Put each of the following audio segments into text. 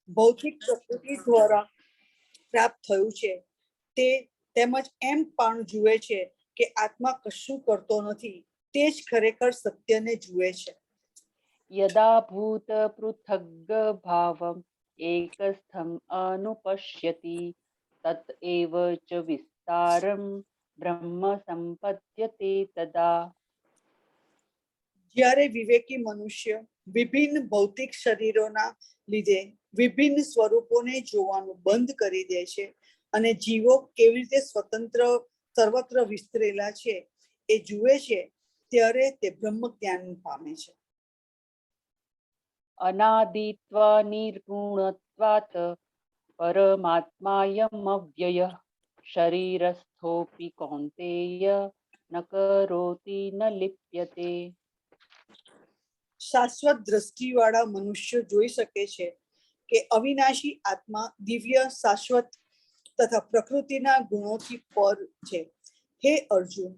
ભૌતિક પ્રકૃતિ દ્વારા પ્રાપ્ત થયું છે તે, તેમજ એમ પણ જુએ છે કે આત્મા કશું કરતો નથી, તે જ ખરેખર સત્યને જુએ છે. યદા ભૂત પૃથગ ભાવમ એકસ્થમ અનુપશ્યતિ તત એવ ચ વિસ્તારમ બ્રહ્મ સંપદ્યતે તદા. જ્યારે વિવેકી મનુષ્ય વિભિન્ન ભૌતિક શરીરોના લીધે વિભિન્ન સ્વરૂપોને જોવાનું બંધ કરી દે છે અને જીવો કેવી રીતે સ્વતંત્ર સર્વત્ર વિસ્તરેલા છે એ જુએ છે, ત્યારે તે બ્રહ્મ જ્ઞાન પામે છે. અનાદિત્વ નિર્ગુણત્વાત પરમાત્માયમવ્યય શરીરસ્થોપી કૌંતેય ન કરોતિ ન લિપ્યતે. શાશ્વત દ્રષ્ટિવાળા મનુષ્ય જોઈ શકે છે કે અવિનાશી આત્મા દિવ્ય, શાશ્વત તથા પ્રકૃતિના ગુણોથી પર છે. હે અર્જુન,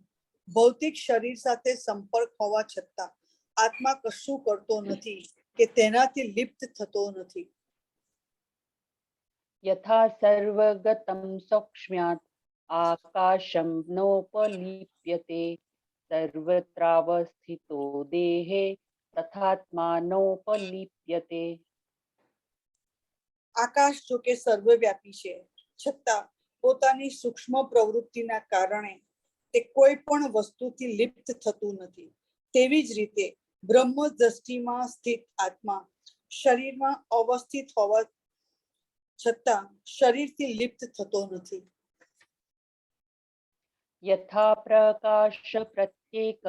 ભૌતિક શરીર સાથે સંપર્ક હોવા છતાં આત્મા કશું કરતો નથી કે તેનાથી લિપ્ત થતો નથી. યથા સર્વગતમ સૌક્ષ્મ્યાત આકાશમ નોપલિપ્યતે સર્વત્રાવસ્થિતો દેહે તથાત્મા નોપલિપ્યતે. આકાશ જો કે સર્વવ્યાપી છે, છતાં પોતાની સૂક્ષ્મ પ્રવૃત્તિના કારણે તે કોઈ પણ વસ્તુથી લિપ્ત થતું નથી. તેવી જ રીતે બ્રહ્મ દ્રષ્ટિમાં સ્થિત આત્મા શરીરમાં અવસ્થિત હોવા છતાં શરીરથી લિપ્ત થતો નથી. યથા પ્રકાશ પ્રત્યેકઃ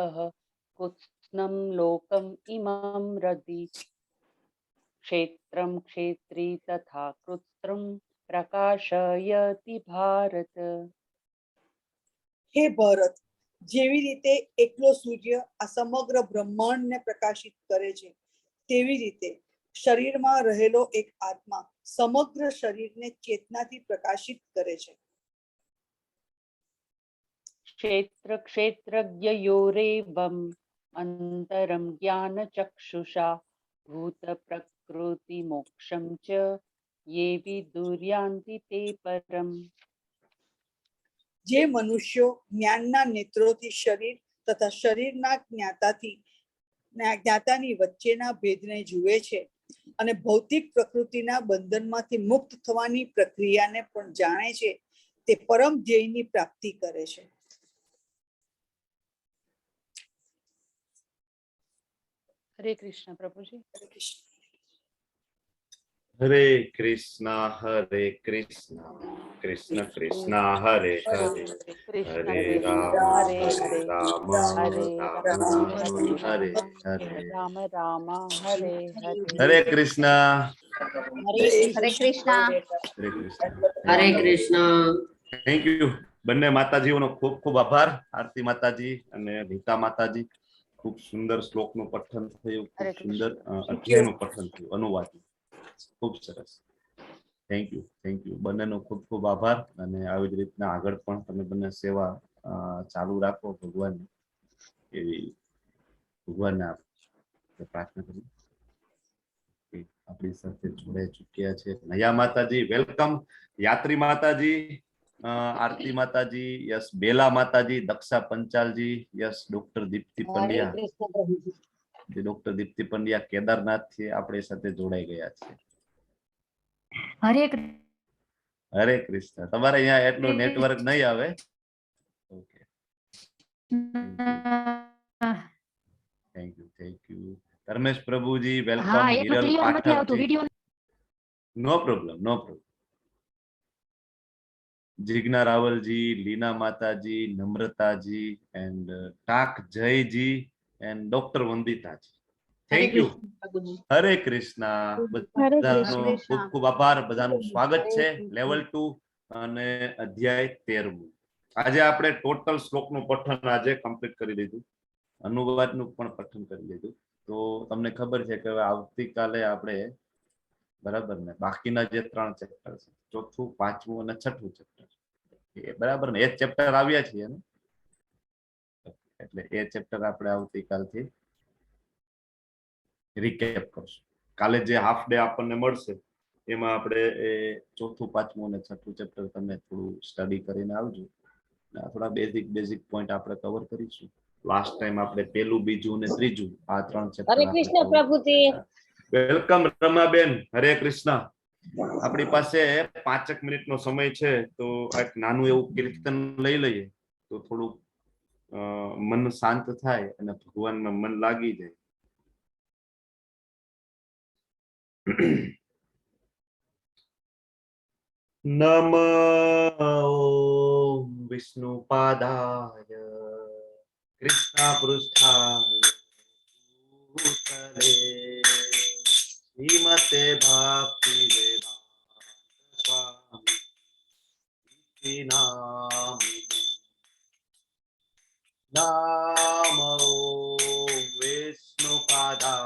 કૃત્સ્નમ લોકમ ઇમં રદિ ક્ષેત્રમ ક્ષેત્રી તથા કૃત્સ્નમ પ્રકાશયતિ ભારત. હે ભરત, જેવી રીતે એકલો સૂર્ય આ સમગ્ર બ્રહ્માંડને પ્રકાશિત કરે છે, તેવી રીતે શરીરમાં રહેલો એક આત્મા સમગ્ર શરીરને ચેતનાથી પ્રકાશિત કરે છે. ક્ષેત્ર ક્ષેત્રજ્ઞયોરેવમ અંતરમ જ્ઞાન ચક્ષુષા ભૂત પ્રકૃતિ મોક્ષમ ચ યે વિદુર્યાન્તિ તે પરમ. જે મનુષ્યો જ્ઞાનના નેત્રોથી શરીર તથા શરીરના જ્ઞાતાથી જ્ઞાતાની વચ્ચેના ભેદને જુએ છે અને ભૌતિક પ્રકૃતિના બંધનમાંથી મુક્ત થવાની પ્રક્રિયાને પણ જાણે છે, તે પરમ ધ્યેયની પ્રાપ્તિ કરે છે. હરે કૃષ્ણ પ્રભુજી. હરે કૃષ્ણ. હરે કૃષ્ણ હરે કૃષ્ણ કૃષ્ણ કૃષ્ણ હરે હરે, કૃષ્ણ હરે કૃષ્ણ રામ હરે હરે હરે, રામ હરે રામ રામ રામ હરે હરે, રામ રામ હરે હરે. હરે કૃષ્ણ. હરે કૃષ્ણ. હરે કૃષ્ણ. હરે કૃષ્ણ. Thank you બંને માતાજીઓનો ખૂબ ખૂબ આભાર, આરતી માતાજી અને રીતા માતાજી. ખૂબ સુંદર શ્લોકનું પઠન થયું, ખૂબ હરે સુંદર અધ્યાયનું પઠન થયું, અનુવાદ ખૂબ સરસ. Thank you, thank you, બંનેનો ખૂબ ખૂબ આભાર અને આવી જ રીતના આગળ પણ તમે બંને સેવા ચાલુ રાખો ભગવાનની, એવી ભગવાનને આપણે પ્રાર્થના કરી. આપણી સાથે જોડાઈ ચૂક્યા છે નયા માતાજી, welcome. યાત્રી માતાજી, આરતી માતાજી, યસ, બેલા માતાજી, દક્ષા પંચાલજી, યસ, ડોક્ટર દીપ્તિ પંડ્યા, જે ડોક્ટર દીપ્તિ પંડ્યા કેદારનાથ થી આપણી સાથે જોડાઈ ગયા છે. હરે હરે કૃષ્ણ. તમારે અહીંયા એટલું નેટવર્ક નહીં આવે. Okay. Krishna. Thank you, thank you. Dharmesh Prabhuji, welcome. હા, એટલું હિરલ ક્લિયર નથી આવતું પાઠકજી. Video. No problem, no problem. Jigna રાવલજી, લીના માતાજી, નમ્રતાજી એન્ડ ટાક જયજી and doctor Vanditaji, thank you. Hare Krishna. બધાનો ખૂબ ખૂબ આભાર, બધાનું સ્વાગત છે લેવલ 2 અને અધ્યાય 13મું. આજે આપણે ટોટલ શ્લોકનું પઠન આજે કમ્પ્લીટ કરી લીધું, અનુવાદનું પણ પઠન કરી લીધું. તો તમને ખબર છે કે હવે આવતીકાલે આપણે, બરાબર ને, બાકીના જે 3 ચેપ્ટર છે, ચોથું, પાંચમું અને છઠ્ઠું ચેપ્ટર, એ બરાબર ને, એ ચેપ્ટર આવ્યા છીએ ને, એટલે એ ચેપ્ટર આપણે આવતીકાલથી રિકેપ કરશું. કાલે જે હાફ ડે આપણને મળશે એમાં આપણે એ ચોથું, પાંચમું અને છઠ્ઠું ચેપ્ટર તમે થોડું સ્ટડી કરીને આવજો. આ થોડા બેઝિક બેઝિક પોઈન્ટ આપણે કવર કરીશું. લાસ્ટ ટાઈમ આપણે પેલું, બીજું અને ત્રીજું, આ ત્રણ ચેપ્ટર. હરે કૃષ્ણ પ્રભુજી. Welcome Ramaben, હરે કૃષ્ણ. આપણી પાસે 5એક મિનિટનો સમય છે, તો એક નાનું એવું કીર્તન લઈ લઈએ તો થોડુંક મન શાંત થાય અને ભગવાનમાં મન લાગી જાય. નમ ઓમ વિષ્ણુ પાદાય કૃષ્ણ પૃષ્ઠાય ભૂતલે શ્રીમતે ભક્તિ વેદાંત સ્વામી ઇતિ નામિને. નામ ઓમ વિષ્ણુ પાદાય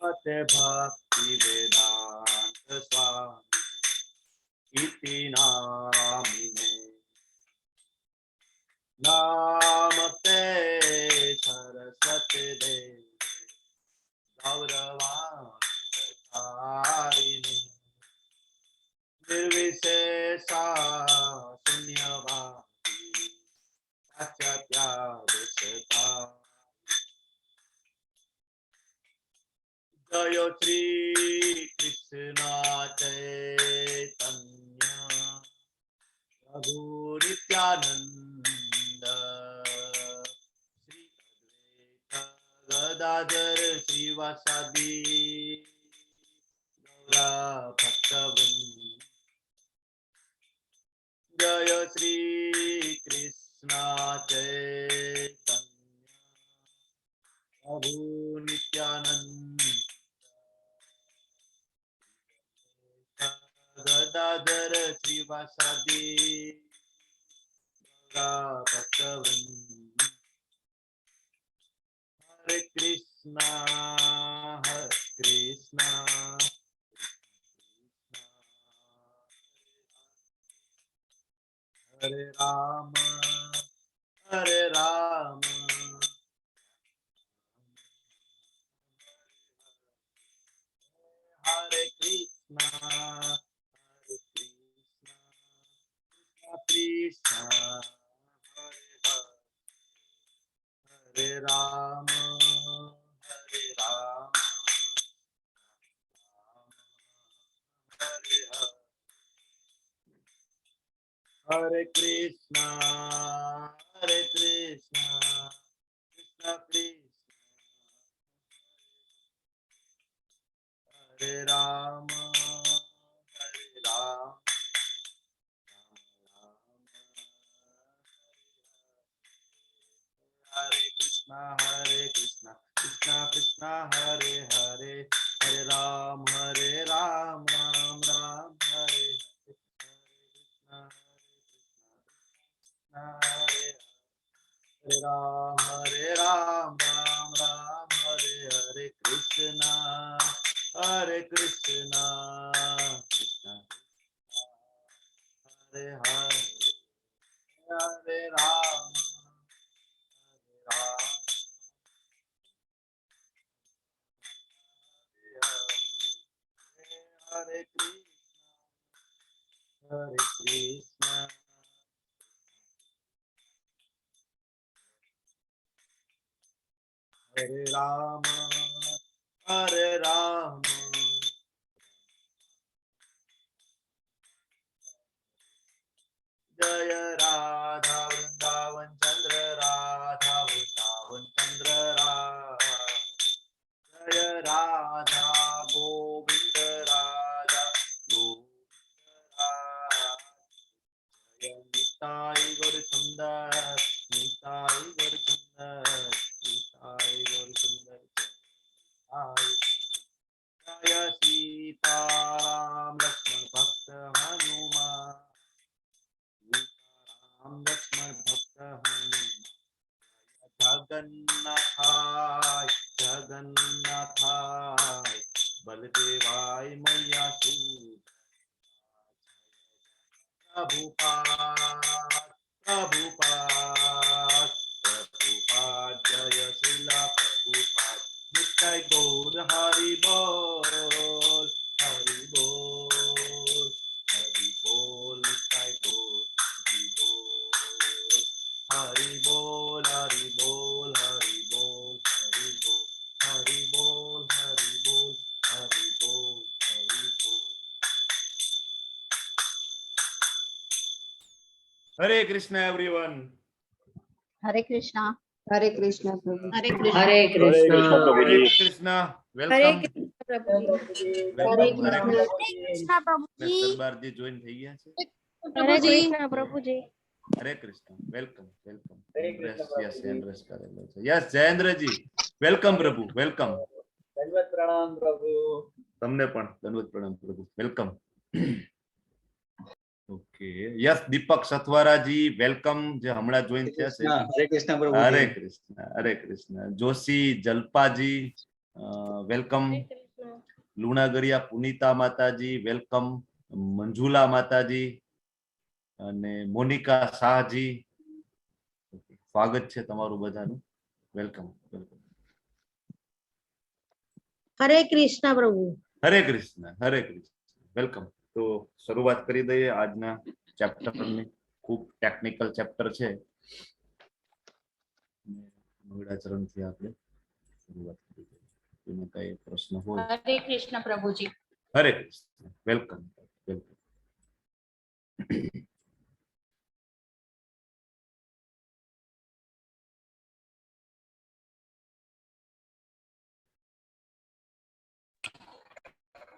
શ્રીમતે ભક્તિ વેદાંત સ્વામી ઇતિ નામિને. નમસ્તે સરસ્વતી દેવ ગૌરવાણી પ્રચારિણે નિર્વિશેષા શૂન્યવાદી પાશ્ચાત્યા. જય શ્રી કૃષ્ણ ચૈતન્ય પ્રભુ નિત્યાનંદ શ્રી અદ્વૈત ગદાધર શ્રીવાસાદિ ગૌરા ભક્તવૃંદ. જય શ્રી કૃષ્ણ ચૈતન્ય પ્રભુ નિત્યાનંદ ગદાધર શ્રીવાસાદિ ગૌરા ભક્તવૃંદ. હરે કૃષ્ણ હરે કૃષ્ણ હરે રામ હરે રામ હરે કૃષ્ણ હરે કૃષ્ણ કૃષ્ણ હરે હરે હરે રામ હરે રામ હરે હરે હરે કૃષ્ણ હરે કૃષ્ણ કૃષ્ણ કૃષ્ણ હરે રામ હરે રામ હરે કૃષ્ણ હરે કૃષ્ણ કૃષ્ણ કૃષ્ણ હરે હરે હરે રામ હરે રામ રામ રામ હરે હરે હરે કૃષ્ણ હરે હરે હરે રામ રામ રામ હરે હરે કૃષ્ણ હરે કૃષ્ણ કૃષ્ણ હરે હરે હરે રામ હરે રામ હરે કૃષ્ણ હરે કૃષ્ણ હરે રામ હરે રામ. જય રાધા વૃંદાવન ચંદ્ર રાધા વૃંદાવન ચંદ્ર રાધા જય રાધા ગોવિંદ રાધા ગોવિંદ રાધા જય નિતાઈ ગૌર સુંદર નિતાઈ ગૌર સુંદર નિતાઈ ગૌર સુંદર જય જય સીતારામ લક્ષ્મણ ભક્ત હનુમાન સીતારામ લક્ષ્મણ ભક્ત હનુમાન જગન્નાથાય જગન્નાથાય બલદેવાય મૈયા સુદ પ્રભુપાદ પ્રભુપાદ પ્રભુપાદ જય શ્રીલા. Hare Krishna everyone. Hare Krishna. Hare Krishna Prabhu. Hare Krishna. Hare Krishna. Hare Krishna, welcome. Hare welcome. Krishna. Hare Darbarji join થઈ ગયા છે. હરે કૃષ્ણ પ્રભુજી. હરે Krishna, welcome welcome. Yes, hand raise કરેલો છે. યસ, જયેન્દ્રજી, welcome પ્રભુ, welcome. દંડવત પ્રણામ પ્રભુ. તમને પણ દંડવત પ્રણામ પ્રભુ, welcome. Okay, yes, Deepak Sathwaraji, welcome, જે હમણાં જોઈન થયા છે. હરે કૃષ્ણ પ્રભુ. હરે કૃષ્ણ, હરે Krishna. Joshi જલ્પાજી, welcome. Lunagariya Punita Mataji, welcome. Manjula માતાજી અને મોનિકા શાહજી, સ્વાગત છે તમારું બધાનું, welcome welcome. Hare Krishna Prabhu. Hare Krishna, Hare Krishna, welcome. તો શરૂઆત કરી દઈએ આજના ચેપ્ટરની. ખૂબ ટેકનિકલ ચેપ્ટર છે. મંગળાચરણથી આપણે શરૂઆત કરી દઈએ. કોઈને કઈ પ્રશ્ન હોય? હરે કૃષ્ણ પ્રભુજી. હરે કૃષ્ણ, welcome welcome.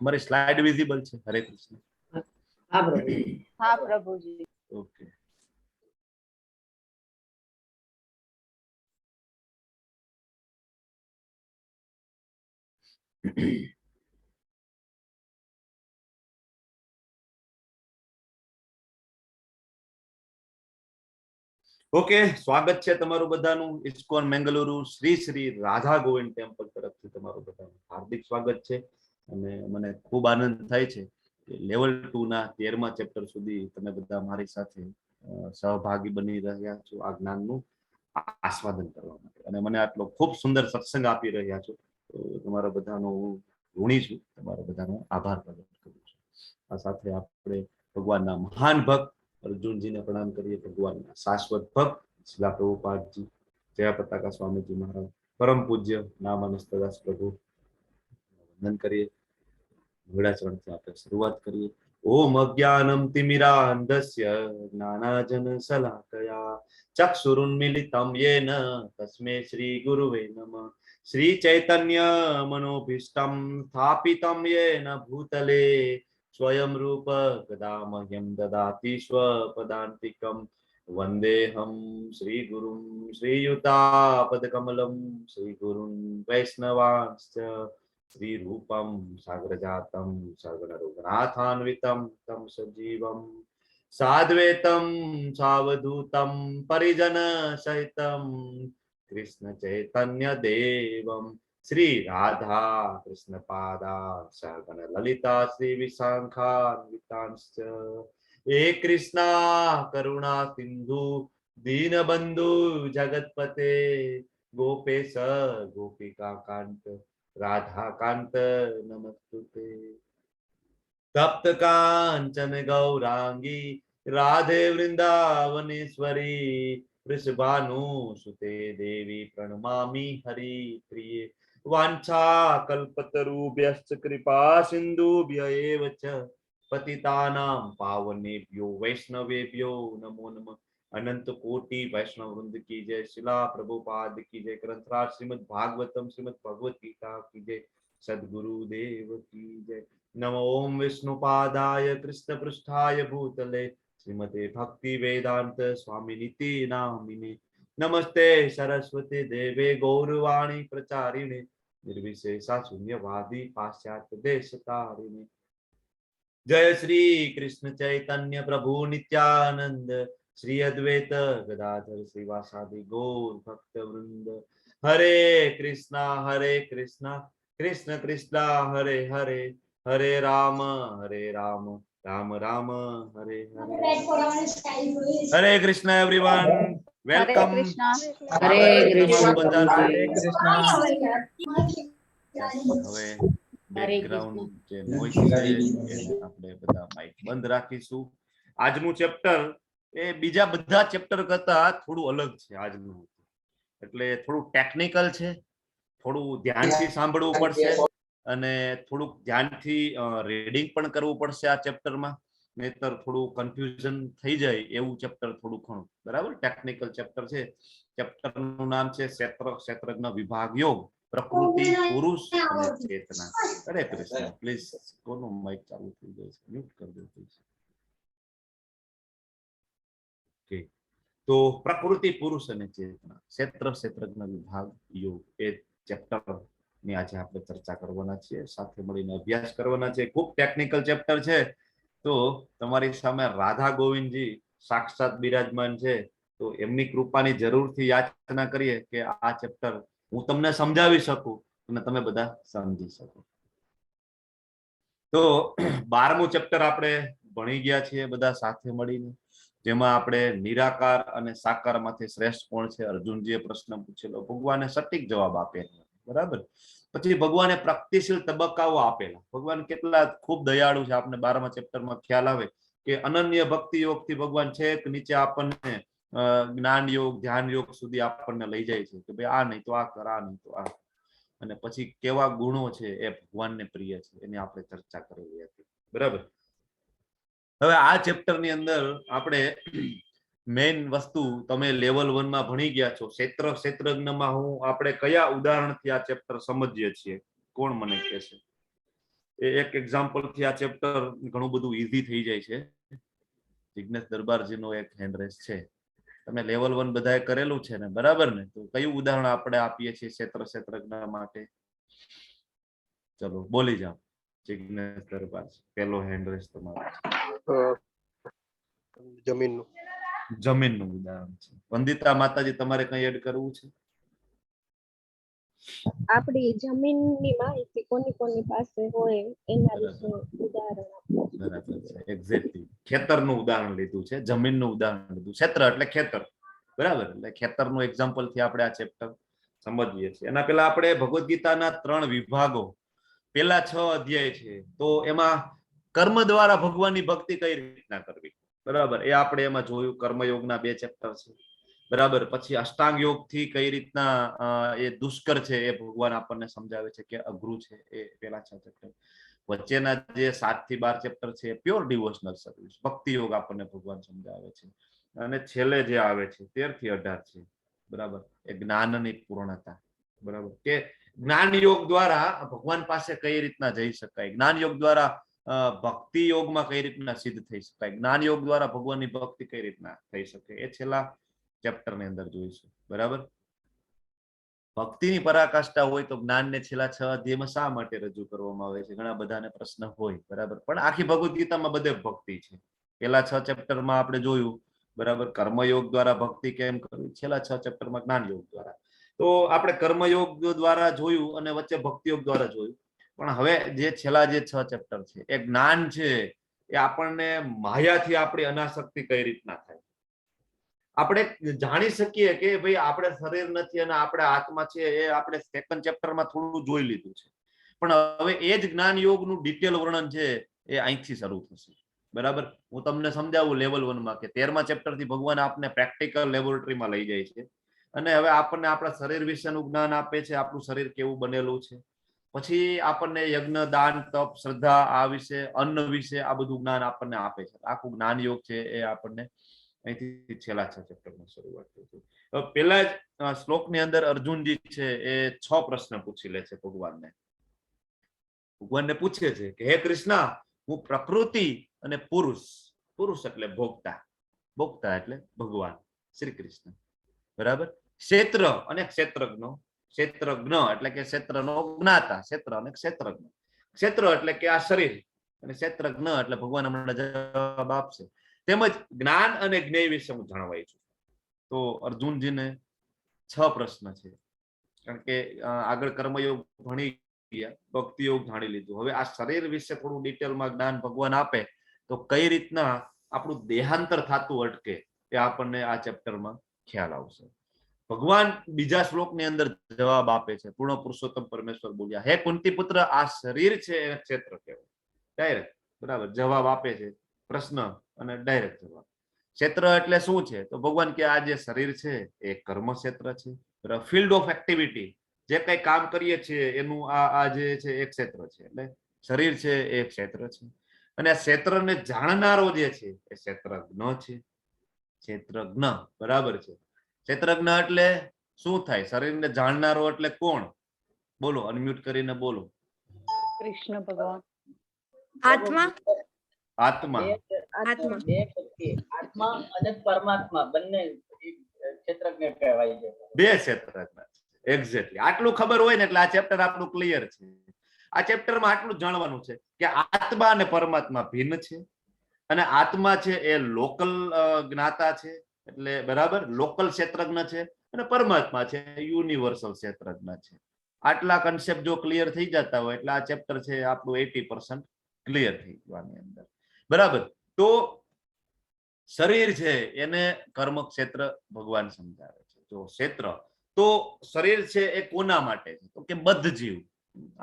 મારી સ્લાઇડ વિઝિબલ છે? હરે કૃષ્ણ. હા પ્રભુ. હા પ્રભુજી. ઓકે ઓકે, સ્વાગત છે તમારું બધાનું. ઇસ્કોન મેંગલુરુ શ્રી શ્રી રાધા ગોવિંદ ટેમ્પલ તરફથી તમારું બધાનું હાર્દિક સ્વાગત છે અને મને ખૂબ આનંદ થાય છે કે લેવલ 2 ના 13મા ચેપ્ટર સુધી તમે બધા મારી સાથે સહભાગી બની રહ્યા છો આ જ્ઞાનનું આસ્વાદન કરવા માટે અને મને આટલો ખૂબ સુંદર સત્સંગ આપી રહ્યા છો, તો તમારા બધાનો હું ઋણી છું, તમારા બધાનો આભાર પ્રગટ કરું છું. આ સાથે આપણે ભગવાનના મહાન ભક્ત અર્જુનજીને પ્રણામ કરીએ, ભગવાનના શાશ્વત ભક્ત શિલા પ્રભુપાદજી, જયા પતાકા સ્વામીજી મહારાજ, પરમ પૂજ્ય નામાનસ્તદાસ પ્રભુ વંદન કરીએ. મંગળાચરણથી આપણે શરૂઆત કરીએ. ઓમ અજ્ઞાનમ તિમિરાંધસ્ય જ્ઞાનાજન શલાકયા ચક્ષુરુન્મિલિતમ યેન તસ્મે શ્રી ગુરુવે નમઃ. શ્રી ચૈતન્ય મનોભીષ્ટમ સ્થાપિતમ યેન ભૂતલે સ્વયં રૂપ કદા મહ્યમ દદાતિ સ્વપદાન્તિકમ. વંદેહમ શ્રી ગુરુમ શ્રીયુતાપદકમલમ શ્રી ગુરુન વૈષ્ણવાંશ્ચ શ્રી રૂપમ સાગરજાતમ સર્વનરુઘનાથાન્વિતમ તમ સજીવમ સાદ્વૈતમ સાવધૂતમ પરિજન સહિતમ કૃષ્ણ ચૈતન્ય દેવમ શ્રી રાધા કૃષ્ણ પાદા સગણ લલિતા શ્રી વિશાખાન્વિતાંશ્ચ. હે કૃષ્ણા કરુણા સિંધુ દીનબંધુ જગતપતે ગોપેશ ગોપિકા કાંત રાધાકાંત નમસ્તુતે. તપ્ત કાંચન ગૌરાંગી રાધે વૃંદાવનેશ્વરી વૃષભાનુ સુતે દેવી પ્રણમામિ હરિ પ્રિયે. વાંછા કલ્પતરુભ્યશ્ચ કૃપા સિંધુભ્ય એવ ચ પતિતાનાં પાવનેભ્યો વૈષ્ણવેભ્યો નમો નમઃ. અનંત કોટી વૈષ્ણવ વૃંદ કી જય, શિલા પ્રભુપાદ કી જય, ગ્રંથરાજ શ્રીમદ ભાગવતમ શ્રીમદ ભગવદ્ ગીતા કી જય, સદગુરુ દેવ કી જય. નમો ઓમ વિષ્ણુપાદાય કૃષ્ણ પૃષ્ઠાય ભૂતલે શ્રીમતે ભક્તિ વેદાંત સ્વામી નિતિ નામિને. નમસ્તે સરસ્વતી દેવે ગૌરવાણી પ્રચારિણે નિર્વિશેષા શૂન્યવાદી પાશ્ચાત્ય દેશ તારિણે. જય શ્રી કૃષ્ણ ચૈતન્ય પ્રભુ નિત્યાનંદ શ્રી અદ્વૈત ગદાધર શ્રીવાસાદિ ગૌર ભક્ત વૃંદ. હરે કૃષ્ણ હરે કૃષ્ણ કૃષ્ણ કૃષ્ણ હરે હરે, હરે રામ હરે રામ રામ રામ હરે હરે. હરે કૃષ્ણ એવરીવન, હરે welcome. Krishna. Hare Krishna. બધાનું. હરે કૃષ્ણ. હવે હરે બેકગ્રાઉન્ડ જે નોઈઝ છે એને આપણે બધા માઇક બંધ રાખીશું. આજનું ચેપ્ટર એ બીજા બધા ચેપ્ટર કરતા થોડું અલગ છે આજનું, એટલે થોડું ટેકનિકલ છે, થોડું ધ્યાનથી સાંભળવું પડશે અને થોડુંક ધ્યાનથી રીડિંગ પણ કરવું પડશે આ ચેપ્ટરમાં. નહીતર થોડું કન્ફ્યુઝન થઈ જાય એવું ચેપ્ટર થોડું ઘણું, બરાબર? ટેકનિકલ ચેપ્ટર છે. ચેપ્ટર નું નામ છે ક્ષેત્ર ક્ષેત્રજ્ઞ વિભાગ યોગ, પ્રકૃતિ, પુરુષ અને ચેતના. હરે કૃષ્ણ. પ્લીઝ, કોનું માઇક ચાલુ થઈ જાય છે? મ્યુટ કરી દો પ્લીઝ. ઓકે, તો પ્રકૃતિ, પુરુષ અને ચેતના, ક્ષેત્ર ક્ષેત્રજ્ઞ વિભાગ યોગ, એ ચેપ્ટર ની આજે આપણે ચર્ચા કરવાના છીએ, સાથે મળીને અભ્યાસ કરવાના છે. ખૂબ ટેકનિકલ ચેપ્ટર છે, તો તમારી સામે રાધા ગોવિંદજી સાક્ષાત બિરાજમાન છે, તો એમની કૃપાની જરૂરથી યાચના કરીએ કે આ ચેપ્ટર હું તમને સમજાવી શકું અને તમે બધા સમજી શકો. તો 12મું ચેપ્ટર આપણે ભણી ગયા છીએ બધા સાથે મળીને, જેમાં આપણે નિરાકાર અને સાકારમાંથી શ્રેષ્ઠ કોણ છે, અર્જુનજીએ પ્રશ્ન પૂછેલો, ભગવાને સટીક જવાબ આપેલો, બરાબર? પછી ભગવાને પ્રગતિશીલ તબક્કાઓ આપેલા. ભગવાન કેટલા ખૂબ દયાળુ છે, આપને 12મા ચેપ્ટરમાં ખ્યાલ આવે કે અનન્ય ભક્તિ યોગથી ભગવાન છેક નીચે આપણને જ્ઞાન યોગ, ધ્યાન યોગ સુધી આપણને લઈ જાય છે કે ભાઈ આ નહીં તો આ કર, આ નહીં તો આ. અને પછી કેવા ગુણો છે એ ભગવાનને પ્રિય છે એની આપણે ચર્ચા કરેલી હતી, બરાબર? હવે આ ચેપ્ટર ની અંદર આપણે મેઇન વસ્તુ તમે લેવલ 1 માં ભણી ગયા છો. ક્ષેત્ર ક્ષેત્રજ્ઞમાં હું આપણે કયા ઉદાહરણથી આ ચેપ્ટર સમજીએ છીએ, કોણ મને કહેશે? એ એક એક્ઝામ્પલ થી આ ચેપ્ટર ઘણું બધું ઈઝી થઈ જાય છે. જિજ્ઞેશ દરબારજીનો એક હેન્ડ રેસ છે. તમે લેવલ 1 બધાએ કરેલું છે ને, બરાબર ને? તો કયું ઉદાહરણ આપણે આપીએ છીએ ક્ષેત્ર ક્ષેત્રજ્ઞ માટે? ચલો બોલી જાઓ. જિજ્ઞેશ દરબાર, પેલો હેન્ડ રેસ તમારો. જમીનનું. જમીનનું ઉદાહરણ છે. વંદિતા માતાજી, તમારે કઈ એડ કરવું છે? આપણી જમીનની માહિતી કોની કોની પાસે હોય એના વિશે ઉદાહરણ આપો. બરાબર છે, એક્ઝેક્ટલી. ખેતરનું ઉદાહરણ લીધું છે, જમીનનું ઉદાહરણ લીધું. ક્ષેત્ર એટલે ખેતર, બરાબર? એટલે ખેતરનું એક્ઝામ્પલ થી આપણે આ ચેપ્ટર સમજીએ છીએ. એના પહેલા આપણે ભગવદ્ ગીતાના 3 વિભાગો, પેલા 6 અધ્યાય છે, તો એમાં કર્મ દ્વારા ભગવાનની ભક્તિ કઈ રીતના કરવી, બરાબર, એ આપણે એમાં જોયું. કર્મયોગના 2 ચેપ્ટર છે, બરાબર? પછી અષ્ટાંગ યોગ થી કઈ રીતના એ દુષ્કર છે એ ભગવાન આપણને સમજાવે છે કે અઘરું છે, એ પેલા 6 ચેપ્ટર. વચ્ચેના જે 7 થી 12 ચેપ્ટર છે એ પ્યોર ડિવોશનલ સર્વિસ, ભક્તિ યોગ આપણને ભગવાન સમજાવે છે. અને છેલ્લે જે આવે છે 13 થી 18 છે, બરાબર, એ જ્ઞાનની પૂર્ણતા, બરાબર, કે જ્ઞાન યોગ દ્વારા ભગવાન પાસે કઈ રીતના જઈ શકાય, જ્ઞાન યોગ દ્વારા ભક્તિ યોગમાં કઈ રીતના સિદ્ધ થઈ શકાય, જ્ઞાન યોગ દ્વારા ભગવાનની ભક્તિ કઈ રીતના થઈ શકે, એ છેલ્લા ચેપ્ટર ની અંદર જોઈશું, બરાબર? ભક્તિની પરાકાષ્ઠા હોય તો જ્ઞાનને છેલ્લા 6 અધ્યાયમાં શા માટે રજૂ કરવામાં આવે છે, ઘણા બધાને પ્રશ્ન હોય, બરાબર? પણ આખી ભગવદ્ ગીતામાં બધે ભક્તિ છે. પેલા 6 ચેપ્ટરમાં આપણે જોયું, બરાબર, કર્મયોગ દ્વારા ભક્તિ કેમ કરવી, છેલ્લા 6 ચેપ્ટરમાં જ્ઞાન યોગ દ્વારા. તો આપણે કર્મયોગ દ્વારા જોયું અને વચ્ચે ભક્તિયોગ દ્વારા જોયું, પણ હવે જે છેલ્લા જે 6 ચેપ્ટર છે એ જ્ઞાન છે, એ આપણને માયાથી આપણી અનાસક્તિ કઈ રીતના થાય, આપણે જાણી શકીએ કે ભાઈ આપણે શરીર નથી અને આપણે આત્મા છે, એ આપણે સેકન્ડ ચેપ્ટરમાં થોડું જોઈ લીધું છે. પણ હવે એ જ જ્ઞાન યોગનું ડિટેલ વર્ણન છે એ અહીંથી શરૂ થશે, બરાબર? હું તમને સમજાવું લેવલ 1 માં કે 13મા ચેપ્ટરથી ભગવાન આપને પ્રેક્ટિકલ લેબોરેટરીમાં લઈ જાય છે અને હવે આપણને આપણા શરીર વિશેનું જ્ઞાન આપે છે, આપણું શરીર કેવું બનેલું છે. પછી આપણને યજ્ઞ, દાન, તપ, શ્રદ્ધા આ વિશે, અન્ન વિશે આ બધું જ્ઞાન આપણને આપે છે. આખું જ્ઞાન યોગ છે એ આપણને અહીંથી છેલ્લા 6 ચેપ્ટરમાં શરૂઆત થઈ છે. હવે પેલા જ શ્લોકની અંદર અર્જુનજી છે એ 6 પ્રશ્ન પૂછી લે છે ભગવાનને. ભગવાનને પૂછે છે કે હે કૃષ્ણ, હું પ્રકૃતિ અને પુરુષ, પુરુષ એટલે ભોગતા, ભોગતા એટલે ભગવાન શ્રી કૃષ્ણ, બરાબર? ક્ષેત્ર અને ક્ષેત્રજ્ઞ, ક્ષેત્રજ્ઞ એટલે કે ક્ષેત્રનો જ્ઞાતા, ક્ષેત્ર અને ક્ષેત્રજ્ઞ, ક્ષેત્ર એટલે કે આ શરીર અને ક્ષેત્રજ્ઞ એટલે ભગવાન હમણાં જવાબ આપશે. તેમજ જ્ઞાન અને જ્ઞેય વિશે હું જાણવા ઈચ્છું છું. તો અર્જુનજીને 6 પ્રશ્ન છે, કારણ કે આગળ કર્મયોગ ભણી ગયા, ભક્તિ યોગ જાણી લીધું, હવે આ શરીર વિશે થોડું ડિટેલમાં જ્ઞાન ભગવાન આપે તો કઈ રીતના આપણું દેહાંતર થતું અટકે એ આપણને આ ચેપ્ટરમાં ખ્યાલ આવશે. ભગવાન બીજા શ્લોકની અંદર જવાબ આપે છે. પૂર્ણ પુરુષોત્તમ પરમેશ્વર બોલ્યા, હે કુંતી પુત્ર, આ શરીર છે એને ક્ષેત્ર કહેવાય. ડાયરેક્ટ, બરાબર, જવાબ આપે છે પ્રશ્ન અને ડાયરેક્ટ જવાબ. ક્ષેત્ર એટલે શું છે? તો ભગવાન કે આ જે શરીર છે એ કર્મ ક્ષેત્ર છે, બરાબર, ફિલ્ડ ઓફ એક્ટિવિટી, જે કઈ કામ કરીએ છીએ એનું આ જે છે એ ક્ષેત્ર છે, એટલે શરીર છે એ ક્ષેત્ર છે. અને આ ક્ષેત્રને જાણનારો જે છે એ ક્ષેત્રજ્ઞ છે. ક્ષેત્રજ્ઞ, બરાબર છે. ક્ષેત્રજ્ઞ એટલે શું થાય? શરીરને જાણનારો એટલે કોણ? બોલો, અનમ્યુટ કરીને બોલો. કૃષ્ણ ભગવાન. આત્મા. આત્મા. આત્મા. બે વ્યક્તિ, આત્મા અને પરમાત્મા, બંને ક્ષેત્રજ્ઞ કહેવાય છે. બે ક્ષેત્રજ્ઞ, એક્ઝેક્ટલી. આટલું ખબર હોય ને એટલે આ ચેપ્ટર આપણું ક્લિયર છે. આ ચેપ્ટરમાં આટલું જ જાણવાનું છે કે આત્મા અને પરમાત્મા ભિન્ન છે અને આત્મા છે એ લોકલ જ્ઞાતા છે, એટલે બરાબર લોકલ ક્ષેત્રજ્ઞ છે, અને પરમાત્મા છે યુનિવર્સલ ક્ષેત્રજ્ઞ છે. આટલા કન્સેપ્ટ જો ક્લિયર થઈ જતા હોય એટલે આ ચેપ્ટર છે આપણું 80% ક્લિયર થઈ ગયું આની અંદર, બરાબર. તો શરીર છે એને કર્મ ક્ષેત્ર ભગવાન સમજાવે છે. જો ક્ષેત્ર, તો શરીર છે એ કોના માટે છે? તો કે બદ્ધ જીવ.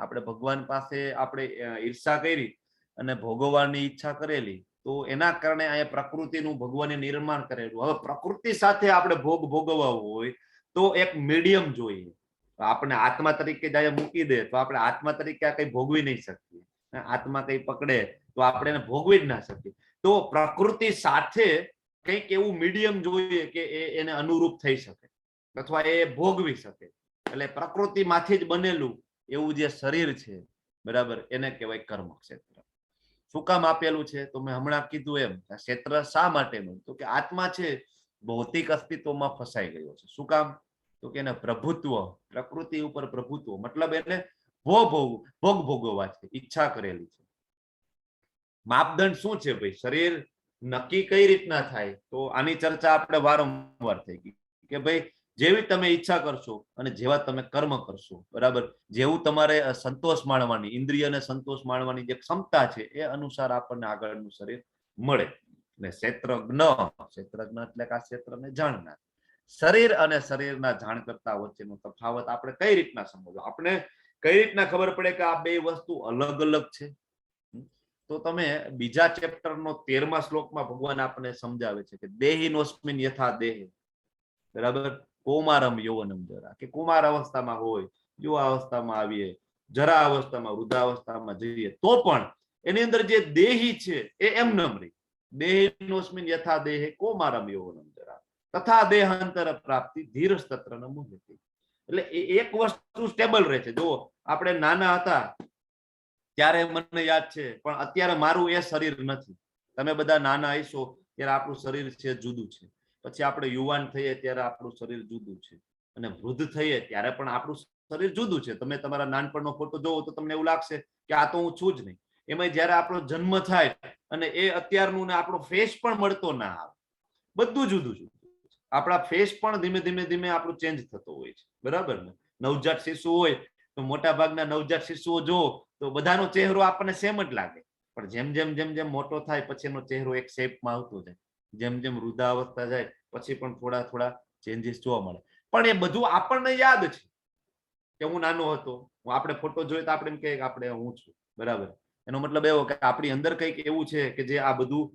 આપણે ભગવાન પાસે આપણે ઈર્ષા કરી અને ભોગવવાની ઈચ્છા કરેલી, તો એના કારણે અહીંયા પ્રકૃતિનું ભગવાને નિર્માણ કરેલું. હવે પ્રકૃતિ સાથે આપણે ભોગ ભોગવવા હોય તો એક મીડિયમ જોઈએ. આપણે આત્મા તરીકે જ અહીંયા મૂકી દે તો આપણે આત્મા તરીકે આ કઈ ભોગવી નહીં શકીએ. આત્મા કઈ પકડે તો આપણે એને ભોગવી જ ના શકીએ. તો પ્રકૃતિ સાથે કંઈક એવું મીડિયમ જોઈએ કે એ એને અનુરૂપ થઈ શકે અથવા એ ભોગવી શકે. એટલે પ્રકૃતિમાંથી જ બનેલું એવું જે શરીર છે, બરાબર, એને કહેવાય કર્મ ક્ષેત્ર. શું કામ આપેલું છે? તો મેં હમણાં કીધું એમ, આ ક્ષેત્ર શા માટેનું? તો કે આત્મા છે ભૌતિક અસ્તિત્વમાં ફસાઈ ગયો છે. શું કામ? તો કે એને પ્રભુત્વ, પ્રકૃતિ ઉપર પ્રભુત્વ, મતલબ એને ભોગ ભોગવવા છે, ઈચ્છા કરેલી છે. માપદંડ શું છે ભાઈ? શરીર નક્કી કઈ રીતના થાય? તો આની ચર્ચા આપણે વારંવાર થઈ ગઈ કે ભાઈ જેવી તમે ઈચ્છા કરશો અને જેવા તમે કર્મ કરશો, બરાબર, જેવું તમારે સંતોષ માણવાની, ઇન્દ્રિયને સંતોષ માણવાની જે ક્ષમતા છે એ અનુસાર આપણને આગળનું શરીર મળે. અને ક્ષેત્રજ્ઞ, ક્ષેત્રજ્ઞ એટલે કે આ ક્ષેત્રને જાણનાર. શરીર અને શરીરના જાણકર્તા વચ્ચેનો તફાવત આપણે કઈ રીતના સમજવો? આપણે કઈ રીતના ખબર પડે કે આ બે વસ્તુ અલગ અલગ છે? તો તમે બીજા ચેપ્ટરનો 13મા શ્લોકમાં ભગવાન આપણને સમજાવે છે કે દેહિનોસ્મિન યથા દેહ, બરાબર, કૌમારમ યૌવનમ જરા, કે કુમાર અવસ્થામાં હોય, યુવા અવસ્થામાં આવીએ, જરા અવસ્થામાં, વૃદ્ધાવસ્થામાં જઈએ તો પણ એની અંદર જે દેહી છે એ એમનેમ રહી. દેહિનોસ્મિન યથા દેહે કૌમારમ યૌવનમ જરા તથા દેહાંતર પ્રાપ્તિ ધીરસ્તત્ર ન મુહ્યતે. એટલે એ એક વસ્તુ સ્ટેબલ રહે છે. જો આપણે નાના હતા ત્યારે મને યાદ છે, પણ અત્યારે મારું એ શરીર નથી. તમે બધા નાના હશો ત્યારે આપણું શરીર છે જુદું છે, પછી આપણે યુવાન થઈએ ત્યારે આપણું શરીર જુદું છે, અને વૃદ્ધ થઈએ ત્યારે પણ આપણું શરીર જુદું છે. તમે તમારા નાનપણનો ફોટો જોવો તો તમને એવું લાગશે કે આ તો હું છું જ નહીં. એમાં જ્યારે આપણો જન્મ થાય અને એ અત્યારનું ને આપણો ફેસ પણ મળતો ના આવે, બધું જુદું જુદું. આપણા ફેસ પણ ધીમે ધીમે ધીમે આપણું ચેન્જ થતો હોય છે, બરાબર ને? નવજાત શિશુ હોય તો મોટા ભાગના નવજાત શિશુઓ જો તો બધાનો ચહેરો આપણને સેમ જ લાગે, પણ જેમ જેમ જેમ જેમ મોટો થાય પછી એનો ચહેરો એક શેપમાં આવતો જાય, જેમ જેમ વૃદ્ધાવસ્થા જાય પછી પણ થોડા થોડા ચેન્જીસ જોવા મળે. પણ એ બધું આપણને યાદ છે કે હું નાનો હતો, હું આપણે ફોટો જોઈએ તો આપણે એમ કહીએ કે આપણે હું છું, બરાબર. એનો મતલબ એવો કે આપણી અંદર કંઈક એવું છે કે જે આ બધું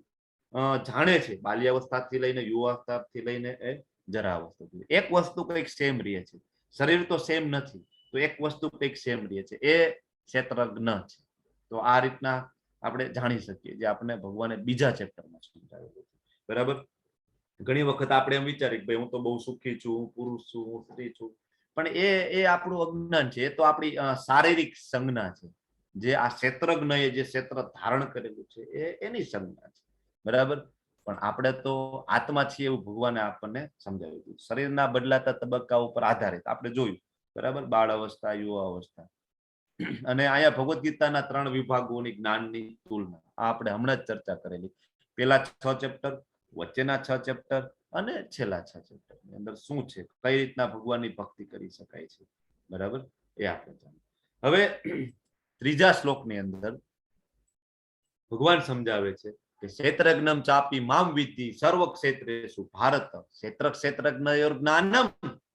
જાણે છે, બાલ્યાવસ્થાથી લઈને યુવાવસ્થાથી લઈને એ જરાવસ્થા સુધી. એક વસ્તુ કંઈક સેમ રહે છે, શરીર તો સેમ નથી, તો એક વસ્તુ કંઈક સેમ રહે છે, એ ક્ષેત્રજ્ઞ છે. તો આ રીતના આપણે જાણી શકીએ જે આપણે ભગવાને બીજા ચેપ્ટરમાં સમજાવેલું છે, બરાબર. ઘણી વખત આપણે એમ વિચારીએ કે ભાઈ હું તો બહુ સુખી છું, હું પુરુષ છું, હું સ્ત્રી છું, પણ એ આપણું અજ્ઞાન છે, એ તો આપણી શારીરિક સંજ્ઞા છે. જે આ ક્ષેત્રજ્ઞએ જે ક્ષેત્ર ધારણ કરેલું છે એ એની સંજ્ઞા છે, બરાબર. પણ આપણે તો આત્મા છીએ એવું ભગવાને આપણને સમજાવ્યું હતું. શરીરના બદલાતા તબક્કા ઉપર આધારિત આપણે જોયું, બરાબર, બાળ અવસ્થા, યુવા અવસ્થા, અને અહીંયા ભગવદ્ ગીતાના 3 વિભાગોની જ્ઞાનની તુલના આ આપણે હમણાં જ ચર્ચા કરેલી. પેલા 6 ચેપ્ટર, વચ્ચેના 6 ચેપ્ટર અને છેલ્લા 6 ચેપ્ટર ની અંદર શું છે, કઈ રીતના ભગવાનની ભક્તિ કરી શકાય છે, બરાબર, એ આપણે જાણીએ. હવે ત્રીજા શ્લોકની અંદર ભગવાન સમજાવે છે કે ક્ષેત્રજ્ઞમ ચાપી મામ વિદ્ધિ સર્વ ક્ષેત્રેષુ ભારત ક્ષેત્ર ક્ષેત્રજ્ઞયોર જ્ઞાનમ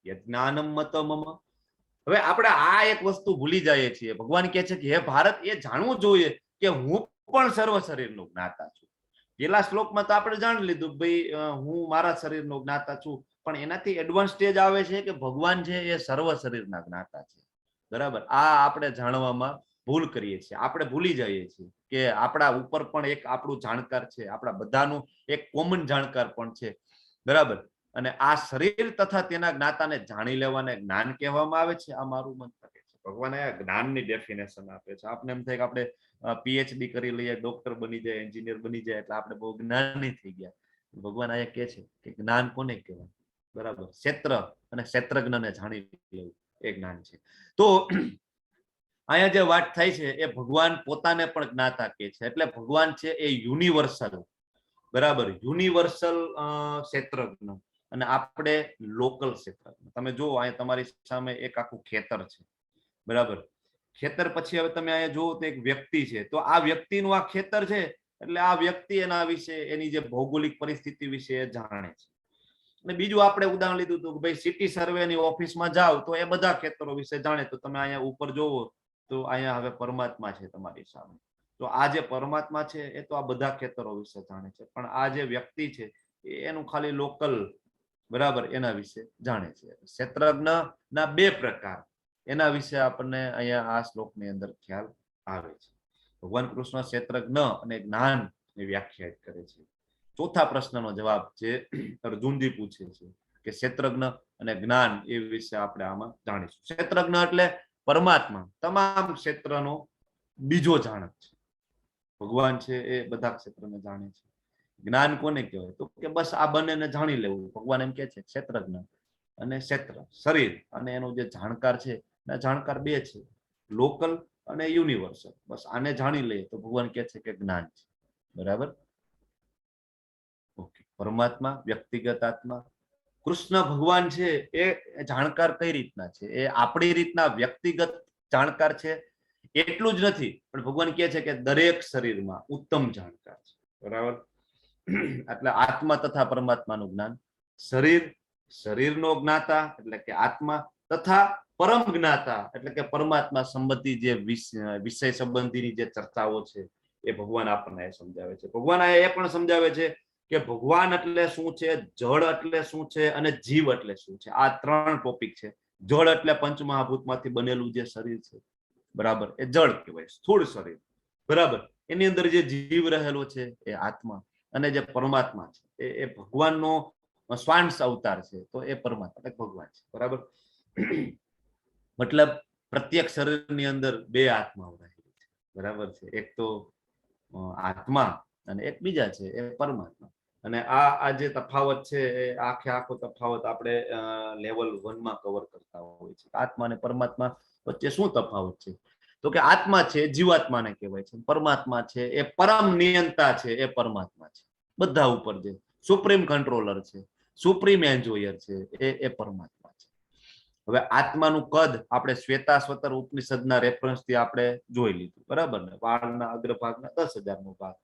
યજ્ઞાનમ મત મમ. હવે આપણે આ એક વસ્તુ ભૂલી જઈએ છીએ. ભગવાન કહે છે કે હે ભારત, એ જાણવું જોઈએ કે હું પણ સર્વ શરીરનો જ્ઞાતા છું. પેલા શ્લોકમાં તો આપણે જાણી લીધું ભાઈ હું મારા શરીરનો જ્ઞાતા છું, પણ એનાથી એડવાન્સ સ્ટેજ આવે છે કે ભગવાન છે એ સર્વ શરીરના જ્ઞાતા છે, બરાબર. આ આપણે જાણવામાં ભૂલ કરીએ છીએ. આપણે ભૂલી જઈએ છીએ કે આપણા ઉપર પણ એક આપણું જાણકાર છે, આપણા બધાનું એક કોમન જાણકાર પણ છે, બરાબર? અને આ શરીર તથા તેના જ્ઞાતાને જાણી લેવાને જ્ઞાન કહેવામાં આવે છે. આ મારું મંતવ્ય છે. ભગવાન આ જ્ઞાનની ડેફિનેશન આપે છે. આપને એમ થાય કે આપણે પીએચડી કરી લઈએ, ડોક્ટર બની જાય, એન્જિનિયર બની જાય એટલે આપણે બહુ જ્ઞાની થઈ ગયા. ભગવાન અહીંયા કહે છે કે જ્ઞાન કોને કહેવાય? બરાબર, ક્ષેત્ર અને ક્ષેત્રજ્ઞને જાણી લેવું એ જ્ઞાન છે. તો અહીંયા જે વાત થાય છે એ ભગવાન પોતાને પણ જ્ઞાતા કહે છે. એટલે ભગવાન છે એ યુનિવર્સલ, બરાબર, યુનિવર્સલ ક્ષેત્રજ્ઞ અને આપણે લોકલ ક્ષેત્રજ્ઞ. તમે જુઓ, અહીંયા તમારી સામે એક આખું ખેતર છે, બરાબર? ખેતર પછી હવે તમે અહીંયા જુઓ તો એક વ્યક્તિ છે. તો આ વ્યક્તિનું આ ખેતર છે, એટલે આ વ્યક્તિ એના વિશે, એની જે ભૌગોલિક પરિસ્થિતિ વિશે એ જાણે છે. અને બીજું આપણે ઉદાહરણ લીધું હતું કે ભાઈ સિટી સર્વે ની ઓફિસમાં જાઓ તો એ બધા ખેતરો વિશે જાણે. તો તમે અહીંયા ઉપર જોવો તો અહીંયા હવે પરમાત્મા છે તમારી સામે. તો આ જે પરમાત્મા છે એ તો આ બધા ખેતરો વિશે જાણે છે, પણ આ જે વ્યક્તિ છે એ એનું ખાલી લોકલ, બરાબર, એના વિશે જાણે છે. ક્ષેત્રજ્ઞ ના બે પ્રકાર, એના વિશે આપણને અહીંયા આ શ્લોકની અંદર ખ્યાલ આવે છે. ભગવાન કૃષ્ણ ક્ષેત્રજ્ઞ અને જ્ઞાન ની વ્યાખ્યાયિત કરે છે. ચોથા પ્રશ્નનો જવાબ જે અર્જુનજી પૂછે છે કે ક્ષેત્રજ્ઞ અને જ્ઞાન, એ વિશે આપણે આમાં જાણીશું. ક્ષેત્રજ્ઞ એટલે પરમાત્મા તમામ ક્ષેત્રનો બીજો જાણક છે. ભગવાન છે એ બધા ક્ષેત્રને જાણે છે. જ્ઞાન કોને કહેવાય? તો કે બસ આ બંનેને જાણી લેવું. ભગવાન એમ કે છે, ક્ષેત્રજ્ઞ અને ક્ષેત્ર, શરીર અને એનો જે જાણકાર છે, એના જાણકાર બે છે, લોકલ અને યુનિવર્સલ. બસ આને જાણી લઈએ તો ભગવાન કહે છે કે જ્ઞાન છે, બરાબર? ઓકે. પરમાત્મા વ્યક્તિગત આત્મા, કૃષ્ણ ભગવાન છે એ જાણકાર કઈ રીતના છે? એ આપણી રીતના વ્યક્તિગત જાણકાર છે એટલું જ નથી, પણ ભગવાન કહે છે કે દરેક શરીરમાં ઉત્તમ જાણકાર છે, બરાબર? એટલે આત્મા તથા પરમાત્માનું જ્ઞાન, શરીર, શરીરનો જ્ઞાતા એટલે કે આત્મા તથા પરમ જ્ઞાતા એટલે કે પરમાત્મા સંબંધી જે વિષય સંબંધીની જે ચર્ચાઓ છે એ ભગવાન આપણને સમજાવે છે. ભગવાન એ પણ સમજાવે છે કે ભગવાન એટલે શું છે, જળ એટલે શું છે અને જીવ એટલે શું છે. આ ત્રણ ટોપિક છે. જળ એટલે પંચમહાભૂતમાંથી બનેલું જે શરીર છે, બરાબર, એ જળ કહેવાય, સ્થૂળ શરીર, બરાબર? એની અંદર જે જીવ રહેલો છે એ આત્મા, અને જે પરમાત્મા છે એ ભગવાનનો શ્વાંશ અવતાર છે, તો એ પરમાત્મા એટલે ભગવાન છે, બરાબર? મતલબ પ્રત્યેક શરીરની અંદર બે આત્માઓ રહેલી છે, બરાબર છે? એક તો આત્મા અને એક બીજા છે એ પરમાત્મા. અને આ આ જે તફાવત છે એ આખે આખો તફાવત આપણે લેવલ 1માં કવર કરતા હોય છે. આત્મા અને પરમાત્મા વચ્ચે શું તફાવત છે? તો કે આત્મા છે જીવાત્માને કહેવાય છે, પરમાત્મા છે એ પરમ નિયંતા છે, એ પરમાત્મા છે. બધા ઉપર જે સુપ્રીમ કંટ્રોલર છે, સુપ્રીમ એન્જોયર છે, એ પરમાત્મા છે. હવે આત્માનું કદ આપણે શ્વેતાશ્વતર ઉપનિષદના રેફરન્સથી આપણે જોઈ લીધું, બરાબર ને? વાળના અગ્રભાગના 10,000નો ભાગ.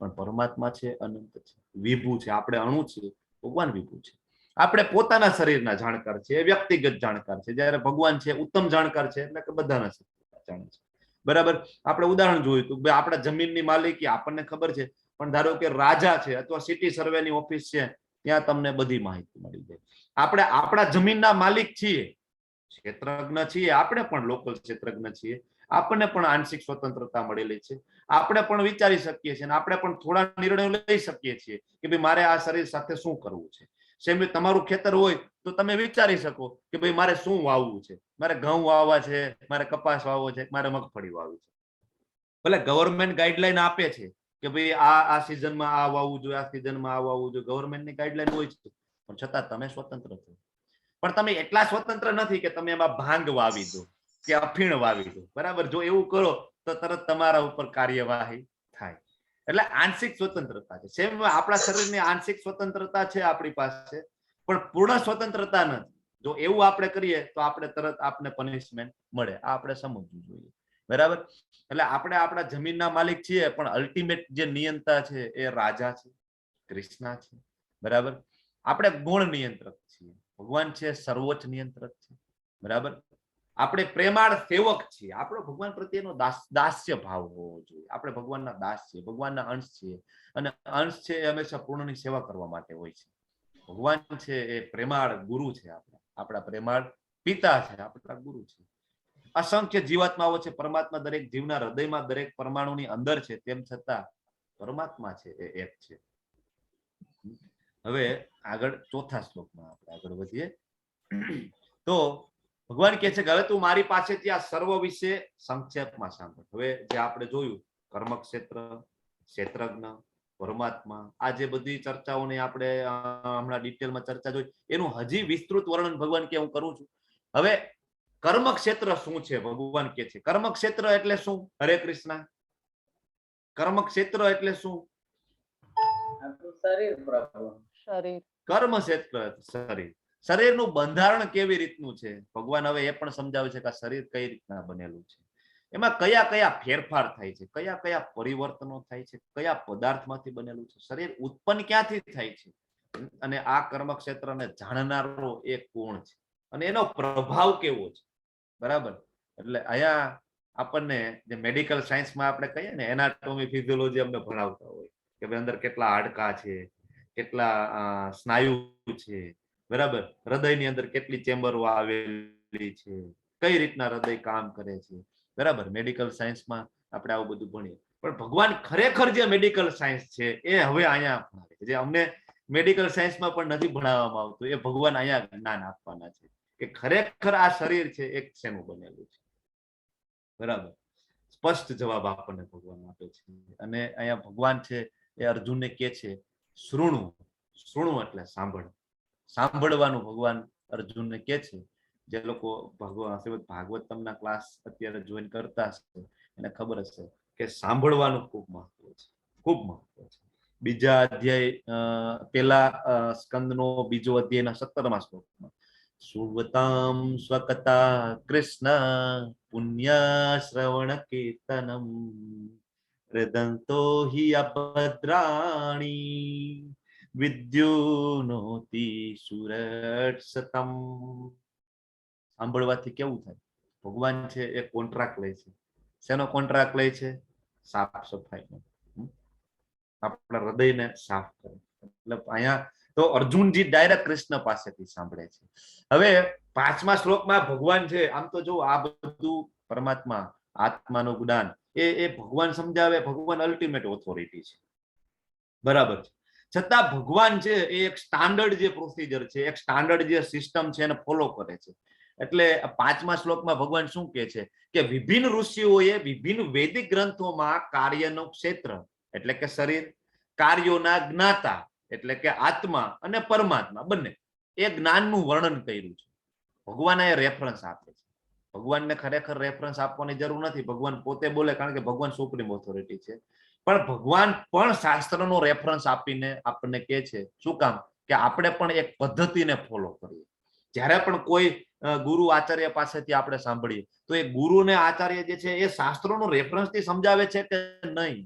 પણ પરમાત્મા છે અનંત છે, વિભુ છે. આપણે અણુ છીએ, ભગવાન વિભુ છે. આપણે પોતાના શરીરના જાણકાર છે, વ્યક્તિગત જાણકાર છે, જ્યારે ભગવાન છે ઉત્તમ જાણકાર છે, એટલે કે બધાના શરીરના જાણે છે, બરાબર? આપણે ઉદાહરણ જોયું હતું કે આપણા જમીનની માલિકી આપણને ખબર છે, પણ ધારો કે રાજા છે અથવા સિટી સર્વેની ઓફિસ છે, ત્યાં તમને બધી માહિતી મળી જાય. આપણે આપણા જમીનના માલિક છીએ, ક્ષેત્રજ્ઞ છીએ, આપણે પણ લોકલ ક્ષેત્રજ્ઞ છીએ. આપણને પણ આંશિક સ્વતંત્રતા મળેલી છે. આપણે પણ વિચારી શકીએ છીએ અને આપણે પણ થોડા નિર્ણયો લઈ શકીએ છીએ કે ભાઈ, મારે આ શરીર સાથે શું કરવું છે. સેમ તમારું ખેતર હોય તો તમે વિચારી શકો કે ભાઈ, મારે શું વાવવું છે, મારે ઘઉં વાવવા છે, મારે કપાસ વાવવો છે, મારે મગફળી વાવવી છે. ભલે ગવર્મેન્ટ ગાઈડલાઈન આપે છે કે ભાઈ, આ આ સિઝનમાં આ વાવવું જોઈએ, આ સિઝનમાં આ વાવવું જોઈએ, ગવર્મેન્ટની ગાઈડલાઈન હોય છે, પણ છતાં તમે સ્વતંત્ર છો. પણ તમે એટલા સ્વતંત્ર નથી કે તમે એમાં ભાંગ વાવી દો કે અફીણ વાવી દો, બરાબર? જો એવું કરો તો તરત તમારા ઉપર કાર્યવાહી થાય. એટલે આંશિક સ્વતંત્રતા છે. સેમ આપણા શરીરની આંશિક સ્વતંત્રતા છે આપણી પાસે, પણ પૂર્ણ સ્વતંત્રતા નથી. જો એવું આપણે કરીએ તો આપણે તરત આપને પનિશમેન્ટ મળે. આ આપણે સમજવું જોઈએ, બરાબર? એટલે આપણે આપણા જમીનના માલિક છીએ, પણ અલ્ટિમેટ જે નિયંતા છે એ રાજા છે, કૃષ્ણા છે, બરાબર? આપણે ગૌણ નિયંત્રક છીએ, ભગવાન છે સર્વોચ્ચ નિયંત્રક છે, બરાબર? આપણે પ્રેમાળ સેવક છીએ. આપણો ભગવાન પ્રત્યેનો દાસ્ય ભાવ હોવો જોઈએ. આપણે ભગવાનના દાસ છીએ, ભગવાનના અંશ છીએ, અને અંશ છે એ હંમેશા પૂર્ણની સેવા કરવા માટે હોય છે. ભગવાન છે એ પ્રેમાળ ગુરુ છે, આપણા આપણા પ્રેમાળ પિતા છે, આપણા ગુરુ છે. અસંખ્ય જીવાત્માઓ છે, પરમાત્મા દરેક જીવના હૃદયમાં, દરેક પરમાણુની અંદર છે, તેમ છતાં પરમાત્મા છે એ એક છે. હવે આગળ ચોથા શ્લોકમાં આપણે આગળ વધીએ. તો ભગવાન કહે છે કે હવે તું મારી પાસેથી આ સર્વ વિશે સંક્ષેપમાં સાંભળ. હવે જે આપણે જોયું કર્મક્ષેત્ર, ક્ષેત્રજ્ઞ, પરમાત્મા, આ જે બધી ચર્ચાઓની આપણે હમણાં ડિટેલમાં ચર્ચા જોઈ, એનું હજી વિસ્તૃત વર્ણન ભગવાન કે હું કરું છું. હવે કર્મક્ષેત્ર શું છે? ભગવાન કે છે કર્મક્ષેત્ર એટલે શું? હરે કૃષ્ણ. કર્મક્ષેત્ર એટલે શું? આપણું શરીર, પ્રભુ. શરીર. કર્મ ક્ષેત્ર શરીર. શરીરનું બંધારણ કેવી રીતનું છે? ભગવાન હવે એ પણ સમજાવે છે કે આ શરીર કઈ રીતના બનેલું છે, એમાં કયા કયા ફેરફાર થાય છે, કયા કયા પરિવર્તનો થાય છે, કયા પદાર્થમાંથી બનેલું છે, શરીર ઉત્પન્ન ક્યાંથી થાય છે, અને આ કર્મક્ષેત્રને જાણનારો એ કોણ છે અને એનો પ્રભાવ કેવો છે. બરાબર? એટલે અહીંયા આપણને જે મેડિકલ સાયન્સમાં આપણે કહીએ ને, એનાટોમી, ફિઝિયોલોજી અમને ભણાવતા હોય કે ભાઈ અંદર કેટલા હાડકા છે, કેટલા સ્નાયુ છે, બરાબર, હૃદયની અંદર કેટલી ચેમ્બરો આવેલી છે, કઈ રીતના હૃદય કામ કરે છે. બરાબર? મેડિકલ સાયન્સમાં આપણે આવું બધું ભણીએ, પણ ભગવાન ખરેખર જે મેડિકલ સાયન્સ છે એ હવે અહીંયા ભણાવે છે. જે અમને મેડિકલ સાયન્સમાં પણ નથી ભણાવવામાં આવતું એ ભગવાન અહીંયા જ્ઞાન આપવાના છે કે ખરેખર આ શરીર છે એ શેનું બનેલું છે. બરાબર? સ્પષ્ટ જવાબ આપણને ભગવાન આપે છે. અને અહીંયા ભગવાન છે એ અર્જુનને કહે છે શૃણુ. શૃણુ એટલે સાંભળ. સાંભળવાનું ભગવાન અર્જુનને કહે છે. જે લોકો ભગવાન શ્રીમદ ભાગવતમના ક્લાસ અત્યારે જોઈન કરતા હશે એને ખબર હશે કે સાંભળવાનું ખૂબ મહત્વ છે, ખૂબ મહત્વ છે. બીજા અધ્યાય, પેલા સ્કંદનો બીજો અધ્યાયના 17મા શ્લોકમાં, શૃણ્વતામ સ્વકથા કૃષ્ણ પુણ્ય શ્રવણ કીર્તનમ હૃદંતો હિ અભદ્રાણી વિદ્યુનોતિ સુરક્ષતમ. સાંભળવાથી કેવું થાય? ભગવાન છે એ કોન્ટ્રાક્ટ લે છે. શેનો કોન્ટ્રાક્ટ લે છે? સાફ સફાઈનો. આપણા હૃદયને સાફ કરે. એટલે અહીંયા તો અર્જુનજી ડાયરેક્ટ કૃષ્ણ પાસેથી સાંભળે છે. હવે પાંચમા શ્લોકમાં ભગવાન છે, આમ તો જો આ બધું પરમાત્મા, આત્માનું જ્ઞાન એ એ ભગવાન સમજાવે, ભગવાન અલ્ટિમેટ ઓથોરિટી છે, બરાબર છે. છતાં ભગવાન છે એ એક સ્ટાન્ડર્ડ જે પ્રોસિજર છે, એક સ્ટાન્ડર્ડ જે સિસ્ટમ છે એને ફોલો કરે છે. એટલે પાંચમા શ્લોકમાં ભગવાન શું કહે છે કે વિભિન્ન ઋષિઓએ વિભિન્ન વૈદિક ગ્રંથોમાં કાર્યનો ક્ષેત્ર એટલે કે શરીર, કાર્યોના જ્ઞાતા એટલે કે આત્મા અને પરમાત્મા બંને એ જ્ઞાનનું વર્ણન કર્યું છે. ભગવાન એ રેફરન્સ આપે છે. ભગવાનને ખરેખર રેફરન્સ આપવાની જરૂર નથી, ભગવાન પોતે બોલે, કારણ કે ભગવાન સુપ્રીમ ઓથોરિટી છે. પણ ભગવાન પણ શાસ્ત્રનો રેફરન્સ આપીને આપણને કહે છે. શું કામ? કે આપણે પણ એક પદ્ધતિને ફોલો કરીએ. જ્યારે પણ કોઈ ગુરુ આચાર્ય પાસેથી આપણે સાંભળીએ તો એ ગુરુ ને આચાર્ય જે છે એ શાસ્ત્રોનો રેફરન્સ થી સમજાવે છે કે નહીં,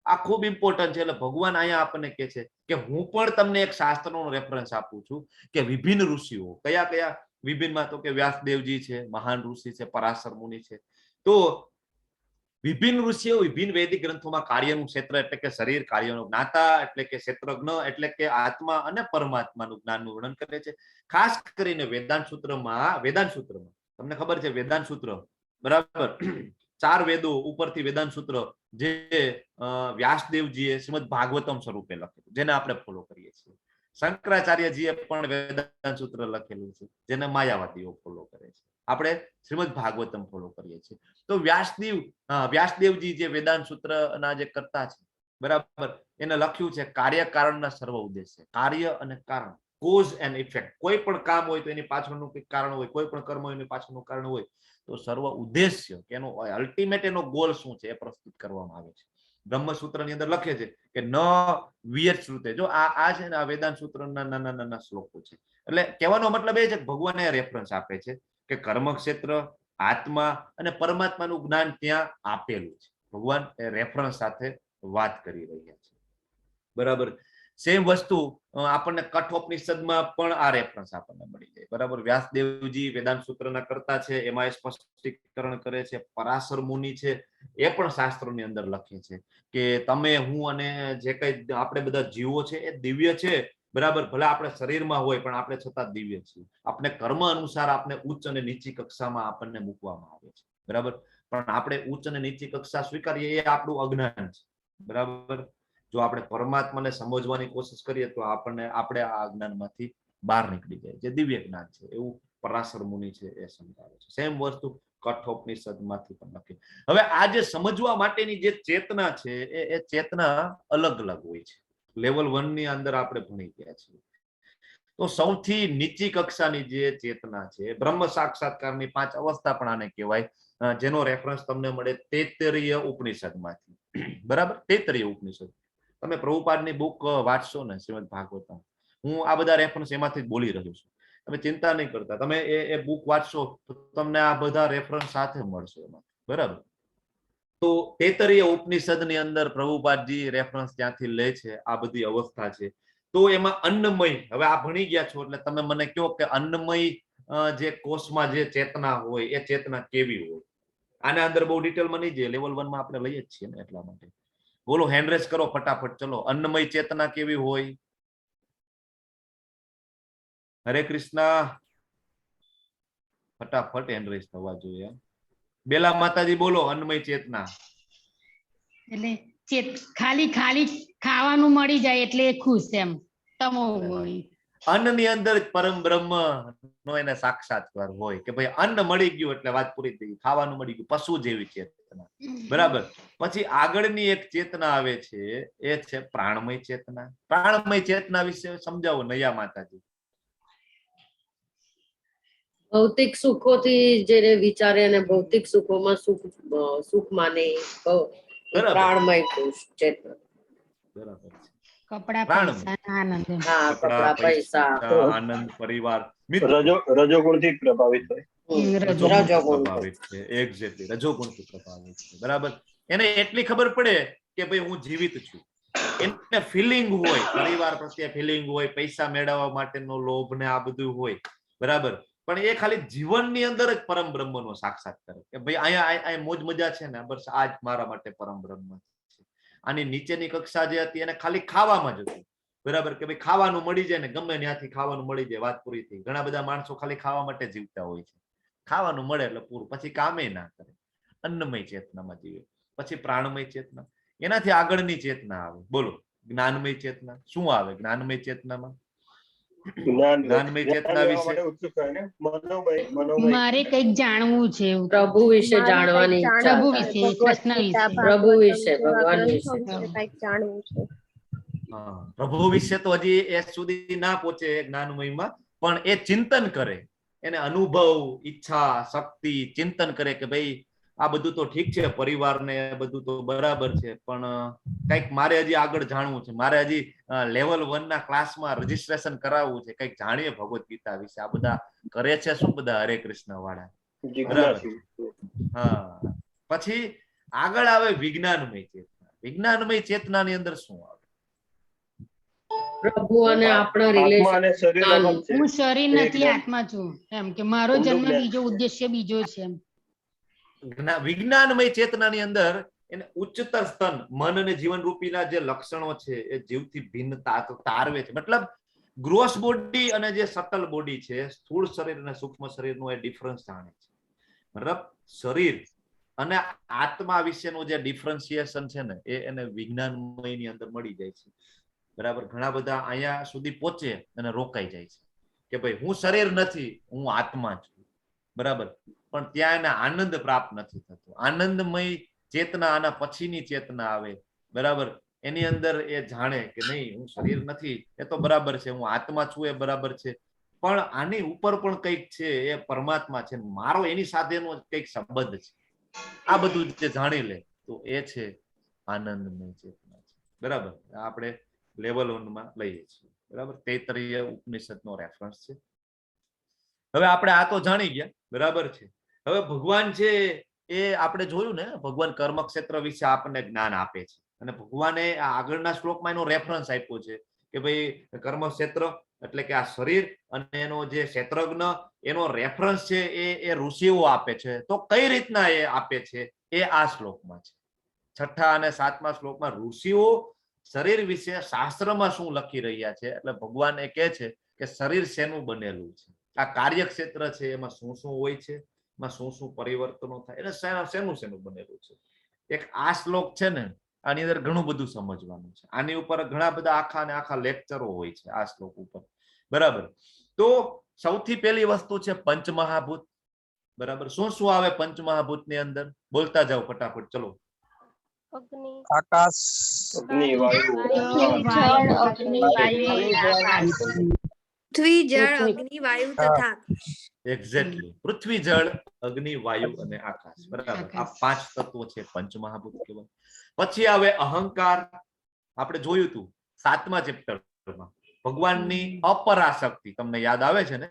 આ ખૂબ ઇમ્પોર્ટન્ટ છે. એટલે ભગવાન અહીંયા આપણને કહે છે કે હું પણ તમને એક શાસ્ત્રનો રેફરન્સ આપું છું કે વિભિન્ન ઋષિઓ, કયા કયા વિભિન્નમાં? તો કે વ્યાસદેવજી છે, મહાન ઋષિ છે, પરાશર મુનિ છે. તો વિભિન્ન ઋષિઓ વિભિન્ન વૈદિક ગ્રંથોમાં કાર્યનું ક્ષેત્ર એટલે કે શરીર, કાર્યનો જ્ઞાતા એટલે કે ક્ષેત્રજ્ઞ એટલે કે આત્મા અને પરમાત્માનું જ્ઞાનનું વર્ણન કરે છે. ખાસ કરીને વેદાંત સૂત્રમાં, વેદાંત સૂત્રમાં તમને ખબર છે વેદાંત સૂત્ર, બરાબર, ચાર વેદો ઉપરથી વેદાંત સૂત્ર જે વ્યાસદેવજીએ શ્રીમદ ભાગવતમ સ્વરૂપે લખેલું, જેને આપણે ફોલો કરીએ છીએ. શંકરાચાર્યજીએ પણ વેદાંત સૂત્ર લખેલું છે, જેને માયાવાદીઓ ફોલો કરે છે. આપણે શ્રીમદ ભાગવતમ ફોલો કરીએ છીએ. તો વ્યાસદેવજી જે વેદાંત સૂત્રના જે કર્તા છે, બરાબર, એને લખ્યું છે કાર્ય કારણના સર્વ ઉદ્દેશ્ય. કાર્ય અને કારણ, કોઝ એન્ડ ઇફેક્ટ. કોઈ પણ કામ હોય તો એની પાછળનું કંઈક કારણ હોય, કોઈ પણ કર્મ હોય એની પાછળનું કારણ હોય, તો સર્વ ઉદ્દેશ્ય કે એનો અલ્ટિમેટ એનો ગોલ શું છે એ પ્રસ્તુત કરવામાં આવે છે. બ્રહ્મસૂત્રની અંદર લખે છે કે ન વિયત શ્રુતે. જો આ આ છે ને, આ વેદાંત સૂત્રના નાના નાના શ્લોકો છે. એટલે કહેવાનો મતલબ એ છે કે ભગવાન એ રેફરન્સ આપે છે કે કર્મક્ષેત્ર, આત્મા અને પરમાત્માનું જ્ઞાન ત્યાં આપેલું છે. ભગવાન એ રેફરન્સ સાથે વાત કરી રહ્યા છે. બરાબર, સેમ વસ્તુ આપણને કઠોપનિષદમાં પણ આ રેફરન્સ આપણને મળી જાય. બરાબર, વ્યાસદેવજી વેદાંત સૂત્રના કર્તા છે, એમાં એ સ્પષ્ટીકરણ કરે છે. પરાશર મુનિ છે એ પણ શાસ્ત્રોની અંદર લખે છે કે તમે, હું અને જે કઈ આપણે બધા જીવો છે એ દિવ્ય છે. બરાબર, ભલે આપણે શરીરમાં હોય પણ આપણે છતાં દિવ્ય છીએ. આપણે કર્મ અનુસાર આપણે ઉચ્ચ અને નીચી કક્ષામાં આપણને મૂકવામાં આવે છે. બરાબર, પણ આપણે ઉચ્ચ અને નીચી કક્ષા સ્વીકારીએ એ આપણું અજ્ઞાન છે. બરાબર, જો આપણે પરમાત્માને સમજવાની કોશિશ કરીએ તો આપણને આપણે આ અજ્ઞાનમાંથી બહાર નીકળી જાય, જે દિવ્ય જ્ઞાન છે, એવું પરાશર મુનિ છે એ સમજાવે છે. સેમ વસ્તુ કઠોપનિષદમાંથી પણ લખી. હવે આ જે સમજવા માટેની જે ચેતના છે એ ચેતના અલગ અલગ હોય છે. લેવલ 1 ની અંદર આપણે ભણી ગયા છીએ. તો સૌથી નીચી કક્ષાની જે ચેતના છે, બ્રહ્મ સાક્ષાત્કારની 5 અવસ્થા પણ આને કહેવાય, જેનો રેફરન્સ તમને મળે તૈત્તરીય ઉપનિષદમાંથી. બરાબર, તૈત્તરીય ઉપનિષદ. તમે પ્રભુપાદની બુક વાંચશો ને, શ્રીમદ ભાગવતમ, હું આ બધા રેફરન્સ એમાંથી જ બોલી રહ્યો છું, તમે ચિંતા નહીં કરતા. તમે એ બુક વાંચશો તો તમને આ બધા રેફરન્સ સાથે મળશે એમાં. બરાબર, તો તૈત્તરીય ઉપનિષદની અંદર પ્રભુપાદજી રેફરન્સ ત્યાંથી લે છે, આ બધી અવસ્થા છે. તો એમાં અન્નમય, હવે આ ભણી ગયા છો એટલે તમે મને કહો કે અન્નમય જે કોષમાં જે ચેતના હોય એ ચેતના કેવી હોય? આના અંદર બહુ ડિટેલમાં નહીં જઈએ, લેવલ 1 માં આપણે લઈએ જ છીએ ને, એટલા માટે. બોલો, હેન્ડ રેઝ કરો ફટાફટ. ચલો, અન્નમય ચેતના કેવી હોય? હરે કૃષ્ણ. ફટાફટ હેન્ડ રેઝ થવા જોઈએ. બેલા માતાજી બોલો, અન્નમય ચેતના. એટલે ચેત ખાલી ખાલી ખાવાનું મળી જાય એટલે એ ખુશ, એમ તમો ગુણી. અન્નની અંદર જ પરમ બ્રહ્મ નો એને સાક્ષાત્કાર હોય કે ભાઈ અન્ન મળી ગયું એટલે વાત પૂરી થઈ ગઈ, ખાવાનું મળી ગયું, પશુ જેવી ચેતના. બરાબર, પછી આગળની એક ચેતના આવે છે, એ છે પ્રાણમય ચેતના. પ્રાણમય ચેતના વિશે સમજાવો નયા માતાજી. ભૌતિક સુખોથી જેને વિચારે અને ભૌતિક સુખોમાં સુખ સુખ માને એ પ્રાણમય કોષ ચેતના. બરાબર છે. કપડા, પ્રાણમય. પૈસા, આનંદ. હા, કપડા, પૈસા, આનંદ, પરિવાર, મિત્ર. રજોગુણથી પ્રભાવિત હોય. રજોગુણથી રજોગુણ. પ્રભાવિત છે. એક્ઝેક્ટલી, રજોગુણથી પ્રભાવિત છે. બરાબર, એને એટલી ખબર પડે કે ભાઈ હું જીવિત છું, એને ફિલિંગ હોય, પરિવાર પ્રત્યે ફિલિંગ હોય, પૈસા મેળવવા માટેનો લોભ ને આ બધું હોય. બરાબર, પણ એ ખાલી જીવનની અંદર જ પરમ બ્રહ્મનો સાક્ષાત કરે કે ભાઈ અહીંયા અહીંયા મોજ મજા છે ને, બસ આ જ મારા માટે પરમ બ્રહ્મ છે. આની નીચેની કક્ષા જે હતી એને ખાલી ખાવામાં જ હતું. બરાબર, કે ભાઈ ખાવાનું મળી જાય ને, ગમે ત્યાંથી ખાવાનું મળી જાય, વાત પૂરી થઈ. ઘણા બધા માણસો ખાલી ખાવા માટે જીવતા હોય છે, ખાવાનું મળે એટલે પૂરું, પછી કામે ના કરે. અન્નમય ચેતનામાં જીવે. પછી પ્રાણમય ચેતના, એનાથી આગળની ચેતના આવે. બોલો, જ્ઞાનમય ચેતના શું આવે જ્ઞાનમય ચેતનામાં? જ્ઞાનમય ચેતના વિશે ઉત્સુક હોય ને, મનોમય, મનોમય. મારે કંઈક જાણવું છે એવું. પ્રભુ વિશે મારે કંઈક જાણવાની ઈચ્છા. પ્રભુ જાણવું છે. વિશે, કૃષ્ણ ભગવદ્ વિશે. ગીતા, પ્રભુ વિશે, ભાગવતમ જેવા ભગવાન ગ્રંથો વિશે. વિશે કંઈક જાણવું છે. હા, પ્રભુ વિશે તો હજી એ સુધી ના પહોંચે જ્ઞાનમયમાં, પણ એ ચિંતન કરે, એને અનુભવ, ઈચ્છા, શક્તિ, ચિંતન કરે કે ભાઈ આ બધું તો ઠીક છે, પરિવારને બધું તો બરાબર છે, પણ કંઈક મારે હજી આગળ જાણવું છે, મારે હજી લેવલ 1 ના ક્લાસમાં રજીસ્ટ્રેશન કરાવવું છે, કંઈક જાણીએ ભગવદ્ ગીતા વિશે. આ બધા કરે છે શું બધા હરે કૃષ્ણ વાળા? જિજ્ઞાસુ. હા, પછી આગળ આવે વિજ્ઞાનમય ચેતના. વિજ્ઞાનમય ચેતનાની અંદર શું આવે? પ્રભુ અને આપણા આત્મા રિલેશન. અને શરીર અલગ છે. હું શરીર એ નથી, જ્ઞાન. આત્મા છું, એમ કે મારો ઊંડું જન્મ જ્ઞાન. બીજો, ઉદ્દેશ્ય બીજો છે એમ. વિજ્ઞાનમય ચેતનાની અંદર એને ઉચ્ચતર સ્તન મન અને જીવન રૂપીના જે લક્ષણો છે એ જીવથી ભિન્ન તારવે છે. મતલબ ગ્રોસ બોડી અને જે સટલ બોડી છે, સ્થૂળ શરીર અને સૂક્ષ્મ શરીરનો એ ડિફરન્સ જાણે છે. મતલબ શરીર અને આત્મા વિશેનું જે ડિફરન્સિએશન છે ને એ એને વિજ્ઞાનમયની અંદર મળી જાય છે. બરાબર, ઘણા બધા અહીંયા સુધી પહોંચે અને રોકાઈ જાય છે કે ભાઈ હું શરીર નથી, હું આત્મા છું. બરાબર, પણ ત્યાં એને આનંદ પ્રાપ્ત નથી થતો. આનંદમય ચેતના આના પછીની ચેતના આવે. બરાબર, એની અંદર એ જાણે કે નહીં, હું શરીર નથી એ તો બરાબર છે, હું આત્મા છું એ બરાબર છે, પણ આની ઉપર પણ કંઈક છે, એ પરમાત્મા છે, મારો એની સાથેનો કંઈક સંબંધ છે. આ બધું જે જાણી લે તો એ છે આનંદમય ચેતના છે. બરાબર, આપણે લેવલ 1 માં લઈએ છીએ. બરાબર, તૈત્તરીય ઉપનિષદનો રેફરન્સ છે. હવે આપણે આ તો જાણી ગયા, બરાબર છે. હવે ભગવાન છે એ આપણે જોયું ને, ભગવાન કર્મક્ષેત્ર વિશે આપણને જ્ઞાન આપે છે, અને ભગવાને આ આગળના શ્લોકમાં એનો રેફરન્સ આપ્યો છે કે ભાઈ કર્મક્ષેત્ર એટલે કે આ શરીર અને એનો જે ક્ષેત્રજ્ઞ, એનો રેફરન્સ છે એ ઋષિઓ આપે છે. તો કઈ રીતના એ આપે છે એ આ શ્લોકમાં છે. 6ઠા અને 7મા શ્લોકમાં ઋષિઓ શરીર વિશે શાસ્ત્રમાં શું લખી રહ્યા છે. એટલે ભગવાન એ કહે છે કે શરીર શેનું બનેલું છે, આ કાર્યક્ષેત્ર છે એમાં શું શું હોય છે, એમાં શું શું પરિવર્તનો થાય, એટલે શેનું શેનું બનેલું છે. એક આ શ્લોક છે ને, આની અંદર ઘણું બધું સમજવાનું છે. આની ઉપર ઘણા બધા આખા ને આખા લેક્ચરો હોય છે આ શ્લોક ઉપર. બરાબર. તો સૌથી પહેલી વસ્તુ છે પંચમહાભૂત. બરાબર. શું શું આવે પંચમહાભૂત ની અંદર? બોલતા જાઓ ફટાફટ, ચલો. અગ્નિ, આકાશ, અગ્નિ, વાયુ, જળ, અગ્નિ, વાયુ, આકાશ. પૃથ્વી, જળ, અગ્નિ, વાયુ તથા આકાશ. એક્ઝેક્ટલી, પૃથ્વી, જળ, અગ્નિ, વાયુ અને આકાશ. બરાબર. આ આકાશ. પાંચ તત્વો છે પંચમહાભૂત કહેવાય. પછી આવે અહંકાર. આપણે જોયું હતું સાતમા ચેપ્ટરમાં ભગવાનની અપરાશક્તિ, તમને યાદ આવે છે ને?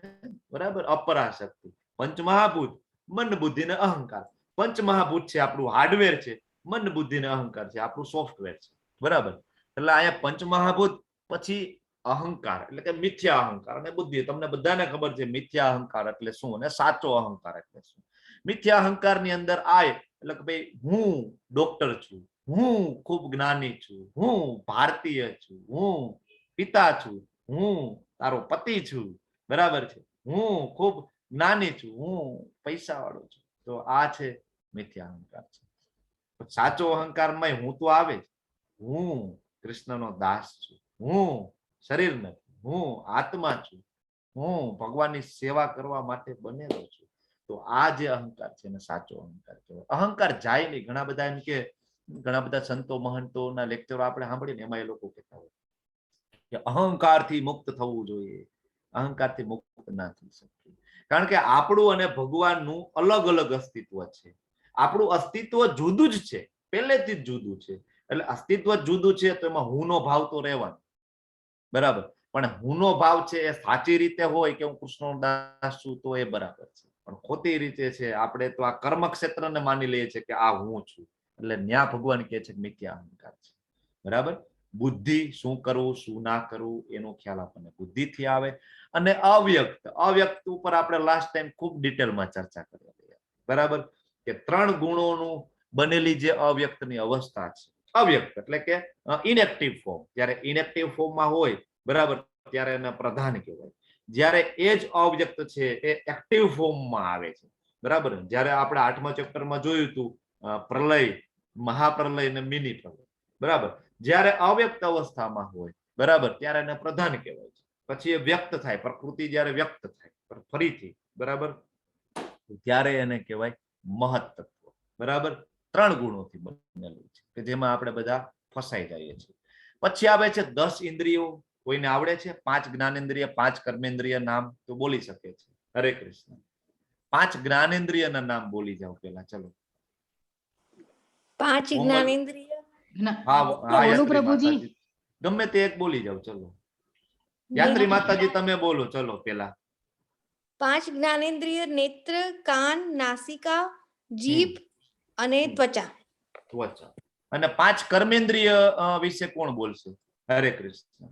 બરાબર, અપરાશક્તિ. પંચમહાભૂત, મન, બુદ્ધિ ને અહંકાર. પંચમહાભૂત છે આપણું હાર્ડવેર છે, મન, બુદ્ધિ ને અહંકાર છે આપણું સોફ્ટવેર છે. બરાબર. એટલે અહીંયા પંચમહાભૂત, પછી અહંકાર એટલે કે મિથ્યા અહંકાર અને બુદ્ધિ. તમને બધાને ખબર છે મિથ્યા અહંકાર એટલે શું અને સાચો અહંકાર એટલે શું. મિથ્યા અહંકારની અંદર આય એટલે કે ભાઈ હું ડોક્ટર છું, હું ખૂબ જ્ઞાની છું, હું ભારતીય છું, હું પિતા છું, હું તારો પતિ છું. બરાબર છે. હું ખૂબ જ્ઞાની છું, હું પૈસા વાળો છું. તો આ છે મિથ્યા અહંકાર છે. સાચો અહંકારમાં હું તો આવે જ, હું કૃષ્ણનો દાસ છું, હું શરીર નથી, હું આત્મા છું, હું ભગવાનની સેવા કરવા માટે બનેલો છું. તો આ જે અહંકાર છે એને સાચો અહંકાર કહેવાય. અહંકાર જાય નહીં. ઘણા બધા એમ કે, ઘણા બધા સંતો મહંતોના લેક્ચરો આપણે સાંભળીએ ને, એમાં એ લોકો કહેતા હોય કે અહંકારથી મુક્ત થવું જોઈએ. અહંકારથી મુક્ત ના થઈ શકીએ, કારણ કે આપણું અને ભગવાનનું અલગ અલગ અસ્તિત્વ છે. આપણું અસ્તિત્વ જુદું જ છે, પહેલેથી જ જુદું છે. એટલે અસ્તિત્વ જુદું છે તો એમાં હું નો ભાવ તો રહેવાનો. બરાબર. પણ હું નો ભાવ છે એ સાચી રીતે હોય કે હું કૃષ્ણનો દાસ છું તો એ બરાબર છે, પણ ખોટી રીતે છે આપણે તો આ કર્મ ક્ષેત્રને માની લઈએ છીએ કે આ હું છું, એટલે ન્યા ભગવાન કહે છે કે મિથ્યા અહંકાર છે. બરાબર. બુદ્ધિ, શું કરવું શું ના કરવું એનો ખ્યાલ આપણને બુદ્ધિથી આવે. અને અવ્યક્ત, અવ્યક્ત ઉપર આપણે લાસ્ટ ટાઈમ ખૂબ ડિટેલમાં ચર્ચા કરી. બરાબર. કે ત્રણ ગુણોનું બનેલી જે અવ્યક્તની અવસ્થા છે, અવ્યક્ત એટલે કે ઇનએક્ટિવ ફોર્મ. જ્યારે ઇનએક્ટિવ ફોર્મમાં હોય, બરાબર, ત્યારે એને પ્રધાન કહેવાય. જ્યારે એ જ અવ્યક્ત છે એ એક્ટિવ ફોર્મમાં આવે છે. બરાબર. જ્યારે આપણે આઠમા ચેપ્ટરમાં જોયું હતું પ્રલય, મહાપ્રલય અને મિની પ્રલય. બરાબર. જ્યારે અવ્યક્ત અવસ્થામાં હોય, બરાબર, ત્યારે એને પ્રધાન કહેવાય છે. પછી એ વ્યક્ત થાય, પ્રકૃતિ જ્યારે વ્યક્ત થાય ફરીથી, બરાબર, ત્યારે એને કહેવાય મહત્તત્વ. બરાબર. ત્રણ ગુણોથી બનેલું છે કે જેમાં આપણે બધા ફસાઈ જઈએ છીએ. પછી આવે છે 10 ઇન્દ્રિયો. કોઈને આવડે છે? 5 જ્ઞાનેન્દ્રિય, 5 કર્મેન્દ્રિય નામ તો બોલી શકે છે. હરે કૃષ્ણ. 5 જ્ઞાનેન્દ્રિયના નામ બોલી જાઓ પેલા, ચલો. 5 કોમલ. જ્ઞાનેન્દ્રિય. હા હા, બોલું યાત્રી પ્રભુજી. માતાજી. ગમે તે એક બોલી જાઓ, ચલો. યાત્રી માતાજી તમે બોલો, ચલો પેલા. 5 જ્ઞાનેન્દ્રિય: નેત્ર, કાન, નાસિકા, જીભ અને ત્વચા. ત્વચા. અને 5 કર્મેન્દ્રિય વિશે કોણ બોલશે? હરે કૃષ્ણ.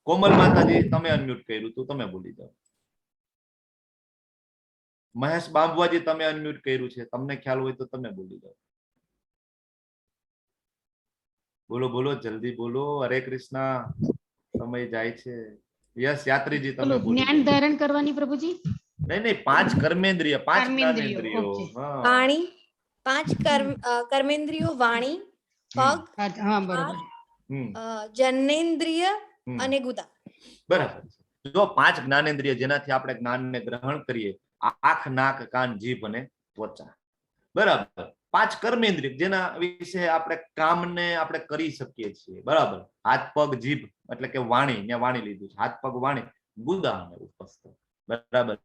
કોમલ માતાજી તમે અનમ્યુટ કર્યું તો તમે બોલી જાઓ. મહેશ બાંભવાજી તમે અનમ્યુટ કર્યું છે, તમને ખ્યાલ હોય તો તમે બોલી જાઓ. બોલો બોલો, જલ્દી બોલો. હરે કૃષ્ણ, સમય જાય છે. યસ યાત્રીજી તમે બોલો, બોલી જ્ઞાન જાઓ. ધારણ કરવાની પ્રભુજી? નહીં નહીં, 5 કર્મેન્દ્રિય, 5 કર્મેન્દ્રિયો, જ્ઞાનેન્દ્રિયો. ઓકે. હા. વાણી, 5 કર્મેન્દ્રિયો: વાણી, પગ, હા બરોબર, જનનેન્દ્રિય અને ગુદા. બરાબર. જો 5 જ્ઞાનેન્દ્રિય જેનાથી આપણે જ્ઞાનને ગ્રહણ કરીએ, આંખ, નાક, કાન, જીભ અને ત્વચા. બરાબર. 5 કર્મેન્દ્રિય જેના વિશે આપણે કામને આપણે કરી શકીએ છીએ. બરાબર. હાથ, પગ, જીભ એટલે કે વાણી, ત્યાં વાણી લીધું છે, હાથ, પગ, વાણી, ગુદા અને ઉપસ્થ. બરાબર.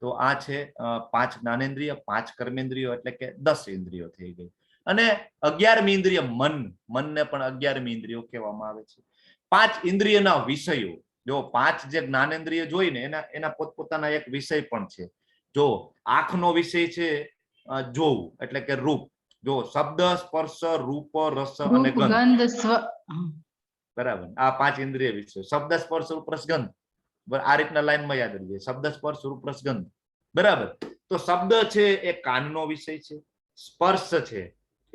તો આ છે 5 જ્ઞાનેન્દ્રિય, 5 કર્મેન્દ્રિયો એટલે કે 10 ઇન્દ્રિયો થઈ ગઈ. અને 11મી ઇન્દ્રિય મન, મનને પણ 11મી ઇન્દ્રિયો કહેવામાં આવે છે. 5 ઇન્દ્રિયના વિષયો, જો 5 જે જ્ઞાનેન્દ્રિય જોઈને એના એના પોતપોતાના એક વિષય પણ છે. જો આંખનો વિષય છે જોવું એટલે કે રૂપ. જો શબ્દ, સ્પર્શ, રૂપ, રસ અને રૂપ, ગંધ. ગંધ, સ્વ. બરાબર. આ 5 ઇન્દ્રિય વિષય, શબ્દ, સ્પર્શ, રૂપ, રસ, ગંધ. આ રીતના લાઈનમાં યાદ રહીએ, શબ્દ, સ્પર્શ, રૂપ, રસ, ગંધ. બરાબર. તો શબ્દ છે એ કાનનો વિષય છે, સ્પર્શ છે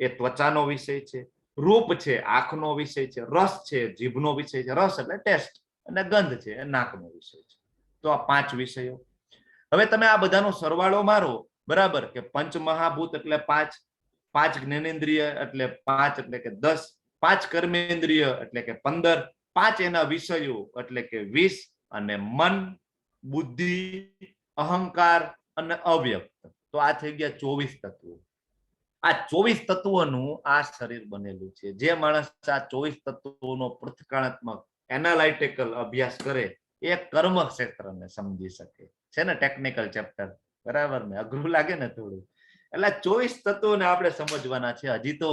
એ ત્વચાનો વિષય છે, રૂપ છે આંખનો વિષય છે, રસ છે જીભનો વિષય છે, રસ એટલે ટેસ્ટ, અને ગંધ છે એ નાકનો વિષય છે. તો આ પાંચ વિષયો. હવે તમે આ બધાનો સરવાળો મારો, બરાબર, કે પંચ મહાભૂત એટલે પાંચ, પાંચ જ્ઞાનેન્દ્રિય એટલે પાંચ એટલે કે 10, પાંચ કર્મેન્દ્રિય એટલે કે 15, પાંચ એના વિષયો એટલે કે 20, અને મન, બુદ્ધિ, અહંકાર અને અવ્યક્ત. તો આ થઈ ગયા 24 તત્વો. આ 24 તત્વોનું આ શરીર બનેલું છે. જે માણસ આ 24 તત્વોનો પૃથ્થકરણાત્મક એનાલાઇટિકલ અભ્યાસ કરે એ કર્મ ક્ષેત્રને સમજી શકે છે ને. ટેકનિકલ ચેપ્ટર, બરાબર ને? અઘરું લાગે ને થોડું? એટલે 24 તત્વોને આપણે સમજવાના છે. હજી તો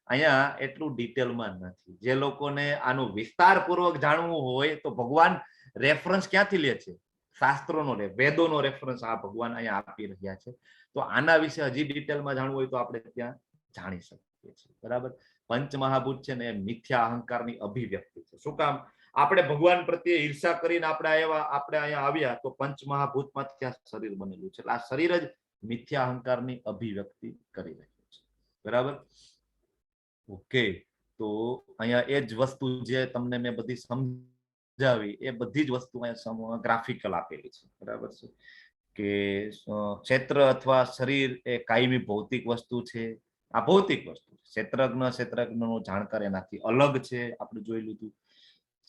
અહીંયા એટલું ડિટેલમાં નથી. જે લોકોને આનું વિસ્તારપૂર્વક જાણવું હોય તો ભગવાન રેફરન્સ ક્યાંથી લે છે? શાસ્ત્રોનો લે, વેદોનો રેફરન્સ આ ભગવાન અહીંયા આપી રહ્યા છે. તો આના વિશે હજી ડિટેલમાં જાણવું હોય તો આપણે ત્યાં જાણી શકીએ છીએ, બરાબર? પંચમહાભૂત છે ને એ મિથ્યા અહંકારની અભિવ્યક્તિ છે. શું કામ આપણે ભગવાન પ્રત્યે ઈર્ષા કરીને આપણે આવ્યા, આપણે અહીંયા આવ્યા, તો પંચમહાભૂતમાંથી આ શરીર બનેલું છે. એટલે આ શરીર જ મિથ્યા અહંકારની અભિવ્યક્તિ કરી રહ્યું છે, બરાબર? ઓકે, તો અહીંયા એ જ વસ્તુ જે તમને મેં બધી સમજાવી એ બધી જ વસ્તુ અહીંયા ગ્રાફિકલ આપેલી છે, બરાબર છે? કે ક્ષેત્ર અથવા શરીર એ કાયમી ભૌતિક વસ્તુ છે. આ ભૌતિક વસ્તુ છે. ક્ષેત્રજ્ઞ, ક્ષેત્રજ્ઞનો જાણકાર એનાથી અલગ છે, આપણે જોઈ લીધું.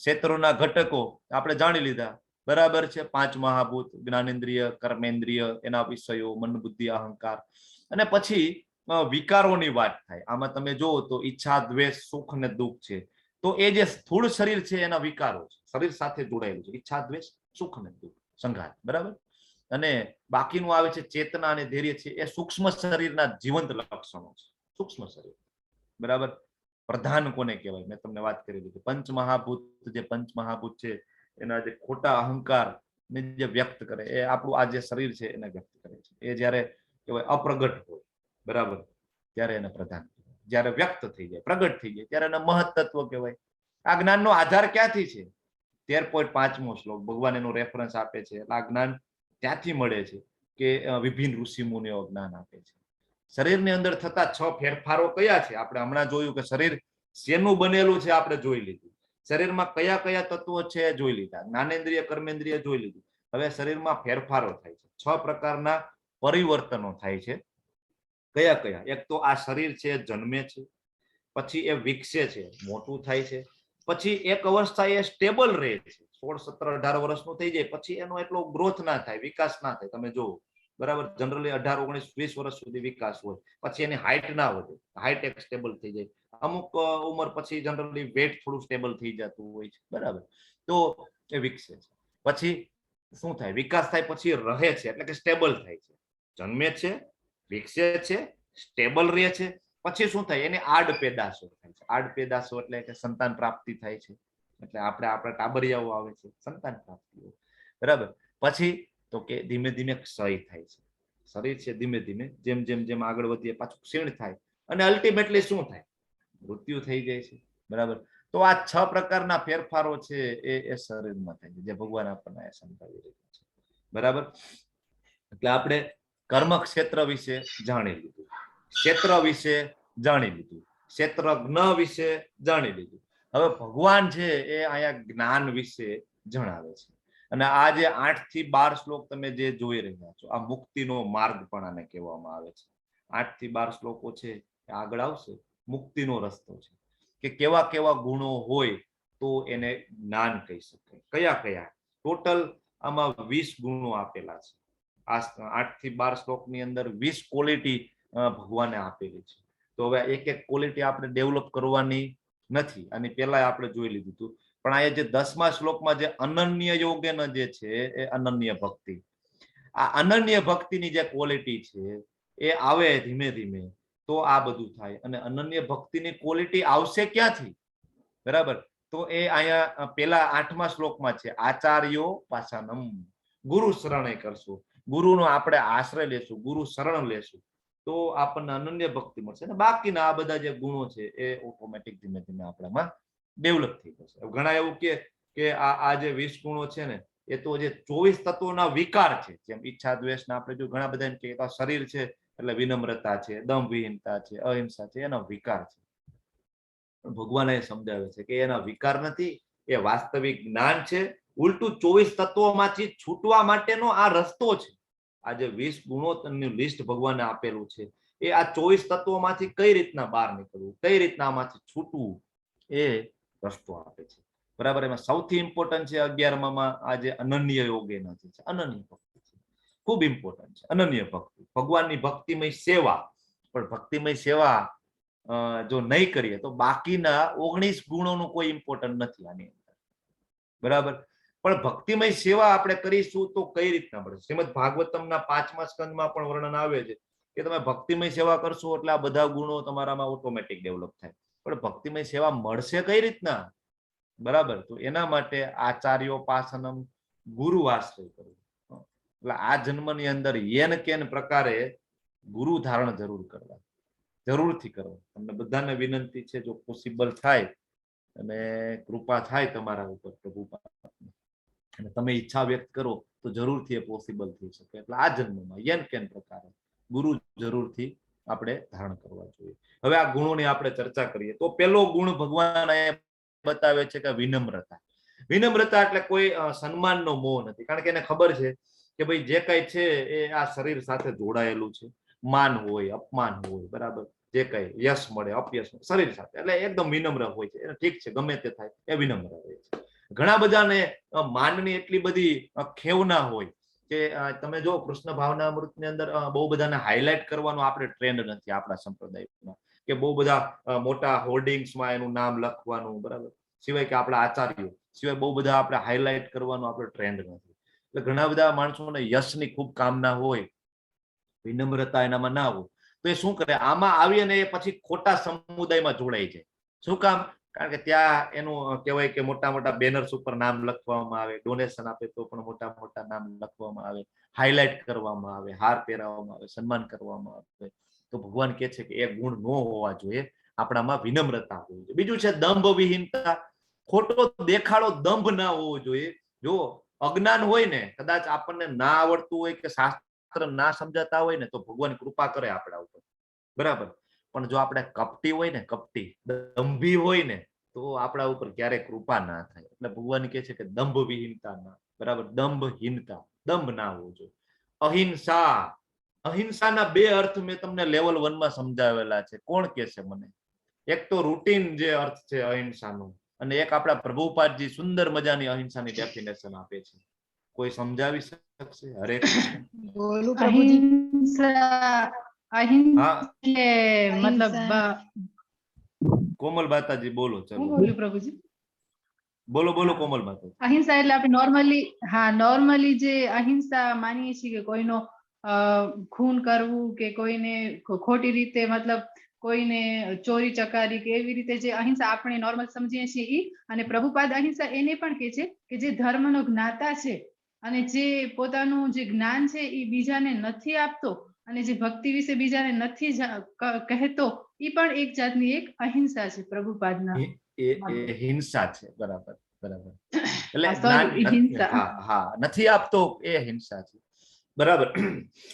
ક્ષેત્રોના ઘટકો આપણે જાણી લીધા, બરાબર છે? પાંચ મહાભૂત, જ્ઞાનેન્દ્રિય, કર્મેન્દ્રિય, એના વિષયો, મન, બુદ્ધિ, અહંકાર. અને પછી વિકારોની વાત થાય. આમાં તમે જુઓ તો ઈચ્છા, દ્વેષ, સુખ અને દુઃખ છે. તો એ જે સ્થૂળ શરીર છે એના વિકારો છે, શરીર સાથે જોડાયેલું છે. ઈચ્છા, દ્વેષ, સુખ અને દુઃખ સંઘાત, બરાબર? અને બાકીનું આવે છે ચેતના અને ધૈર્ય છે, એ સૂક્ષ્મ શરીરના જીવંત લક્ષણો છે, સૂક્ષ્મ શરીર, બરાબર? પ્રધાન કોને કહેવાય મેં તમને વાત કરી લીધી. પંચમહાભૂત, જે પંચમહાભૂત છે એના જે ખોટા અહંકાર ને જે વ્યક્ત કરે એ આપણું આ જે શરીર છે એને વ્યક્ત કરે છે. એ જ્યારે કહેવાય અપ્રગટ હોય, બરાબર, ત્યારે એને પ્રધાન કહેવાય. જ્યારે વ્યક્ત થઈ જાય, પ્રગટ થઈ જાય, ત્યારે એને મહત્તત્વ કહેવાય. આ જ્ઞાનનો આધાર ક્યાંથી છે? 13.5મો શ્લોક, ભગવાન એનું રેફરન્સ આપે છે. એટલે આ જ્ઞાન ત્યાંથી મળે છે કે વિભિન્ન ઋષિ મુનિઓ જ્ઞાન આપે છે. શરીરની અંદર થતા 6 ફેરફારો કયા છે? આપણે હમણાં જોયું કે શરીર શેનું બનેલું છે, આપણે જોઈ લીધું. શરીરમાં કયા કયા તત્વો છે જોઈ લીધા. જ્ઞાનેન્દ્રિય, કર્મેન્દ્રિય જોઈ લીધું. હવે શરીરમાં ફેરફારો થાય છે, 6 પ્રકારના પરિવર્તનો થાય છે. કયા કયા? એક તો આ શરીર છે જન્મે છે, પછી એ વિકસે છે, મોટું થાય છે, પછી એક અવસ્થા એ સ્ટેબલ રહે છે. 16, 17, 18 વર્ષનું થઈ જાય પછી એનો એટલો ગ્રોથ ના થાય, વિકાસ ના થાય. તમે જુઓ, બરાબર, જનરલી 18, 19, 20 વર્ષ સુધી વિકાસ હોય, પછી એની હાઇટ ના વધે, હાઇટ એક સ્ટેબલ થઈ જાય. અમુક ઉંમર પછી જનરલી વેટ થોડું સ્ટેબલ થઈ જતું હોય છે, બરાબર? તો એ વિકસે છે, પછી શું થાય? વિકાસ થાય પછી રહે છે, એટલે કે સ્ટેબલ થાય છે. જન્મે છે, વિકસે છે, સ્ટેબલ રહે છે, પછી શું થાય? એની આડ પેદાશો થાય છે. આડ પેદાશો એટલે કે સંતાન પ્રાપ્તિ થાય છે, એટલે આપણે આપણા ટાબરિયાઓ આવે છે, સંતાન પ્રાપ્તિ, બરાબર? પછી તો કે ધીમે ધીમે ક્ષય થાય છે. શરીર છે ધીમે ધીમે જેમ જેમ જેમ આગળ વધીએ પાછું ક્ષીણ થાય અને અલ્ટિમેટલી શું થાય? મૃત્યુ થઈ જાય છે, બરાબર? તો આ 6 પ્રકારના ફેરફારો છે એ શરીરમાં થાય છે, જે ભગવાન આપણને સમજાવી રહ્યા છે, બરાબર? એટલે આપણે કર્મ ક્ષેત્ર વિશે જાણી લીધું, ક્ષેત્ર વિશે જાણી લીધું, ક્ષેત્રજ્ઞ વિશે જાણી લીધું. હવે ભગવાન છે એ અહીંયા જ્ઞાન વિશે જણાવે છે. અને આ જે 8 થી 12 શ્લોક તમે જે જોઈ રહ્યા છો, આ મુક્તિનો માર્ગ પણ આને કહેવામાં આવે છે. 8 થી 12 શ્લોકો છે એ આગળ આવશે. મુક્તિનો રસ્તો છે કે કેવા કેવા ગુણો હોય તો એને જ્ઞાન કહી શકાય, કયા કયા. ટોટલ આમાં 20 ગુણો આપેલા છે. આ 8 થી 12 શ્લોકની અંદર 20 ક્વોલિટી ભગવાને આપેલી છે. તો હવે એક એક ક્વોલિટી આપણે ડેવલપ કરવાની નથી, અને પેલા આપણે જોઈ લીધું હતું. પણ આ જે 10મા શ્લોકમાં જે અનન્ય યોગેન જે છે એ અનન્ય ભક્તિ, આ અનન્ય ભક્તિની જે ક્વોલિટી છે એ આવે ધીમે ધીમે તો આ બધું થાય. અને અનન્ય ભક્તિની ક્વોલિટી આવશે ક્યાંથી? બરાબર, તો એ અહીંયા પેલા 8મા શ્લોકમાં છે, આચાર્યો પાસાનમ, ગુરુ શરણે કરશું, ગુરુનો આપણે આશ્રય લેશું, ગુરુ શરણ લેશું તો આપણને અનન્ય ભક્તિ મળશે. અને બાકીના આ બધા જે ગુણો છે એ ઓટોમેટિક ધીમે ધીમે આપણામાં ડેવલપ થઈ જશે. ઘણા એવું કે આ જે 20 ગુણો છે ને એ તો જે 24 તત્વોના વિકાર છે, જેમ ઈચ્છા દ્વેષ ના આપણે જો ઘણા બધા એમ કે આ શરીર છે એટલે વિનમ્રતા છે, દંભવિહીનતા છે, અહિંસા છે, એનો વિકાર છે. પણ ભગવાન એ સમજાવે છે કે એના વિકાર નથી, એ વાસ્તવિક જ્ઞાન છે. ઉલટું 24 તત્વોમાંથી છૂટવા માટેનો આ રસ્તો છે. આ જે 20 ગુણોનું લિસ્ટ ભગવાને આપેલું છે, એ આ 24 તત્વોમાંથી કઈ રીતના બહાર નીકળવું, કઈ રીતના આમાંથી છૂટવું, એ રસ્તો આપે છે. બરાબર. એમાં સૌથી ઇમ્પોર્ટન્ટ છે 11મામાં આ જે અનન્ય યોગ એના જે છે, અનન્ય ભક્તિ છે, ખૂબ ઇમ્પોર્ટન્ટ છે અનન્ય ભક્તિ, ભગવાનની ભક્તિમય સેવા. પણ ભક્તિમય સેવા જો નહીં કરીએ તો બાકીના 19 ગુણોનું કોઈ ઇમ્પોર્ટન્ટ નથી આની અંદર. બરાબર. પણ ભક્તિમય સેવા આપણે કરીશું તો કઈ રીતના મળે? શ્રીમદ ભાગવતમના 5મા સ્કંદમાં પણ વર્ણન આવે છે કે તમે ભક્તિમય સેવા કરશો એટલે આ બધા ગુણો તમારામાં ઓટોમેટિક ડેવલપ થાય. પણ ભક્તિમય સેવા મળશે કઈ રીતના? બરાબર. તો એના માટે આચાર્યોપાસનમ, ગુરુ આશ્રય કરવું. એટલે આ જન્મની અંદર યેન can પ્રકારે ગુરુ ધારણ જરૂર કરવા, જરૂરથી કરવા. તમને બધાને વિનંતી છે, જો પોસિબલ થાય અને કૃપા થાય તમારા ઉપર પ્રભુ, અને તમે ઈચ્છા વ્યક્ત કરો તો જરૂરથી એ પોસિબલ થઈ શકે. એટલે આ જન્મમાં યેન can પ્રકારે ગુરુ જરૂરથી આપણે ધારણ કરવા જોઈએ. હવે આ ગુણોની આપણે ચર્ચા કરીએ તો પેલો ગુણ ભગવાન અહીંયા બતાવે છે કે વિનમ્રતા. વિનમ્રતા એટલે કોઈ સન્માનનો મોહ નથી, કારણ કે એને ખબર છે કે ભાઈ જે કઈ છે એ આ શરીર સાથે જોડાયેલું છે. માન હોય, અપમાન હોય, બરાબર, જે કઈ યશ મળે, અપયશ મળે, શરીર સાથે, એટલે એકદમ વિનમ્ર હોય છે. એને ઠીક છે, ગમે તે થાય એ વિનમ્ર હોય છે. ઘણા બધાને માનની એટલી બધી ખેવના હોય કે તમે જો કૃષ્ણ ભાવનામૃતની અંદર બહુ બધાને હાઇલાઇટ કરવાનો આપણે ટ્રેન્ડ નથી આપણા સંપ્રદાયમાં, કે બહુ બધા મોટા હોર્ડિંગ્સમાં એનું નામ લખવાનું, બરાબર, સિવાય કે આપણા આચાર્યો સિવાય બહુ બધા આપણે હાઇલાઇટ કરવાનો આપણે ટ્રેન્ડ નથી. એટલે ઘણા બધા માણસોને યશની ખૂબ કામના હોય, વિનમ્રતા એનામાં ના હોય, તો એ શું કરે, આમાં આવી અને એ પછી ખોટા સમુદાયમાં જોડાઈ જાય. શું કામ? કારણ કે ત્યાં એનું કહેવાય કે મોટા મોટા બેનર્સ ઉપર નામ લખવામાં આવે, ડોનેશન આપે તો પણ મોટા મોટા નામ લખવામાં આવે, હાઇલાઇટ કરવામાં આવે, હાર પહેરાવવામાં આવે, સન્માન કરવામાં આવે. તો ભગવાન કહે છે કે એ ગુણ ન હોવા જોઈએ, આપણામાં વિનમ્રતા હોવી જોઈએ. બીજું છે દંભ વિહીનતા. ખોટો દેખાડો, દંભ ના હોવો જોઈએ. જો અજ્ઞાન હોય ને, કદાચ આપણને ના આવડતું હોય કે શાસ્ત્ર ના સમજાતા હોય ને, તો ભગવાન કૃપા કરે આપણા ઉપર, બરાબર. પણ જો આપણે કપટી હોય ને, કપટી દંભી હોય ને, તો આપણા ઉપર ક્યારેય કૃપા ના થાય. એટલે ભગવાન કહે છે કે દંભ વિહીનતા ના, બરાબર, દંભહીનતા, દંભ ના હોવો જોઈએ. અહિંસા. અહિંસાના બે અર્થ મેં તમને લેવલ 1 માં સમજાવેલા છે. કોણ કહેશે મને? એક તો રૂટીન જે અર્થ છે અહિંસાનો, અને એક આપણા પ્રભુપાદજી સુંદર મજાની અહિંસાની ડેફિનેશન આપે છે. કોઈ સમજાવી શકશે? હરે કૃષ્ણ. બોલું પ્રભુજી. અહિંસા, અહિંસા હા, એટલે મતલબ કોમલ માતાજી બોલો. હું ચલો બોલું પ્રભુજી? બોલો બોલો કોમલ માતાજી. અહિંસા એટલે આપણે નોર્મલી, હા, નોર્મલી જે અહિંસા માનીએ છીએ કે કોઈનો ખૂન કરવું કે કોઈને ખોટી રીતે, મતલબ કોઈને ચોરી ચકારી કે એવી રીતે જે અહિંસા આપણે નોર્મલ સમજીએ છીએ ઈ. અને પ્રભુપાદ અહિંસા એને પણ કહે છે કે જે ધર્મનો જ્ઞાતા છે અને જે પોતાનું જે જ્ઞાન છે એ બીજાને નથી આપતો અને જે ભક્તિ વિશે બીજાને નથી કહેતો, એ પણ એક જાતની એક અહિંસા છે પ્રભુપાદના. એ એ હિંસા છે, બરાબર બરાબર. એટલે હા, sorry, જ્ઞાન હિંસા. હા હા, નથી આપતો એ હિંસા છે, બરાબર.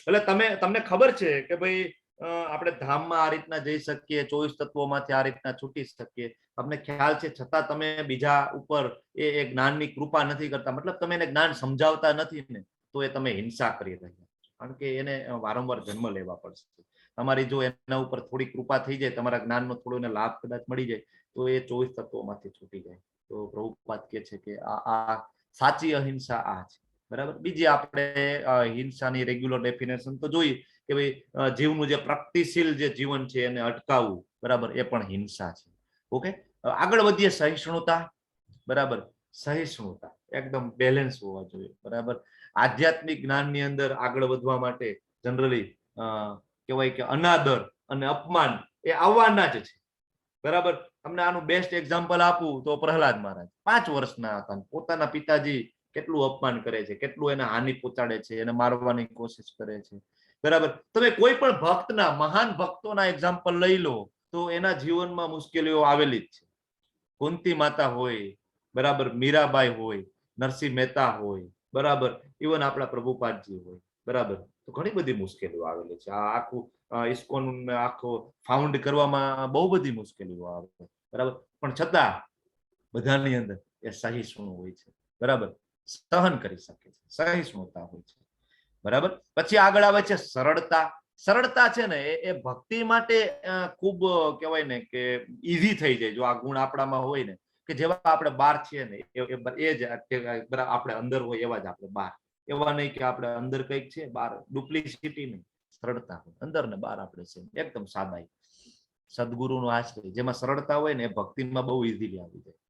એટલે તમને ખબર છે કે ભાઈ આપણે ધામમાં આ રીતના જઈ શકીએ, 24 તત્વોમાંથી આ રીતના છૂટી શકીએ, તમને ખ્યાલ છે, છતાં તમે બીજા ઉપર એ જ્ઞાનની કૃપા નથી કરતા, મતલબ તમે એને જ્ઞાન સમજાવતા નથી ને, તો એ તમે હિંસા કરી રહ્યા છો. કારણ કે એને વારંવાર જન્મ લેવા પડશે. તમારી જો એના ઉપર થોડી કૃપા થઈ જાય, તમારા જ્ઞાનનો થોડો એને લાભ કદાચ મળી જાય, તો એ 24 તત્વોમાંથી છૂટી જાય. તો પ્રભુપાદ કહે છે કે આ સાચી અહિંસા આ છે, બરાબર. બીજી આપણે હિંસાની રેગ્યુલર ડેફિનેશન તો જોઈએ કે ભાઈ જીવનું જે પ્રગતિશીલ જે જીવન છે એને અટકાવવું, બરાબર, એ પણ હિંસા છે. ઓકે, આગળ વધીએ. સહિષ્ણુતા, બરાબર. સહિષ્ણુતા એકદમ બેલેન્સ હોવા જોઈએ, બરાબર. આધ્યાત્મિક જ્ઞાનની અંદર આગળ વધવા માટે જનરલી કહેવાય કે અનાદર અને અપમાન એ આવવાના જ છે, બરાબર. તમને આનું બેસ્ટ એક્ઝામ્પલ આપું તો પ્રહલાદ મહારાજ 5 વર્ષના હતા, પોતાના પિતાજી કેટલું અપમાન કરે છે, કેટલું એને હાનિ પહોંચાડે છે, એને મારવાની કોશિશ કરે છે, બરાબર. તમે કોઈ પણ ભક્તના, મહાન ભક્તોના એક્ઝામ્પલ લઈ લો તો એના જીવનમાં મુશ્કેલીઓ આવેલી જ છે. કુંતી માતા હોય, બરાબર, મીરાબાઈ હોય, નરસિંહ મહેતા હોય, બરાબર, ઇવન આપણા પ્રભુપાદજી હોય, બરાબર. તો ઘણી બધી મુશ્કેલીઓ આવેલી છે. આ આખું ઇસ્કોન આખો ફાઉન્ડ કરવામાં બહુ બધી મુશ્કેલીઓ આવે, બરાબર? પણ છતાં બધાની અંદર એ સહિષ્ણુ હોય છે, બરાબર? સહન કરી શકે છે, સહિષ્ણુતા હોય છે, બરાબર? પછી આગળ આવે છે સરળતા. સરળતા છે ને એ ભક્તિ માટે ખૂબ કહેવાય ને કે ઈઝી થઈ જાય જો આ ગુણ આપણામાં હોય ને, કે જેવા આપણે બહાર છીએ ને એ જ આપણે અંદર હોય એવા જ આપણે બહાર, એવા નહીં કે આપણે અંદર કંઈક છે બહાર, ડુપ્લિસિટી નહીં, સરળતા હોય અંદર ને બહાર આપણે છે એકદમ સાદાઈ. સદગુરુનો આશ્રય, જેમાં સરળતા હોય ને એ ભક્તિમાં બહુ ઈઝીલી આવી જાય.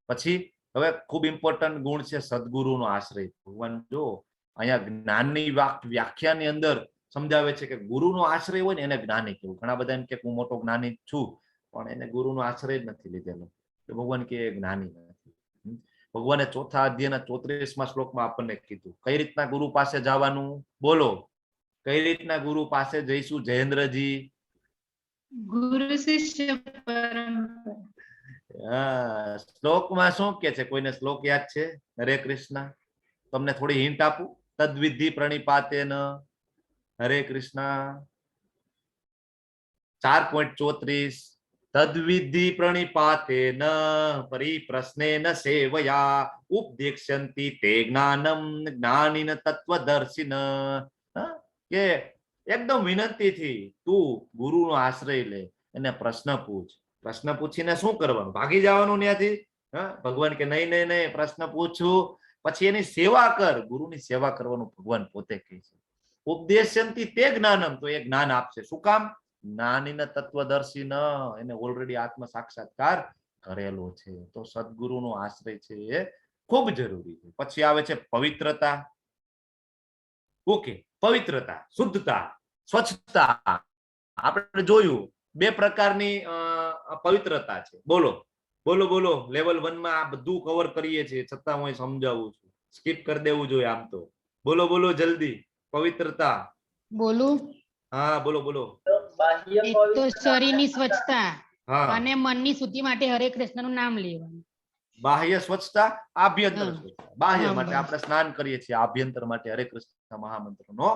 પછી હવે ખૂબ ઇમ્પોર્ટન્ટ ગુણ છે સદગુરુનો આશ્રય. ભગવાન જો અહીંયા જ્ઞાનની વ્યાખ્યાની અંદર સમજાવે છે કે ગુરુનો આશ્રય હોય ને એને જ્ઞાની કહેવું. ઘણા બધા એમ કે હું મોટો જ્ઞાની છું, પણ એને ગુરુનો આશ્રય જ નથી લીધેલો, તો ભગવાન કે જ્ઞાની નથી. ભગવાને ચોથા અધ્યાયના 34મા શ્લોકમાં આપણને કીધું કઈ રીતના ગુરુ પાસે જવાનું. બોલો, કઈ રીતના ગુરુ પાસે જઈશું જયેન્દ્રજી? ગુરુ શિષ્ય પરંપરા. હા, શ્લોકમાં શું કે છે? કોઈને શ્લોક યાદ છે? હરે કૃષ્ણ. તમને થોડી હિન્ટ આપું. તદ્વિધિ પ્રણિપાતેન. હરે કૃષ્ણ. 4.34. તદ્વિધિ પ્રણિપાતેન પરિપ્રશ્નેન સેવયા ઉપદેક્ષ્યન્તિ તે જ્ઞાનમ જ્ઞાનિન તત્વદર્શિન. કે એકદમ વિનંતીથી તું ગુરુનો આશ્રય લે, એને પ્રશ્ન પૂછ. પ્રશ્ન પૂછીને શું કરવાનું? ભાગી જવાનું ત્યાંથી? હા, ભગવાન કે નહીં નહીં નહીં, પ્રશ્ન પૂછું પછી એની સેવા કર. ગુરુની સેવા કરવાનું ભગવાન પોતે કહે છે. ઉપદેશંતિ તે જ્ઞાનમ, તો એ જ્ઞાન આપશે. શું કામ? જ્ઞાનીને તત્વદર્શી ન, એને ઓલરેડી આત્મ સાક્ષાત્કાર કરેલો છે. તો સદગુરુનો આશ્રય છે એ ખૂબ જરૂરી છે. પછી આવે છે પવિત્રતા. ઓકે, પવિત્રતા, શુદ્ધતા, સ્વચ્છતા. આપણે જોયું બે પ્રકારની પવિત્રતા છે. બોલો બોલો બોલો. લેવલ 1 માં આ બધું કવર કરીએ છીએ, છતાં હું સમજાવું છું. સ્કીપ કરી દેવું જોઈએ આમ તો. બોલો બોલો જલ્દી. પવિત્રતા. બોલું? હા, બોલો બોલો. બાહ્ય એક તો શરીરની સ્વચ્છતા અને મનની શુદ્ધિ માટે હરે કૃષ્ણ નું નામ લેવાનું. બાહ્ય સ્વચ્છતા, આભ્યંતર સ્વચ્છતા. બાહ્ય માટે બસ. આપણે સ્નાન કરીએ છીએ, આભ્યંતર માટે હરે કૃષ્ણ મહામંત્ર નો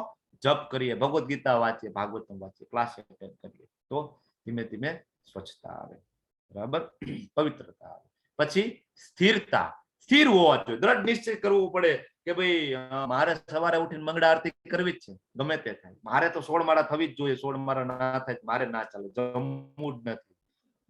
જપ કરીએ, ભગવદ્ ગીતા વાંચીએ, ભાગવતમ વાંચીએ, ક્લાસ એટેન્ડ કરીએ, તો ધીમે ધીમે સ્વચ્છતા આવે, બરાબર? પવિત્રતા આવે. પછી સ્થિરતા. સ્થિર હોવા જોઈએ, દ્રઢ નિશ્ચય કરવો પડે કે ભાઈ મારે સવારે ઉઠીને મંગળા આરતી કરવી જ છે, ગમે તે થાય. મારે તો 16 માળા થવી જ જોઈએ, 16 માળા ના થાય મારે ના ચાલે, જમવું જ નથી.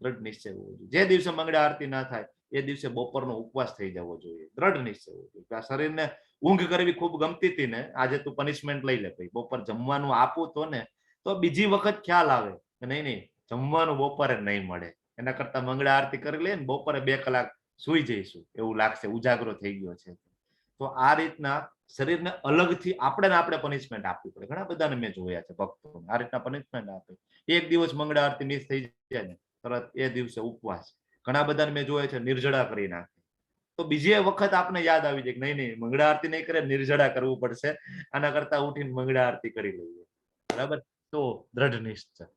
દ્રઢ નિશ્ચય હોવો જોઈએ. જે દિવસે મંગળા આરતી ના થાય એ દિવસે બપોરનો ઉપવાસ થઈ જવો જોઈએ. દ્રઢ નિશ્ચય હોવો જોઈએ. આ શરીરને ઊંઘ કરવી ખૂબ ગમતી હતી ને, આજે તું પનિશમેન્ટ લઈ લે ભાઈ, બપોર જમવાનું આપું તો ને, તો બીજી વખત ખ્યાલ આવે કે નહીં નહીં, જમવાનું બપોરે નહીં મળે, એના કરતા મંગળા આરતી કરી લઈએ ને બપોરે 2 કલાક સુઈ જઈશું, એવું લાગશે, ઉજાગરો થઈ ગયો છે. તો આ રીતના શરીરને અલગથી આપણે ને આપણે પનિશમેન્ટ આપવી પડે. ઘણા બધાને મેં જોયા છે ભક્તો આ રીતના પનિશમેન્ટ આપે. એક દિવસ મંગળા આરતી મિસ થઈ જાય ને તરત એ દિવસે ઉપવાસ. ઘણા બધાને મેં જોયા છે નિર્જળા કરી નાખે, તો બીજી વખત આપને યાદ આવી જાય કે નહીં નહીં, મંગળા આરતી નહીં કરે, નિર્જળા કરવું પડશે, આના કરતા ઉઠીને મંગળા આરતી કરી લઈએ, બરાબર? તો દ્રઢ નિશ્ચય,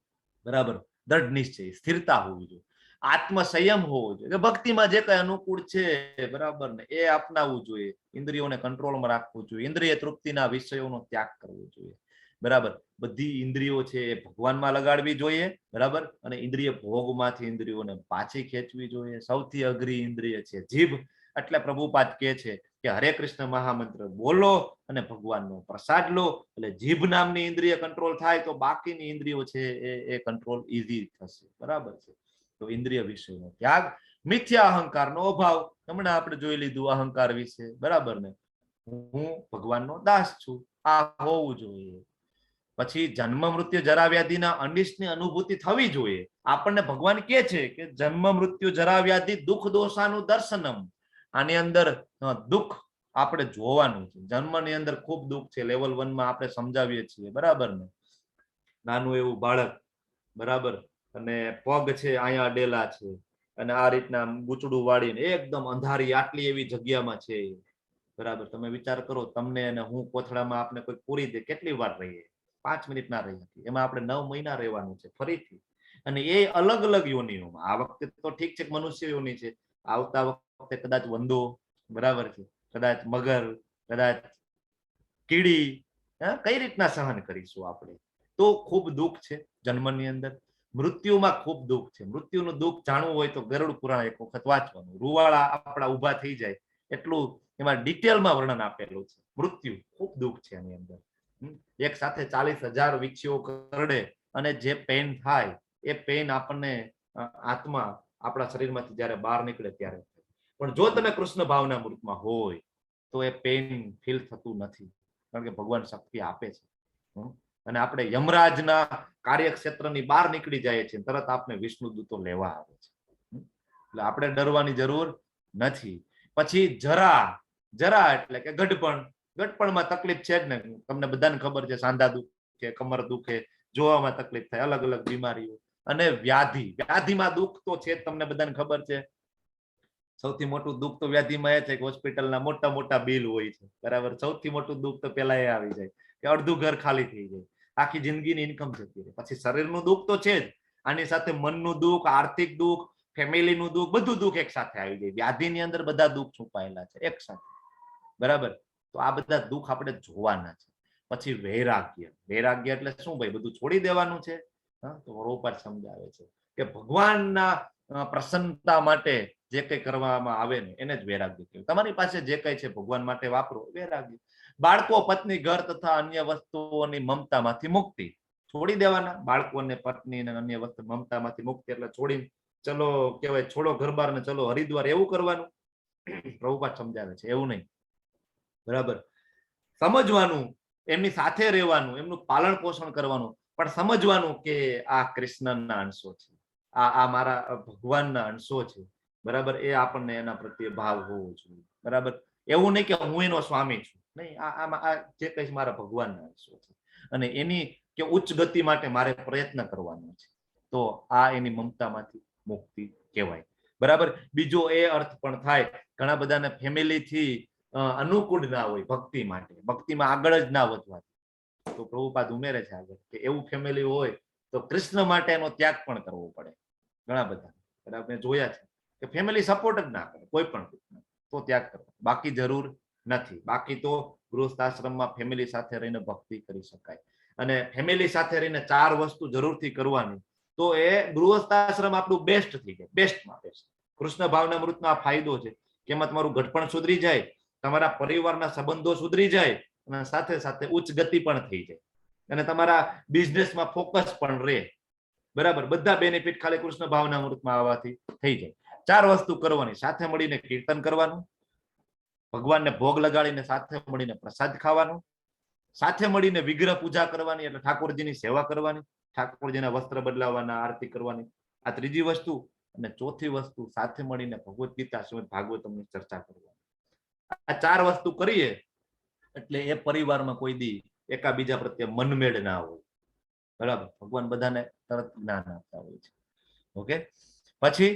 બરાબર? દ્રઢ નિશ્ચય, સ્થિરતા હોવી જોઈએ, આત્મસંયમ હોવો જોઈએ કે ભક્તિમાં જે કઈ અનુકૂળ છે, બરાબર ને, એ અપનાવવું જોઈએ. ઇન્દ્રિયોને કંટ્રોલમાં રાખવું જોઈએ, ઇન્દ્રિય તૃપ્તિના વિષયોનો ત્યાગ કરવો જોઈએ, બરાબર? બધી ઇન્દ્રિયો છે એ ભગવાનમાં લગાડવી જોઈએ, બરાબર? અને ઇન્દ્રિય ભોગમાંથી ઇન્દ્રિયોને પાછી ખેંચવી જોઈએ. સૌથી અઘરી ઇન્દ્રિય છે જીભ. એટલે પ્રભુપાદ કહે છે કે હરે કૃષ્ણ મહામંત્ર બોલો અને ભગવાનનો પ્રસાદ લો, એટલે જીભ નામની ઇન્દ્રિય કંટ્રોલ થાય તો બાકીની ઇન્દ્રિયો છે એ કંટ્રોલ ઈઝી થશે, બરાબર છે? તો ઇન્દ્રિય વિષયનો ત્યાગ, મિથ્યા અહંકારનો અભાવ. હમણાં આપણે જોઈ લીધું અહંકાર વિશે, બરાબર ને? હું ભગવાનનો દાસ છું, આ હોવું જોઈએ. પછી જન્મ મૃત્યુ જરા વ્યાધિના અનિષ્ટની અનુભૂતિ થવી જોઈએ. આપણને ભગવાન કહે છે કે જન્મ મૃત્યુ જરા વ્યાધિ દુઃખ દોષાનું દર્શનમ. આની અંદર દુઃખ આપણે જોવાનું છે. જન્મની અંદર ખૂબ દુઃખ છે, લેવલ 1 માં આપણે સમજાવીએ છીએ, બરાબર ને? નાનું એવું બાળક, બરાબર, અને પગ છે અહીંયા અડેલા છે, અને આ રીતના ગૂંચડું વાળીને એકદમ અંધારી આટલી એવી જગ્યામાં છે, બરાબર? તમે વિચાર કરો, તમને અને હું કોથળામાં આપને કોઈ પૂરી દે, કેટલી વાર રહીએ? 5 મિનિટ ના રહી શકીએ. એમાં આપણે 9 મહિના રહેવાનું છે ફરીથી, અને એ અલગ અલગ યોનિઓમાં. આ વખતે તો ઠીક છે કે મનુષ્ય યોનિ છે, આવતા વખતે કદાચ વંદો, બરાબર છે, કદાચ મગર, કદાચ કીડી. હા, કઈ રીતના સહન કરીશું આપણે? તો ખૂબ દુઃખ છે જન્મની અંદર. મૃત્યુમાં ખૂબ દુઃખ છે. મૃત્યુનું દુઃખ જાણવું હોય તો ગરુડ પુરાણ એક વખત વાંચવાનું. રૂવાળા આપણા ઊભા થઈ જાય એટલું એમાં ડિટેલમાં વર્ણન આપેલું છે. મૃત્યુ ખૂબ દુઃખ છે એની અંદર. એક સાથે 40,000 વીછીઓ કરડે અને જે પેન થાય એ પેન આપણને આત્મા આપણા શરીરમાંથી જ્યારે બહાર નીકળે ત્યારે થાય. પણ જો તમે કૃષ્ણ ભાવનામૃતમાં હોય તો એ પેન ફીલ થતું નથી, કારણ કે ભગવાન શક્તિ આપે છે. અને આપણે યમરાજના કાર્યક્ષેત્રની બહાર નીકળી જાય છીએ, તરત આપને વિષ્ણુ દૂતો લેવા આવે છે. એટલે આપણે ડરવાની જરૂર નથી. પછી જરા, જરા એટલે કે ગઢપણ. ગઢપણમાં તકલીફ છે જ ને, તમને બધાને ખબર છે. સાંધા દુખે, કમર દુખે, જોવામાં તકલીફ થાય, અલગ અલગ બીમારીઓ. અને વ્યાધિ, વ્યાધિમાં દુઃખ તો છે જ, તમને બધાને ખબર છે. સૌથી મોટું દુઃખ તો વ્યાધિમાં એ છે કે હોસ્પિટલના મોટા મોટા બિલ હોય છે, બરાબર. સૌથી મોટું દુઃખ તો પેલા એ આવી જાય કે અડધું ઘર ખાલી થઈ જાય, આખી જિંદગીની ઇન્કમ જતી રહે. પછી શરીરનું દુઃખ તો છે જ, આની સાથે મનનું દુઃખ, આર્થિક દુઃખ, ફેમિલીનું દુઃખ, બધું દુઃખ એક સાથે આવી જાય. વ્યાધિની અંદર બધા દુઃખ છુપાયેલા છે એક સાથે, બરાબર. તો આ બધા દુઃખ આપણે જોવાના છે. પછી વૈરાગ્ય. વૈરાગ્ય એટલે શું ભાઈ? બધું છોડી દેવાનું છે? હા, તો પ્રભુપાદ સમજાવે છે કે ભગવાનના પ્રસન્નતા માટે જે કંઈ કરવામાં આવે ને એને જ વૈરાગ્ય કહેવાય. તમારી પાસે જે કંઈ છે ભગવાન માટે વાપરો, વૈરાગ્ય. બાળકો, પત્ની, ઘર તથા અન્ય વસ્તુઓની મમતામાંથી મુક્તિ. છોડી દેવાના બાળકોને, પત્ની અને અન્ય વસ્તુ મમતામાંથી મુક્તિ એટલે છોડી ચલો કહેવાય, છોડો ઘરબાર ને ચલો હરિદ્વાર, એવું કરવાનું પ્રભુપાદ સમજાવે છે, એવું નહીં, બરાબર. સમજવાનું, એમની સાથે રહેવાનું, એમનું પાલન પોષણ કરવાનું, પણ સમજવાનું કે આ કૃષ્ણના અંશો છે, આ મારા ભગવાનના અંશો છે, બરાબર. એ આપણને એના પ્રત્યે ભાવ હોવો જોઈએ, બરાબર. એવું નહીં કે હું એનો સ્વામી છું, નહીં, આ આમાં આ જે કંઈ મારા ભગવાનના અંશો છે અને એની કે ઉચ્ચ ગતિ માટે મારે પ્રયત્ન કરવાનો છે, તો આ એની મમતામાંથી મુક્તિ કહેવાય, બરાબર. બીજો એ અર્થ પણ થાય, ઘણા બધાને ફેમિલીથી અનુકૂળ ના હોય ભક્તિ માટે, ભક્તિમાં આગળ જ ના વધવા, તો પ્રભુપાદ ઉમેરે છે આગળ કે એવું ફેમિલી હોય તો કૃષ્ણ માટે એનો ત્યાગ પણ કરવો પડે. ઘણા બધા, બરાબર, મેં જોયા છે કે ફેમિલી સપોર્ટ જ ના કરે કોઈ પણ રીતના, તો ત્યાગ કરવો, બાકી જરૂર નથી. બાકી તો ગૃહસ્થ આશ્રમમાં ફેમિલી સાથે રહીને ભક્તિ કરી શકાય અને ફેમિલી સાથે રહીને ચાર વસ્તુ જરૂરથી કરવાની, તો એ ગૃહસ્થ આશ્રમ આપણું બેસ્ટ થઈ જાય, બેસ્ટમાં બેસ્ટ. કૃષ્ણ ભાવનામૃતનો આ ફાયદો છે કે એમાં તમારું ઘટપણ સુધરી જાય, તમારા પરિવારના સંબંધો સુધરી જાય અને સાથે સાથે ઉચ્ચ ગતિ પણ થઈ જાય અને તમારા બિઝનેસમાં ફોકસ પણ રહે, બરાબર. બધા બેનિફિટ ખાલી કૃષ્ણ ભાવનામૃતમાં આવવાથી થઈ જાય. ચાર વસ્તુ કરવાની: સાથે મળીને કીર્તન કરવાનું, ભગવાનને ભોગ લગાડીને સાથે મળીને પ્રસાદ ખાવાનું, સાથે મળીને વિગ્રહ પૂજા કરવાની એટલે ઠાકોરજીની સેવા કરવાની, ઠાકોરજીના વસ્ત્ર બદલાવવાના, આરતી કરવાની, આ ત્રીજી વસ્તુ. અને ચોથી વસ્તુ, સાથે મળીને ભગવદ્ ગીતા, શ્રીમદ ભાગવતમની ચર્ચા કરવાની. આ ચાર વસ્તુ કરીએ એટલે એ પરિવારમાં કોઈ દી એકાબીજા પ્રત્યે મનમેળ ના હોય, બરાબર. ભગવાન બધાને તરત જ્ઞાન આપતા હોય છે. ઓકે, પછી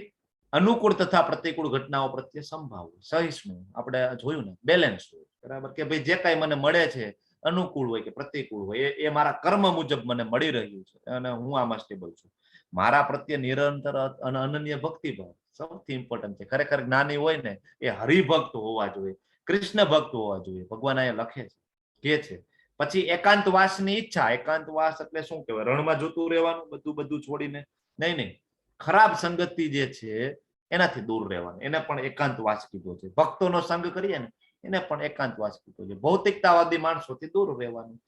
અનુકૂળ તથા પ્રતિકૂળ ઘટનાઓ પ્રત્યે સમભાવ, સહિષ્ણુ, આપણે જોયું ને, બેલેન્સ હોય, બરાબર. કે ભાઈ જે કાંઈ મને મળે છે અનુકૂળ હોય કે પ્રતિકૂળ હોય, એ મારા કર્મ મુજબ મને મળી રહ્યું છે અને હું આમાં સ્ટેબલ છું. મારા પ્રત્યે નિરંતર અને અનન્ય ભક્તિભાવ સૌથી ઇમ્પોર્ટન્ટ છે. ખરેખર જ્ઞાની હોય ને એ હરિભક્ત હોવા જોઈએ, કૃષ્ણ ભક્ત હોવા જોઈએ. ભગવાન અહીંયા લખે છે કે છે. પછી એકાંતવાસની ઈચ્છા. એકાંતવાસ એટલે શું કહેવાય? રણમાં જતું રહેવાનું, બધું બધું છોડીને? નહીં નહીં, ખરાબ સંગતિ જે છે એનાથી દૂર રહેવાનું, એને પણ એકાંતવાસ કીધો છે. ભક્તોનો સંગ કરીએ ને એને પણ એકાંતવાસ કીધો છે. ભૌતિકતાવાદી માણસોથી દૂર રહેવાનું,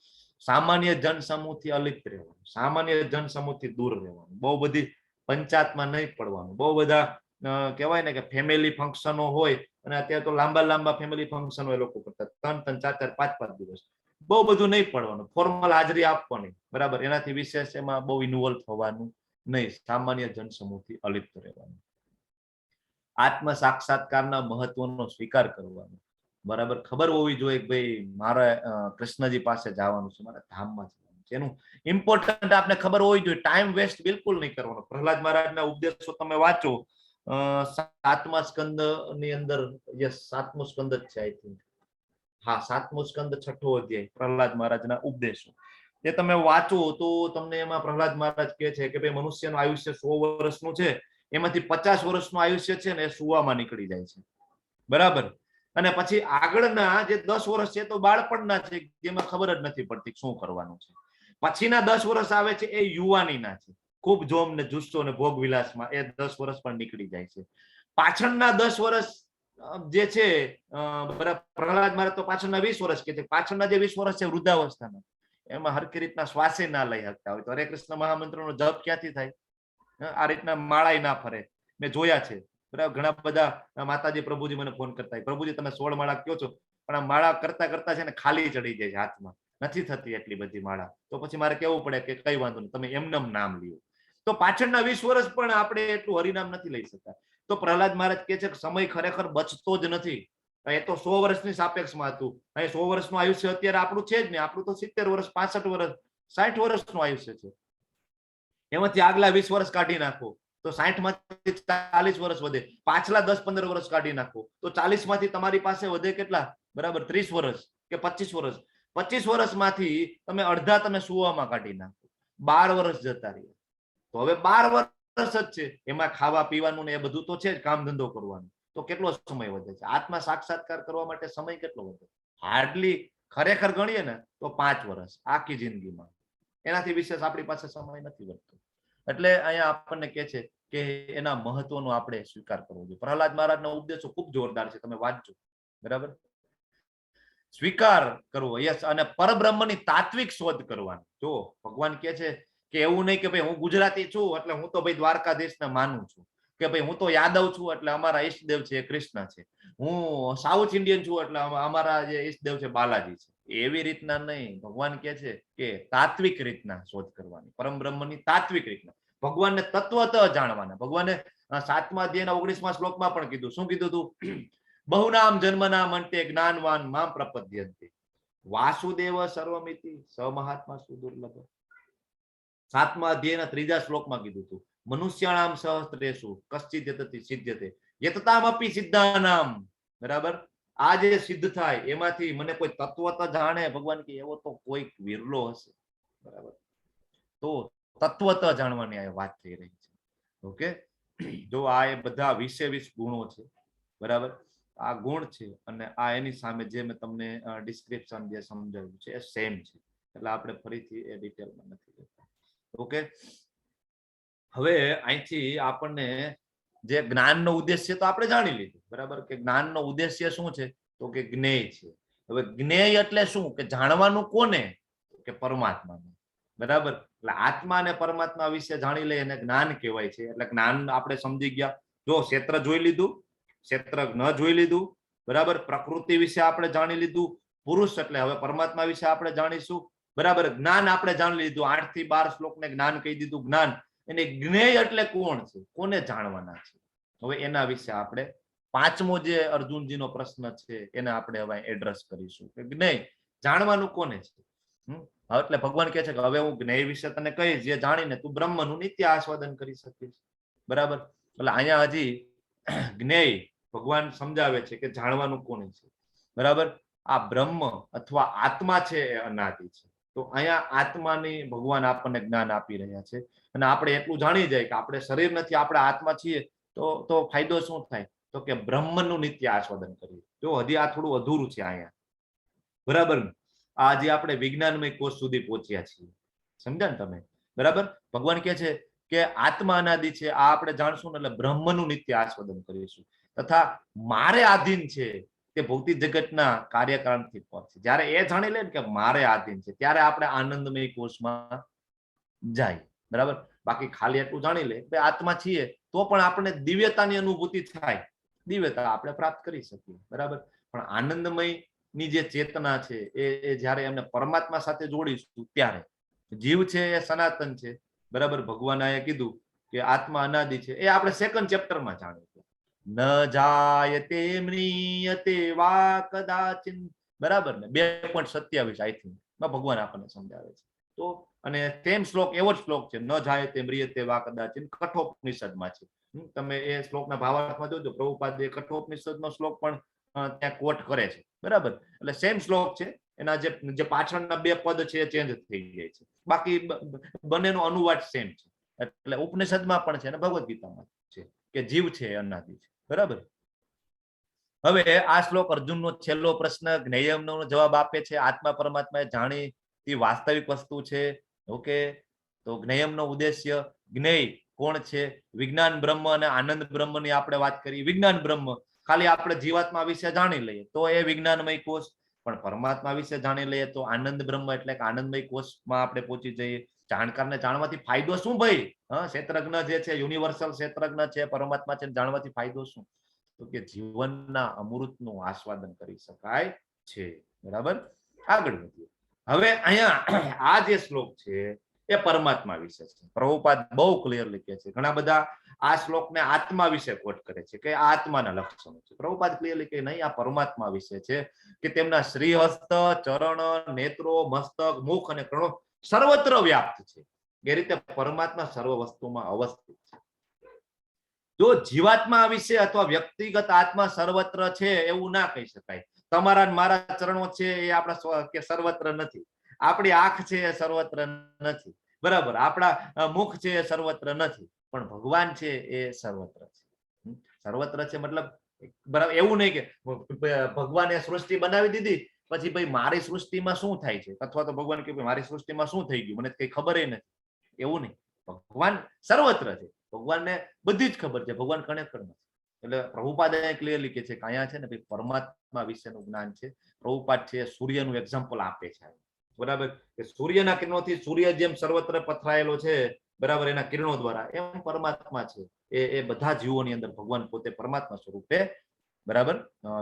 સામાન્ય જનસમૂહથી અલિપ્ત રહેવાનું, સામાન્ય જનસમૂહથી દૂર રહેવાનું, બહુ બધી પંચાયતમાં નહીં પડવાનું, બહુ બધા કહેવાય ને કે ફેમિલી ફંક્શનો હોય, અને અત્યારે તો લાંબા લાંબા ફેમિલી ફંક્શન હોય લોકો કરતા, 3 3 4 4 5 5 દિવસ, બહુ બધું નહીં પડવાનું, ફોર્મલ હાજરી આપવાની, બરાબર. એનાથી વિશેષ એમાં બહુ ઇન્વોલ્વ થવાનું નહીં, સામાન્ય જનસમૂહથી અલિપ્ત રહેવાનું, આત્મ સાક્ષાત્કારના મહત્વનો સ્વીકાર કરવાનો, બરાબર. ખબર હોવી જોઈએ કે ભાઈ મારે કૃષ્ણજી પાસે જવાનું છે, મારે ધામમાં જવાનું છે, એનું ઇમ્પોર્ટન્ટ આપને ખબર હોવી જોઈએ. ટાઈમ વેસ્ટ બિલકુલ નહીં કરવાનો. પ્રહલાદ મહારાજના ઉપદેશો તમે વાંચો, સાતમા સ્કંદ ની અંદર, યસ, સાતમો સ્કંદ જ છે I think, હા, સાતમો સ્કંદ છઠ્ઠો અધ્યાય, પ્રહલાદ મહારાજના ઉપદેશો, એ તમે વાંચો તો તમને એમાં પ્રહલાદ મહારાજ કહે છે કે ભાઈ મનુષ્યનું આયુષ્ય 100 વર્ષનું છે, એમાંથી 50 વર્ષનું આયુષ્ય છે ને એ સુવામાં નીકળી જાય છે, બરાબર. અને પછી આગળના જે 10 વર્ષ છે તો બાળપણના છે, જેમાં ખબર જ નથી પડતી શું કરવાનું છે. પછીના 10 વર્ષ આવે છે એ યુવાનીના છે, ખૂબ જોમ ને જુસ્સો ને ભોગ વિલાસમાં એ 10 વર્ષ પણ નીકળી જાય છે. પાછળના 10 વર્ષ જે છે, બરાબર, પ્રહલાદ મહારાજ તો પાછળના 20 વર્ષ કે છે, પાછળના જે 20 વર્ષ છે વૃદ્ધાવસ્થાના, એમાં હરખી રીતના શ્વાસે ના લઈ શકતા હોય તો હરે કૃષ્ણ મહામંત્રનો જપ ક્યાંથી થાય? આ રીતના માળાય ના ફરે. મેં જોયા છે, બરાબર, ઘણા બધા માતાજી પ્રભુજી મને ફોન કરતા હોય, પ્રભુજી તમે 16 માળા કયો છો, પણ આ માળા કરતા કરતા છે ને ખાલી ચડી જાય છે, હાથમાં નથી થતી એટલી બધી માળા. તો પછી મારે કેવું પડે કે કઈ વાંધો નહીં, તમે એમનેમ નામ લ્યો. તો પાછળના 20 વર્ષ પણ આપણે એટલું હરિનામ નથી લઈ શકતા. તો પ્રહલાદ મહારાજ કહે છે કે સમય ખરેખર બચતો જ નથી. એ તો 100 વર્ષની સાપેક્ષમાં હતું, અહીં 100 વર્ષનું આયુષ્ય અત્યારે આપણું છે જ ને, આપણું તો 70 વર્ષ, 65 વર્ષ, 60 વર્ષનું આયુષ્ય છે. એમાંથી આગલા 20 વર્ષ કાઢી નાખો તો 60 માંથી 40 વર્ષ વધે. પાછલા 10-15 વર્ષ કાઢી નાખો તો 40 માંથી તમારી પાસે વધે કેટલા? બરાબર, 30 વર્ષ કે 25 વર્ષ. 25 વર્ષમાંથી તમે અડધા તમે સુવામાં કાઢી નાખો, 12 વર્ષ જતા રહ્યા. તો હવે 12 વર્ષ જ છે, એમાં ખાવા પીવાનું ને એ બધું તો છે જ, કામ ધંધો કરવાનું, તો કેટલો સમય વધે છે? આત્મા સાક્ષાત્કાર કરવા માટે સમય કેટલો વધે? હાર્ડલી ખરેખર ગણીએ ને તો 5 વર્ષ આખી જિંદગીમાં, એનાથી વિશેષ આપણી પાસે સમય નથી વધતો. એટલે અહીંયા આપણને કહે છે કે એના મહત્વનો આપણે સ્વીકાર કરવો જોઈએ. પ્રહલાદ મહારાજના ઉપદેશો ખૂબ જોરદાર છે, તમે વાંચજો, બરાબર. સ્વીકાર કરવો, યસ, અને પરબ્રહ્મની તાત્વિક શોધ કરવાની. જો ભગવાન કહે છે કે એવું નહીં કે ભાઈ હું ગુજરાતી છું એટલે હું તો ભાઈ દ્વારકાધીશને માનું છું, કે ભાઈ હું તો યાદવ છું એટલે અમારા ઈષ્ટદેવ છે કૃષ્ણ છે, હું સાઉથ ઇન્ડિયન છું એટલે અમારા જે ઈષ્ટદેવ છે બાલાજી છે, એવી રીતના નહીં. ભગવાન કહે છે કે તાત્વિક રીતના શોધ કરવાની, પરમ બ્રહ્મની તાત્વિક રીતના, ભગવાનને તત્વતઃ જાણવાના. ભગવાને 7મા અધ્યાયના 19મા શ્લોકમાં પણ કીધું. શું કીધું તું? બહુનામ જન્મનામ અંતે જ્ઞાનવાન મામ પ્રપદ્યન્તે વાસુદેવ સર્વમિતિ સ મહાત્મા સુદુર્લભ. 7મા અધ્યાયના 3જા શ્લોકમાં કીધું તું, મનુષ્યાણામ સહસ્ત્રેષુ કશ્ચિદ યતતિ સિદ્ધ્યતે યતતામપી સિદ્ધાનામ. બરાબર, આ જે સિદ્ધ થાય એમાંથી મને કોઈ તત્વત જાણે, ભગવાન કે એવો તો કોઈ વિરલો હશે. બરાબર, તો તત્વત જાણવાની આ વાત થઈ રહી છે. ઓકે, જો આ એ બધા 20 ગુણો છે, બરાબર, આ ગુણ છે અને આ એની સામે જે મેં તમને ડિસ્ક્રિપ્શન જે સમજાવ્યું છે એ સેમ છે, એટલે આપણે ફરીથી એ ડિટેલમાં નથી જતા. ઓકે, હવે અહીંથી આપણને જે જ્ઞાનનો ઉદ્દેશ્ય તો આપણે જાણી લીધું, બરાબર, કે જ્ઞાનનો ઉદ્દેશ્ય શું છે? તો કે જ્ઞેય છે. હવે જ્ઞેય એટલે શું? કે જાણવાનું કોને? કે પરમાત્માને. બરાબર, એટલે આત્મા અને પરમાત્મા વિશે જાણી લઈએ એને જ્ઞાન કહેવાય છે. એટલે જ્ઞાન આપણે સમજી ગયા. જો ક્ષેત્ર જોઈ લીધું, ક્ષેત્ર ન જોઈ લીધું, બરાબર, પ્રકૃતિ વિશે આપણે જાણી લીધું, પુરુષ એટલે હવે પરમાત્મા વિશે આપણે જાણીશું, બરાબર, જ્ઞાન આપણે જાણી લીધું, 8 થી 12 શ્લોકને જ્ઞાન કહી દીધું. જ્ઞાન એને જ્ઞેય એટલે કોણ છે, કોને જાણવાના છે? હવે એના વિશે આપણે 5મો જે અર્જુનજીનો પ્રશ્ન છે એને આપણે હવે એડ્રેસ કરીશું કે જ્ઞેય જાણવાનું કોને છે. હવે એટલે ભગવાન કહે છે કે હવે હું જ્ઞેય વિશે તને કહીશ, જે જાણીને તું બ્રહ્મનું નિત્ય આસ્વાદન કરી શકીશ. બરાબર, એટલે અહીંયા હજી જ્ઞેય ભગવાન સમજાવે છે કે જાણવાનું કોને છે. બરાબર, આ બ્રહ્મ અથવા આત્મા છે એ અનાદિ છે. તો અહીંયા આત્માની ભગવાન આપણને જ્ઞાન આપી રહ્યા છે અને આપણે એટલું જાણી જાય કે આપણે શરીર નથી, આપણે આત્મા છીએ, તો ફાયદો શું થાય? તો કે બ્રહ્મનું નિત્ય આસ્વાદન કરીએ. જો હજી આ થોડું અધૂરું છે અહીંયા, બરાબર ને? આ જે આપણે વિજ્ઞાનમય કોષ સુધી પહોંચ્યા છીએ, સમજ્યા ને તમે? બરાબર, ભગવાન કહે છે કે આત્મા અનાદિ છે, આ આપણે જાણશું ને એટલે બ્રહ્મનું નિત્ય આસ્વાદન કરીશું. તથા મારે આધીન છે તે ભૌતિક જગતના કાર્યકારણથી પર છે. જ્યારે એ જાણી લે ને કે મારે આધીન છે, ત્યારે આપણે આનંદમય કોષમાં જાય. બરાબર, બાકી ખાલી એટલું જાણી લે કે આત્મા છીએ તો પણ આપણે દિવ્યતાની અનુભૂતિ થાય, દિવ્યતા આપણે પ્રાપ્ત કરી શકીએ. બરાબર, પણ આનંદમય ની જે ચેતના છે એ જ્યારે એમને પરમાત્મા સાથે જોડીશું ત્યારે જીવ છે એ સનાતન છે. બરાબર, ભગવાન એ કીધું કે આત્મા અનાદિ છે, એ આપણે સેકન્ડ ચેપ્ટરમાં જાણ્યું. ન જાયતે મ્રિયતે વા કદાચિન, બરાબર ને? 2.27 I think માં ભગવાન આપણને સમજાવે છે. તો અને સેમ શ્લોક એવો જ શ્લોક છે, ન જાયતે મ્રિયતે વા કદાચિન, કઠોપનિષદમાં છે. તમે એ શ્લોકના ભાવાર્થમાં જોજો, પ્રભુપાદ એ કઠોપનિષદનો શ્લોક પણ ત્યાં કોટ કરે છે. બરાબર, એટલે સેમ શ્લોક છે, એના જે પાછળના 2 પદ છે એ ચેન્જ થઈ જાય છે, બાકી બંનેનો અનુવાદ સેમ છે. એટલે ઉપનિષદમાં પણ છે અને ભગવદ્ ગીતામાં છે કે જીવ છે એ અનાદિ છે. બરાબર, હવે આ શ્લોક અર્જુનનો છેલ્લો પ્રશ્ન જ્ઞેયમનો જવાબ આપે છે. આત્મા પરમાત્મા એ જાણીતી વાસ્તવિક વસ્તુ છે. ઓકે, તો જ્ઞેયમનો ઉદ્દેશ્ય, જ્ઞેય કોણ છે? વિજ્ઞાન બ્રહ્મ અને આનંદ બ્રહ્મની આપણે વાત કરી. વિજ્ઞાન બ્રહ્મ ખાલી આપણે જીવાત્મા વિશે જાણી લઈએ તો એ વિજ્ઞાનમય કોષ, પણ પરમાત્મા વિશે જાણી લઈએ તો આનંદ બ્રહ્મ એટલે કે આનંદમય કોષમાં આપણે પહોંચી જઈએ. જાણકારને જાણવાથી ફાયદો શું ભાઈ? હા, ક્ષેત્રજ્ઞ જે છે, યુનિવર્સલ ક્ષેત્રજ્ઞ છે, પરમાત્મા છે, જાણવાથી ફાયદો શું? તો કે જીવનના અમૃતનું આસ્વાદન કરી શકાય છે. બરાબર, આગળ વધીએ. હવે અહીંયા આ જે શ્લોક છે એ પરમાત્મા વિશે છે. પ્રભુપાદ બહુ ક્લિયરલી કહે છે. ઘણા બધા આ શ્લોકને આત્મા વિશે કોટ કરે છે કે આ આત્માના લક્ષણો છે. પ્રભુપાદ ક્લિયરલી કે નહીં, આ પરમાત્મા વિશે છે કે તેમના શ્રીહસ્ત, ચરણ, નેત્રો, મસ્તક, મુખ અને કર્ણો સર્વત્ર વ્યાપ્ત છે. એ રીતે પરમાત્મા સર્વ વસ્તુમાં અવસ્થિત છે. જો જીવાત્મા વિશે અથવા વ્યક્તિગત આત્મા સર્વત્ર છે એવું ના કહી શકાય. તમારા ને મારા ચરણો છે એ આપણા કે સર્વત્ર નથી, આપણી આંખ છે એ સર્વત્ર નથી, બરાબર, આપણા મુખ છે એ સર્વત્ર નથી, પણ ભગવાન છે એ સર્વત્ર છે. સર્વત્ર છે મતલબ બરાબર એવું નહીં કે ભગવાને સૃષ્ટિ બનાવી દીધી પછી ભાઈ મારી સૃષ્ટિમાં શું થાય છે, અથવા તો ભગવાન કે મારી સૃષ્ટિમાં શું થઈ ગયું મને કઈ ખબર નથી, એવું નહીં. ભગવાન સર્વત્ર છે, ભગવાનને બધી જ ખબર છે, ભગવાન કણે કણ નથી. એટલે પ્રભુપાદ અહીંયા ક્લિયરલી કે છે કે અહીંયા છે ને ભાઈ પરમાત્મા વિશેનું જ્ઞાન છે. પ્રભુપાદ છે સૂર્યનું એક્ઝામ્પલ આપે છે, બરાબર, કે સૂર્યના કિરણોથી સૂર્ય જેમ સર્વત્ર પથરાયેલો છે, બરાબર, એના કિરણો દ્વારા, એમ પરમાત્મા છે એ બધા જીવોની અંદર ભગવાન પોતે પરમાત્મા સ્વરૂપે, બરાબર,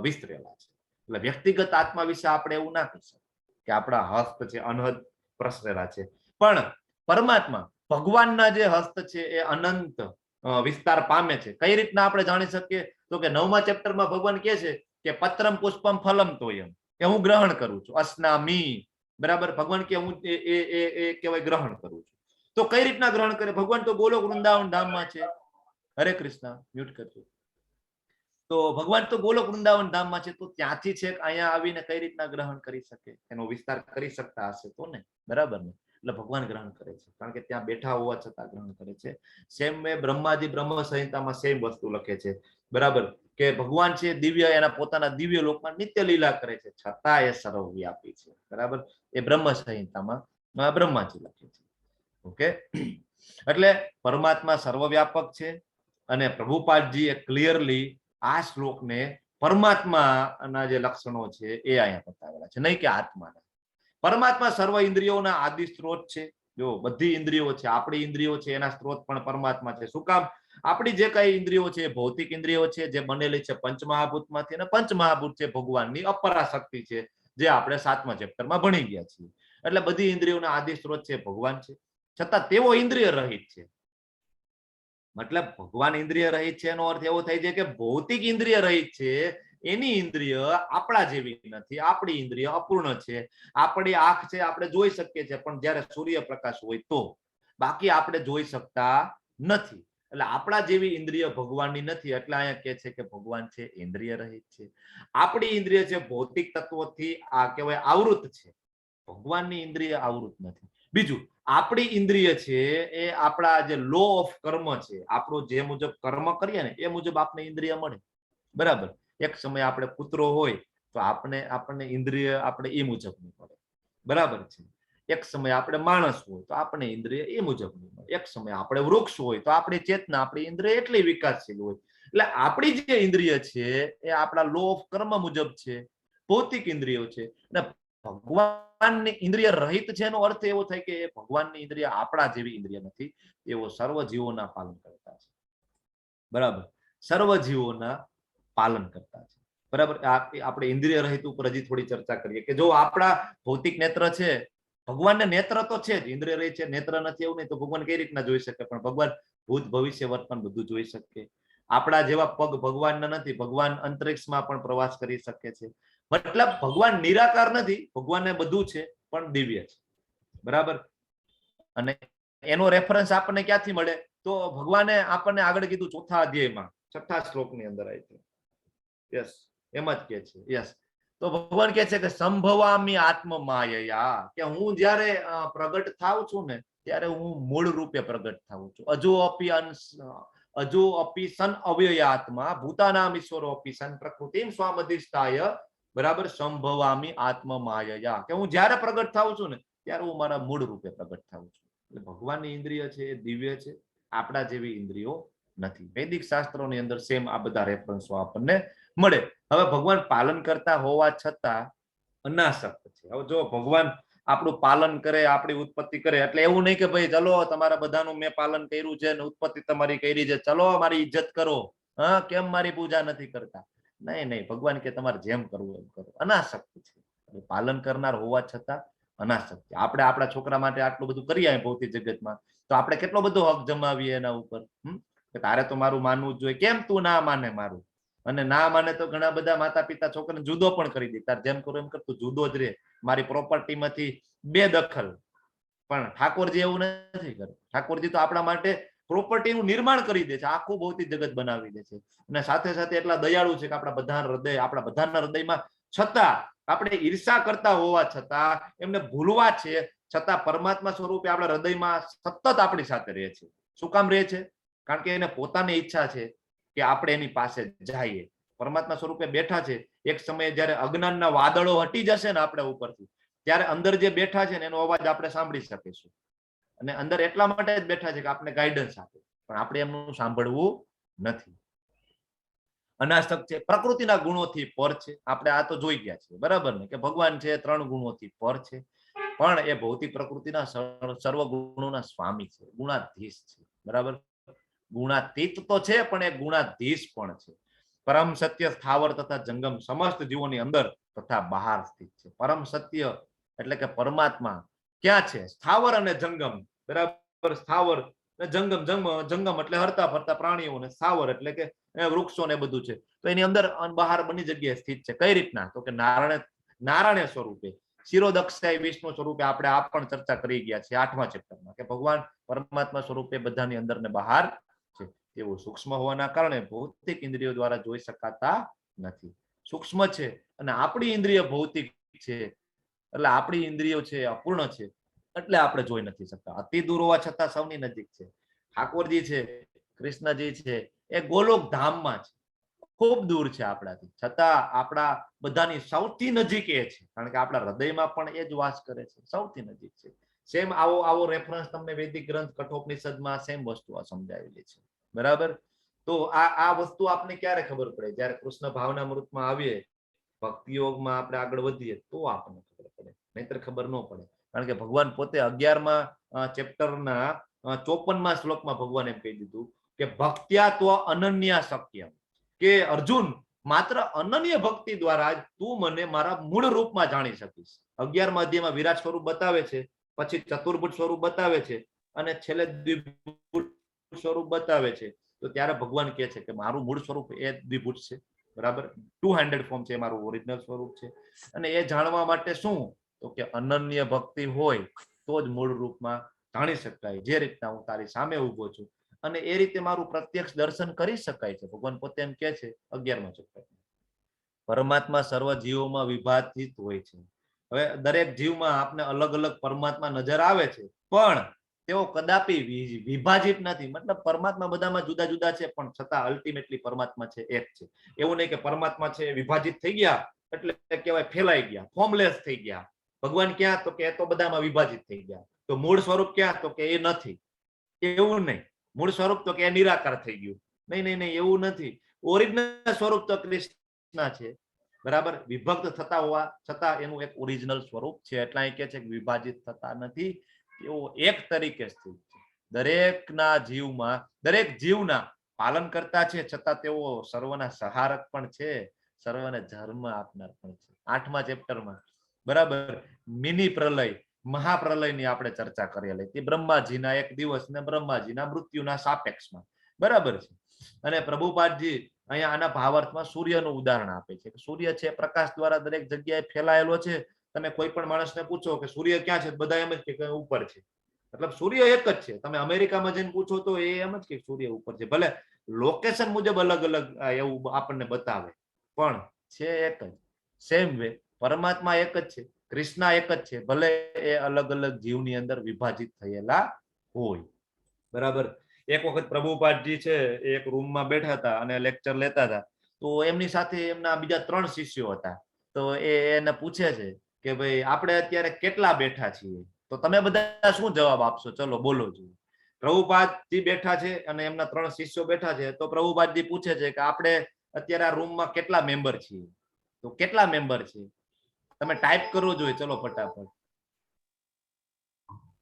વિસ્તરેલા છે. એટલે વ્યક્તિગત આત્મા વિશે આપણે એવું ના કહી શકીએ કે આપણા હસ્ત છે અનહદ પ્રસરેલા છે, પણ પરમાત્મા ભગવાનના જે હસ્ત છે એ અનંત વિસ્તાર પામે છે. કઈ રીતના આપણે જાણી શકીએ? તો કે 9મા ચેપ્ટરમાં ભગવાન કહે છે કે પત્રમ પુષ્પમ ફલમ તોયમ, કે હું ગ્રહણ કરું છું, અસ્નામી, બરાબર, ભગવાન કે હું એ એ એ એ કહેવાય ગ્રહણ કરું છું. તો કઈ રીતના ગ્રહણ કરે? ભગવાન તો ગોલોક વૃંદાવન ધામમાં છે. હરે કૃષ્ણ, મ્યુટ કરજો. તો ભગવાન તો ગોલોક વૃંદાવન ધામમાં છે, તો ત્યાંથી છેક અહીંયા આવીને કઈ રીતના ગ્રહણ કરી શકે? એનો વિસ્તાર કરી શકતા હશે તો ને, બરાબર ને? એટલે ભગવાન ગ્રહણ કરે છે, કારણ કે ત્યાં બેઠા હોવા છતાં ગ્રહણ કરે છે. સેમ વે બ્રહ્માજી બ્રહ્મ સંહિતામાં સેમ વસ્તુ લખે છે, બરાબર, કે ભગવાન છે દિવ્ય, એના પોતાના દિવ્ય લોકમાં નિત્ય લીલા કરે છે, છતાં એ સર્વવ્યાપી છે, બરાબર. એ બ્રહ્મ સંહિતામાં બ્રહ્માજી લખે છે. ઓકે, એટલે પરમાત્મા સર્વવ્યાપક છે અને પ્રભુપાદજી એ ક્લિયરલી આ શ્લોકને પરમાત્માના જે લક્ષણો છે એ અહીંયા બતાવેલા છે, નહીં કે આત્માના. પરમાત્મા સર્વ ઇન્દ્રિયોના આદિ સ્ત્રોત છે. જો બધી ઇન્દ્રિયો છે, આપણી ઇન્દ્રિયો છે એના સ્ત્રોત પણ પરમાત્મા છે. શું કામ? આપણી જે કઈ ઇન્દ્રિયો છે એ ભૌતિક ઇન્દ્રિયો છે, જે બનેલી છે પંચમહાભૂતમાંથી, અને પંચમહાભૂત છે ભગવાનની અપરાશક્તિ છે, જે આપણે 7મા ચેપ્ટરમાં ભણી ગયા છીએ. એટલે બધી ઇન્દ્રિયોના આદિ સ્ત્રોત છે ભગવાન છે, છતાં તેઓ ઇન્દ્રિય રહિત છે. મતલબ ભગવાન ઇન્દ્રિય રહિત છે એનો અર્થ એવો થાય છે કે ભૌતિક ઇન્દ્રિય રહિત છે, એની ઇન્દ્રિય આપણા જેવી નથી, આપણી ઇન્દ્રિય અપૂર્ણ છે. આપણી આંખ છે આપણે જોઈ શકીએ છીએ, પણ જ્યારે સૂર્યપ્રકાશ હોય તો, બાકી આપણે જોઈ શકતા નથી. એટલે આપણા જેવી ઇન્દ્રિય ભગવાનની નથી. એટલે અહીંયા કહે છે કે ભગવાન છે ઇન્દ્રિય રહિત છે. આપણી ઇન્દ્રિય છે ભૌતિક તત્વોથી આ કહેવાય આવૃત છે, ભગવાનની ઇન્દ્રિય આવૃત નથી. બીજું, આપણી ઇન્દ્રિય છે એ આપણા જે લો ઓફ કર્મ છે, આપણું જે મુજબ કર્મ કરીએ ને એ મુજબ આપણે ઇન્દ્રિય મળે, બરાબર. એક સમય આપણે કૂતરો હોય તો આપણે આપણને ઇન્દ્રિય આપણે એ મુજબ ની મળે, બરાબર છે. એક સમય આપણે માણસ હોય તો આપણે ઇન્દ્રિય એ મુજબ ની મળે. એક સમય આપણે વૃક્ષ હોય તો આપણી ચેતના, આપણી ઇન્દ્રિય એટલી વિકાસશીલ હોય. એટલે આપણી જે ઇન્દ્રિય છે એ આપણા લો ઓફ કર્મ મુજબ છે, ભૌતિક ઇન્દ્રિયો છે. અને ભગવાનની ઇન્દ્રિય રહિત છે એનો અર્થ એવો થાય કે ભગવાનની ઇન્દ્રિય આપણા જેવી ઇન્દ્રિય નથી, એવો સર્વ જીવોના પાલન કરતા છે, બરાબર, સર્વ જીવોના પાલન કરતા છે, બરાબર. આપણે ઇન્દ્રિય રહિત ઉપર હજી થોડી ચર્ચા કરીએ કે જો આપણા ભૌતિક નેત્ર છે, ભગવાનને નેત્ર તો છે જ, ઇન્દ્રિય રહિત છે, નેત્ર નથી એવું નહીં, તો ભગવાન કઈ રીતના જોઈ શકે? પણ ભગવાન ભૂત ભવિષ્ય વર્તમાન બધું જોઈ શકે. આપણા જેવા પગ ભગવાનના નથી, ભગવાન અંતરિક્ષમાં પણ પ્રવાસ કરી શકે છે. મતલબ ભગવાન નિરાકાર નથી, ભગવાનને બધું છે પણ દિવ્ય છે, બરાબર. અને એનો રેફરન્સ આપણને ક્યાંથી મળે? તો ભગવાને આપણને આગળ કીધું 4થા અધ્યાયમાં 6ઠા શ્લોકની અંદર આવી છે, યસ, એમ જ કે છે, યસ. તો ભગવાન કહે છે કે સંભવામી આત્મ માયયા, કે હું જ્યારે પ્રગટ થાઉં છું ને ત્યારે હું મૂળ રૂપે પ્રગટ થાઉં છું. અજો અપી અંશ અજો અપી સન અવ્યયાત્મા ભૂતાનામ ઈશ્વરો અપી સન પ્રકૃતિમ સ્વામધિષ્ઠાય, બરાબર, સંભવામી આત્મ માયયા, કે હું જ્યારે પ્રગટ થાઉં છું ને ત્યારે હું મારા મૂળ રૂપે પ્રગટ થાઉં છું. એટલે ભગવાનની ઇન્દ્રિય છે એ દિવ્ય છે, આપણા જેવી ઇન્દ્રિયો નથી. વૈદિક શાસ્ત્રોની અંદર સેમ આ બધા રેફરન્સો આપણને મળે. હવે ભગવાન પાલન કરતા હોવા છતાં અનાસક્ત છે. હવે જો ભગવાન આપણું પાલન કરે, આપણી ઉત્પત્તિ કરે, એટલે એવું નહીં કે ભાઈ ચલો તમારા બધાનું મેં પાલન કર્યું છે ને ઉત્પત્તિ તમારી કરી છે, ચલો મારી ઇજ્જત કરો, હા કેમ મારી પૂજા નથી કરતા? નહીં નહીં, ભગવાન કે તમારે જેમ કરવું એમ કરો. અનાસક્ત છે. પાલન કરનાર હોવા છતાં અનાસક્ત. આપણે આપણા છોકરા માટે આટલું બધું કરીએ ભૌતિક જગતમાં, તો આપણે કેટલો બધો હક જમાવીએ એના ઉપર, કે તારે તો મારું માનવું જ જોઈએ, કેમ તું ના માને મારું? અને ના માને તો ઘણા બધા માતા પિતા છોકરાને જુદો પણ કરી દે, તાર જેમ કરો એમ કર, તું જુદો જ રે, મારી પ્રોપર્ટીમાંથી બેદખલ. પણ ઠાકોરજી એવું નથી કરતા. ઠાકોરજી તો આપણા માટે પ્રોપર્ટીનું નિર્માણ કરી દે છે, આખું ભૌતિક જગત બનાવી દે છે. અને સાથે સાથે એટલા દયાળુ છે કે આપણા બધા હૃદય, આપણા બધાના હૃદયમાં છતાં આપણે ઈર્ષા કરતા હોવા છતાં, એમને ભૂલવા છે છતાં પરમાત્મા સ્વરૂપે આપણા હૃદયમાં સતત આપણી સાથે રહે છે. શું કામ રહે છે? કારણ કે એને પોતાની ઈચ્છા છે કે આપણે એની પાસે જઈએ. પરમાત્મા સ્વરૂપે બેઠા છે. એક સમયે જયારે અજ્ઞાનના વાદળો હટી જશે ને આપણે ઉપરથી, ત્યારે અંદર જે બેઠા છે ને એનો અવાજ આપણે સાંભળી શકીશું. અને અંદર એટલા માટે જ બેઠા છે કે આપણે ગાઈડન્સ આપે, પણ આપણે એમનું સાંભળવું નથી. અનાસક્ત છે, પ્રકૃતિના ગુણોથી પર છે. આપણે આ તો જોઈ ગયા છીએ, બરાબર ને, કે ભગવાન છે ત્રણ ગુણોથી પર છે, પણ એ ભૌતિક પ્રકૃતિના સર્વ ગુણોના સ્વામી છે, ગુણાધીશ છે, બરાબર. ગુણાતીત તો છે પણ એ ગુણાધીશ પણ છે. પરમ સત્ય સ્થાવર તથા જંગમ સમસ્ત જીવોની અંદર તથા બહાર સ્થિત છે. પરમ સત્ય એટલે કે પરમાત્મા ક્યાં છે? સ્થાવર અને જંગમ, બરાબર. સ્થાવર અને જંગમ, જંગમ એટલે હરતા ફરતા પ્રાણીઓ ને સ્થાવર એટલે કે વૃક્ષો ને બધું છે. તો એની અંદર અને બહાર બંને જગ્યાએ સ્થિત છે. કઈ રીતના? તો કે નારાયણ સ્વરૂપે, શિરોદક્ષાય વિષ્ણુ સ્વરૂપે. આપણે આ પણ ચર્ચા કરી ગયા છે 8મા ચેપ્ટરમાં કે ભગવાન પરમાત્મા સ્વરૂપે બધાની અંદર ને બહાર છે. તેઓ સૂક્ષ્મ હોવાના કારણે ભૌતિક ઇન્દ્રિયો દ્વારા જોઈ શકાતા નથી. સૂક્ષ્મ છે અને આપણી ઇન્દ્રિય ભૌતિક છે, એટલે આપણી ઇન્દ્રિયો છે અપૂર્ણ છે, એટલે આપણે જોઈ નથી શકતા. અતિ દૂર હોવા છતાં સૌની નજીક છે. ઠાકોરજી છે, કૃષ્ણજી છે, એ ગોલોક ધામમાં છે, ખૂબ દૂર છે આપણાથી, છતાં આપણા બધાની સૌથી નજીક એ છે, કારણ કે આપણા હૃદયમાં પણ એ જ વાસ કરે છે, સૌથી નજીક છે. સેમ આવો રેફરન્સ તમને વૈદિક ગ્રંથ કઠોપનિષદમાં સેમ વસ્તુ આ સમજાવેલી છે, બરાબર. તો આ વસ્તુ આપને ક્યારે ખબર પડે? જ્યારે કૃષ્ણ ભાવનામૃતમાં આવીએ, ભક્તિ યોગમાં આપણે આગળ વધીએ તો આપણને ખબર પડે, નહીતર ખબર ન પડે. કારણ કે ભગવાન પોતે 11મા ચેપ્ટરના 54મા શ્લોકમાં ભગવાન એમ કહી દીધું કે ભક્ત્યા તો અનન્ય શક્ય, કે અર્જુન માત્ર અનન્ય ભક્તિ દ્વારા જ તું મને મારા મૂળ રૂપમાં જાણી શકીશ. 11મા અધ્યાયમાં વિરાટ સ્વરૂપ બતાવે છે, પછી ચતુર્ભુજ સ્વરૂપ બતાવે છે અને છેલ્લે દ્વિભુજ સ્વરૂપ બતાવે છે. તો ત્યારે ભગવાન કહે છે કે મારું મૂળ સ્વરૂપ એ દ્વિભુજ છે, બરાબર. 2 હેન્ડેડ ફોર્મ છે, એ મારું ઓરિજિનલ સ્વરૂપ છે. અને એ જાણવા માટે શું? તો કે અનન્ય ભક્તિ હોય તો જ મૂળ રૂપમાં જાણી શકાય. જે રીતના હું તારી સામે ઉભો છું અને એ રીતે મારું પ્રત્યક્ષ દર્શન કરી શકાય છે. ભગવાન પોતે એમ કે છે 11મા ચેપ્ટર. પરમાત્મા સર્વ જીવોમાં વિભાજિત હોય છે. હવે દરેક જીવમાં આપને અલગ અલગ પરમાત્મા નજર આવે છે, પણ તેઓ કદાપી વિભાજિત નથી. મતલબ પરમાત્મા બધામાં જુદા જુદા છે, પણ છતાં અલ્ટિમેટલી પરમાત્મા છે એક છે. એવું નહીં કે પરમાત્મા છે વિભાજિત થઈ ગયા એટલે કહેવાય ફેલાઈ ગયા, ફોર્મલેસ થઈ ગયા. ભગવાન ક્યાં? તો કે એ તો બધામાં વિભાજિત થઈ ગયા. તો મૂળ સ્વરૂપ ક્યાં? તો કે એ નથી. એવું નહીં, મૂળ સ્વરૂપ તો કે એ નિરાકાર થઈ ગયું. નહીં નહીં નહીં, એવું નથી. ઓરિજિનલ સ્વરૂપ તો કૃષ્ણ છે, બરાબર. વિભક્ત થતા હોવા છતાં એનું એક ઓરિજિનલ સ્વરૂપ છે. એટલે અહીં કે છે કે વિભાજિત થતા નથી, તેઓ એક તરીકે સ્થિત છે. દરેકના જીવમાં, દરેક જીવના પાલન કરતા છે, છતાં તેઓ સર્વના સહારક પણ છે, સર્વને જન્મ આપનાર પણ છે. 8મા ચેપ્ટરમાં, બરાબર, મિની પ્રલય મહાપ્રલયની આપણે ચર્ચા કરેલી હતી, બ્રહ્માજીના એક દિવસ ને બ્રહ્માજીના મૃત્યુના સાપેક્ષમાં, બરાબર છે. અને પ્રભુપાદજી અહીંયા આના ભાવાર્થમાં સૂર્યનું ઉદાહરણ આપે છે કે સૂર્ય છે પ્રકાશ દ્વારા દરેક જગ્યાએ ફેલાયેલો છે. તમે કોઈ પણ માણસને પૂછો કે સૂર્ય ક્યાં છે, બધા એમ જ કે ઉપર છે. મતલબ સૂર્ય એક જ છે. તમે અમેરિકામાં જઈને પૂછો તો એ એમ જ કે સૂર્ય ઉપર છે, ભલે લોકેશન મુજબ અલગ અલગ એવું આપણને બતાવે, પણ છે એક જ. સેમ વે પરમાત્મા એક જ છે, કૃષ્ણ એક જ છે, ભલે એ અલગ અલગ જીવની અંદર વિભાજિત થયેલા હોય, બરાબર. એક વખત પ્રભુપાદજી છે એ એક રૂમમાં બેઠા હતા અને લેક્ચર લેતા હતા. તો એમની સાથે એમના બીજા 3 શિષ્યો હતા. તો એ એને પૂછે છે કે ભાઈ આપણે અત્યારે કેટલા બેઠા છીએ? તો તમે બધા શું જવાબ આપશો? ચલો બોલો. જો પ્રભુપાદજી બેઠા છે અને એમના ત્રણ શિષ્યો બેઠા છે, તો પ્રભુપાદજી પૂછે છે કે આપણે અત્યારે આ રૂમમાં કેટલા મેમ્બર છીએ? તો કેટલા મેમ્બર છે? તમે ટાઈપ કરવો જોઈએ. ચલો ફટાફટ.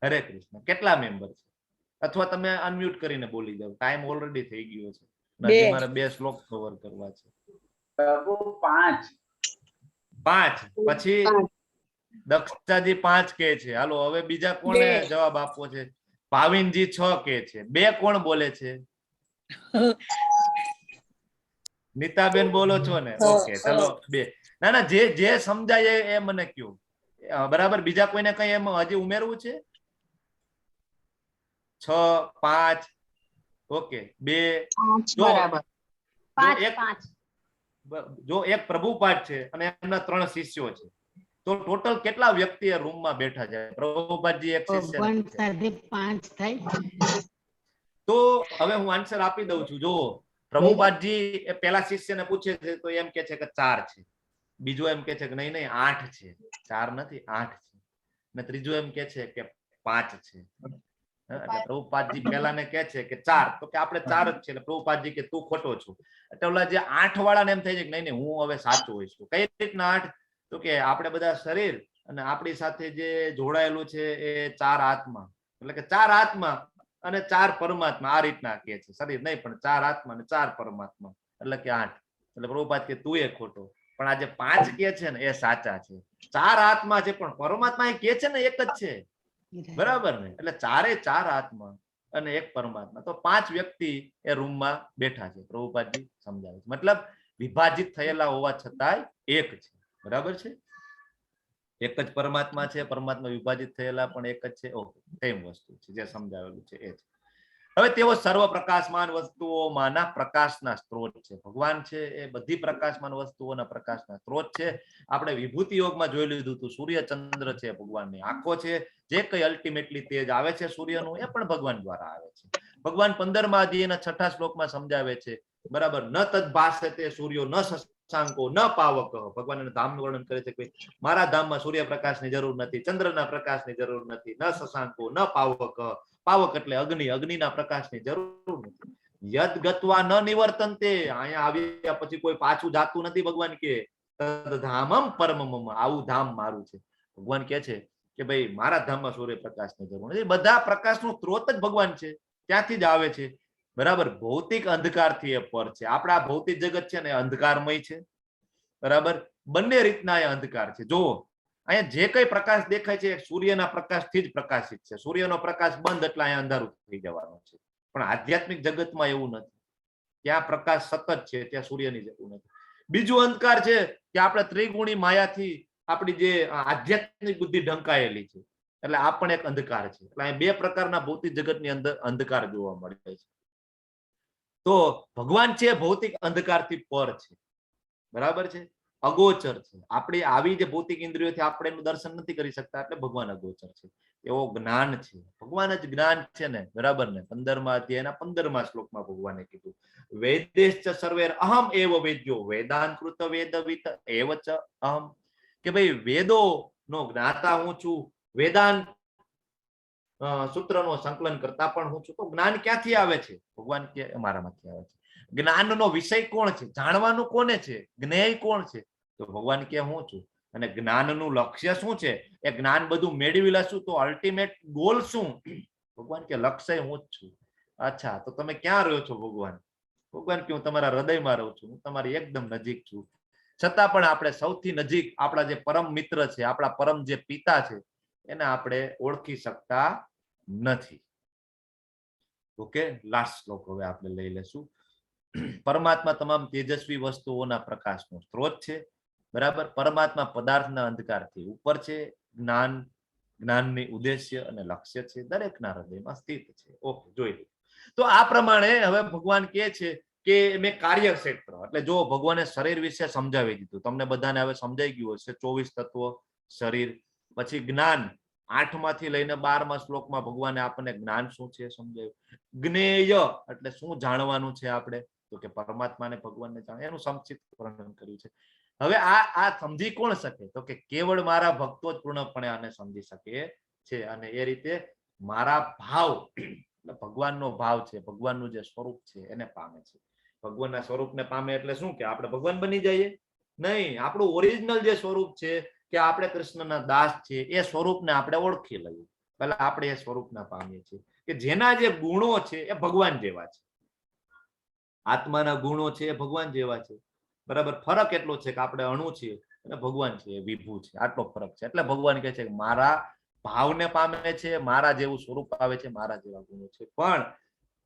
હરે કૃષ્ણ. કેટલા મેમ્બર છે? અથવા તમે અનમ્યુટ કરીને બોલી જાઓ. ટાઈમ ઓલરેડી થઈ ગયો છે. બે. હજી મારે બે શ્લોક કવર કરવા છે. પ્રભુ, 5. 5. પછી 5. દક્ષાજી 5 કે છે. હાલો, હવે બીજા કોને બે. જવાબ આપવો છે? ભાવિનજી 6 કે છે. બે કોણ બોલે છે? નીતાબેન બોલો છો ને? હા. ઓકે, ચલો બે. ના ના, જે જે સમજાય એ મને કયો. બરાબર. બીજા કોઈને કઈ એમ હજી ઉમેરવું છે? 6, 5, ઓકે, 2. 5 જો બરાબર. જો 5 એક 5. જો એક પ્રભુપાદ છે અને એમના ત્રણ શિષ્યો છે, તો ટોટલ કેટલા વ્યક્તિ એ રૂમમાં બેઠા છે? પ્રભુપાદજી એક શિષ્ય ભગવાન સાથે 5 થાય. તો હવે હું આન્સર આપી દઉં છું. જો પ્રભુપાદજી એ પેલા શિષ્યને પૂછે છે તો એમ કે છે કે 4 છે. બીજો એમ કે છે કે નહીં નહીં, 8 છે, 4 નથી, 8 છે. અને ત્રીજો એમ કે છે કે 5 છે. હા, એટલે પ્રભુપાદજી પેલાને કે છે કે 4, તો કે આપણે 4 જ છે. એટલે પ્રભુપાદજી કે તું ખોટો છું. એટલે ઓલા જે 8 વાળાને એમ થાય છે કે નહીં નહીં, હું હવે સાચો હોઈશ. કઈ રીતના 8? તો કે આપણે બધા શરીર અને આપણી સાથે જે જોડાયેલું છે એ 4 આત્મા, એટલે કે 4 આત્મા અને 4 પરમાત્મા, આ રીતના કહે છે. શરીર નહીં પણ 4 આત્મા અને 4 પરમાત્મા, એટલે કે 8. એટલે પ્રભુપાદ કે તું એ ખોટો, પણ આ જે 5 કે છે ને એ સાચા છે. 4 આત્મા છે પણ પરમાત્મા એ કે છે ને એક જ છે, બરાબર ને? એટલે ચારે ચાર આત્મા અને એક પરમાત્મા, તો 5 વ્યક્તિ એ રૂમમાં બેઠા છે. પ્રભુપાદજી સમજાવે છે, મતલબ વિભાજિત થયેલા હોવા છતાંય એક છે, બરાબર છે? એક જ પરમાત્મા છે, પરમાત્મા વિભાજિત થયેલા પણ એક જ છે. ઓકે, સેમ વસ્તુ છે જે સમજાવેલું છે એ જ. હવે તેઓ સર્વ પ્રકાશમાન વસ્તુઓમાંના પ્રકાશના સ્ત્રોત છે. ભગવાન છે એ બધી પ્રકાશમાન વસ્તુઓના પ્રકાશના સ્ત્રોત છે. આપણે વિભૂતિ યોગમાં જોઈ લીધું હતું, સૂર્ય ચંદ્ર છે ભગવાનની આંખો છે. જે કઈ અલ્ટિમેટલી તેજ આવે છે સૂર્યનું એ પણ ભગવાન દ્વારા આવે છે. ભગવાન 15મા અધ્યાયના 6ઠા શ્લોકમાં સમજાવે છે, બરાબર? ન તદ્ભાસે સૂર્યો ન શશાંકો ન પાવક. ભગવાન એના ધામનું વર્ણન કરે છે કે મારા ધામમાં સૂર્યપ્રકાશની જરૂર નથી, ચંદ્રના પ્રકાશની જરૂર નથી, ન શશાંકો ન પાવક. પાવક એટલે અગ્નિ, અગ્નિના પ્રકાશની જરૂર નથી. યદ ગત્વા ન નિવર્તન્તે, અહીંયા આવ્યા પછી કોઈ પાછું જાતું નથી. ભગવાન કે તદ્ધામમ પરમમમ, આવું ધામ મારું છે. ભગવાન કે છે કે ભાઈ મારા ધામમાં સૂર્યપ્રકાશની જરૂર નથી, બધા પ્રકાશનો સ્ત્રોત જ ભગવાન છે, ત્યાંથી જ આવે છે, બરાબર? ભૌતિક અંધકારથી એ પર છે. આપણા ભૌતિક જગત છે ને અંધકારમય છે, બરાબર? બંને રીતના એ અંધકાર છે. જુઓ અહીંયા જે કઈ પ્રકાશ દેખાય છે એ સૂર્યના પ્રકાશથી જ પ્રકાશિત છે. સૂર્યનો પ્રકાશ બંધ એટલે અહીંયા અંધારું થઈ જવાનું છે. પણ આધ્યાત્મિક જગતમાં એવું નથી, ત્યાં પ્રકાશ સતત છે, ત્યાં સૂર્યની જરૂર નથી. બીજું અંધકાર છે કે આપણે ત્રિગુણી માયાથી આપણી જે આધ્યાત્મિક બુદ્ધિ ઢંકાયેલી છે, એટલે આ પણ એક અંધકાર છે. એટલે અહીં બે પ્રકારના ભૌતિક જગતની અંદર અંધકાર જોવા મળે છે. તો ભગવાન છે ભૌતિક અંધકારથી પર છે, બરાબર છે? અગોચર છે. આપણી આવી જે ભૌતિક ઇન્દ્રિયોથી આપણે એનું દર્શન નથી કરી શકતા, એટલે ભગવાન અગોચર છે. એવો જ્ઞાન છે, ભગવાન જ જ્ઞાન છે ને, બરાબર ને? 15મા અધ્યાયના 15મા શ્લોકમાં ભગવાને કીધું, વેદેશ્ચ સર્વેર અહમ એવ વેદ્યો વેદાંતકૃત વેદવિત એવ ચ અહમ. કે ભાઈ વેદો નો જ્ઞાતા હું છું, વેદાંત સૂત્રનો સંકલન કરતા પણ હું છું. તો જ્ઞાન ક્યાંથી આવે છે? ભગવાન કે મારામાંથી આવે છે. જ્ઞાનનો વિષય કોણ છે? જાણવાનું કોને છે? જ્ઞેય કોણ છે? તો ભગવાન કે હું છું. અને જ્ઞાનનું લક્ષ્ય શું છે? એ જ્ઞાન બધું મેળવી લેશું તો અલ્ટિમેટ ગોલ શું? ભગવાન કે લક્ષ્ય હું જ છું. અચ્છા, તો તમે ક્યાં રહ્યો છો ભગવાન? ભગવાન કે હું તમારા હૃદયમાં રહું છું, હું તમારી એકદમ નજીક છું. છતાં પણ આપણે સૌથી નજીક આપણા જે પરમ મિત્ર છે, આપણા પરમ જે પિતા છે, એને આપણે ઓળખી શકતા નથી. ઓકે, લાસ્ટ શ્લોક હવે આપણે લઈ લેશું. પરમાત્મા તમામ તેજસ્વી વસ્તુઓના પ્રકાશનો સ્ત્રોત છે, બરાબર? પરમાત્મા પદાર્થના અંધકારથી ઉપર છે. જ્ઞાન, જ્ઞાનની ઉદ્દેશ્ય અને લક્ષ્ય છે, દરેકના હૃદયમાં સ્થિત છે. ઓકે, જોઈ લીધું. તો આ પ્રમાણે હવે ભગવાન કહે છે કે મેં કાર્યક્ષેત્ર, એટલે જો ભગવાને શરીર વિશે સમજાવી દીધું તમને બધાને, હવે સમજાઈ ગયું હશે. 24 તત્વો શરીર, પછી જ્ઞાન 8માંથી લઈને 12મા શ્લોકમાં ભગવાને આપણને જ્ઞાન શું છે સમજાવ્યું. જ્ઞેય એટલે શું જાણવાનું છે આપણે? તો કે પરમાત્માને, ભગવાનને જાણે, એનું સંક્ષિપ્ત વર્ણન કર્યું છે. હવે આ સમજી કોણ શકે? તો કે કેવળ મારા ભક્તો જ પૂર્ણપણે આને સમજી શકે છે. છે. અને એ રીતે મારા ભાવ, એટલે ભગવાનનો ભાવ છે, ભગવાનનું જે સ્વરૂપ છે એને પામે છે. ભગવાનના સ્વરૂપને પામે એટલે શું? કે આપણે ભગવાન બની જઈએ? નહીં, આપણું ઓરિજિનલ જે સ્વરૂપ છે કે આપણે કૃષ્ણના દાસ છે, એ સ્વરૂપને આપણે ઓળખી લઈએ. પહેલા આપણે એ સ્વરૂપના પામીએ છીએ કે જેના જે ગુણો છે એ ભગવાન જેવા છે. આત્માના ગુણો છે એ ભગવાન જેવા છે, બરાબર? ફરક એટલો છે કે આપણે અણુ છીએ અને ભગવાન છે એ વિભુ છે, આટલો ફરક છે. એટલે ભગવાન કહે છે કે મારા ભાવને પામે છે, મારા જેવું સ્વરૂપ આવે છે, મારા જેવા ગુણો છે. પણ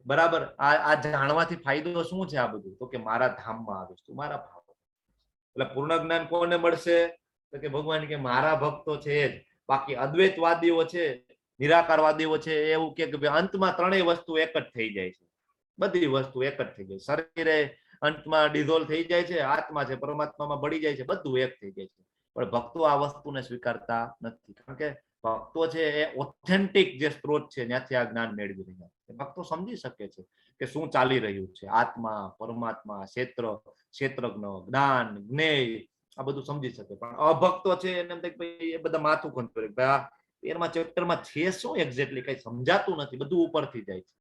બરાબર, આ જાણવાથી ફાયદો શું છે આ બધું? તો કે મારા ધામમાં આવીશ તું, મારા ભાવ. એટલે પૂર્ણ જ્ઞાન કોને મળશે? તો કે ભગવાન કે મારા ભક્તો છે એ જ. બાકી અદ્વૈતવાદીઓ છે, નિરાકારવાદીઓ છે, એવું કે ભાઈ અંતમાં ત્રણેય વસ્તુ એક જ થઈ જાય છે, બધી વસ્તુ એક જ થઈ જાય, શરીરે અંતમાં ડિઝોલ્વ થઈ જાય છે, આત્મા છે પરમાત્મામાં ભળી જાય છે, બધું એક થઈ જાય છે. પણ ભક્તો આ વસ્તુને સ્વીકારતા નથી, કારણ કે ભક્તો છે એ ઓથેન્ટિક જે સ્ત્રોત છે ત્યાંથી આ જ્ઞાન મેળવી રહ્યા છે. ભક્તો સમજી શકે છે કે શું ચાલી રહ્યું છે, આત્મા, પરમાત્મા, ક્ષેત્ર, ક્ષેત્રજ્ઞ, જ્ઞાન, જ્ઞેય, આ બધું સમજી શકે. પણ અભક્તો છે એને એમ થાય કે ભાઈ એ બધા માથું ખંચોરે, ભાઈ આ એમાં ચેપ્ટરમાં છે શું એક્ઝેક્ટલી, કઈ સમજાતું નથી, બધું ઉપરથી જાય છે.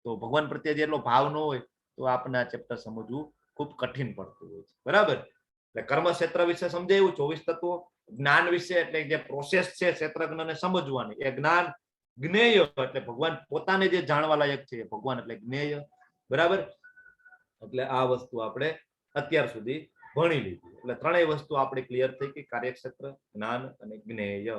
તો ભગવાન પ્રત્યે જેટલો ભાવ ન હોય તો આપણને આ ચેપ્ટર સમજવું ખૂબ કઠિન પડતું હોય છે, બરાબર? એટલે કર્મ ક્ષેત્ર વિશે સમજાયું, 24 તત્વો, જ્ઞાન વિશે એટલે જે પ્રોસેસ છે ક્ષેત્રજ્ઞને સમજવાની એ જ્ઞાન, જ્ઞેય એટલે ભગવાન પોતાને જે જાણવા લાયક છે એ ભગવાન એટલે જ્ઞેય, બરાબર? એટલે આ વસ્તુ આપણે અત્યાર સુધી ભણી લીધી. એટલે ત્રણેય વસ્તુ આપણે ક્લિયર થઈ કે કાર્યક્ષેત્ર, જ્ઞાન અને જ્ઞેય,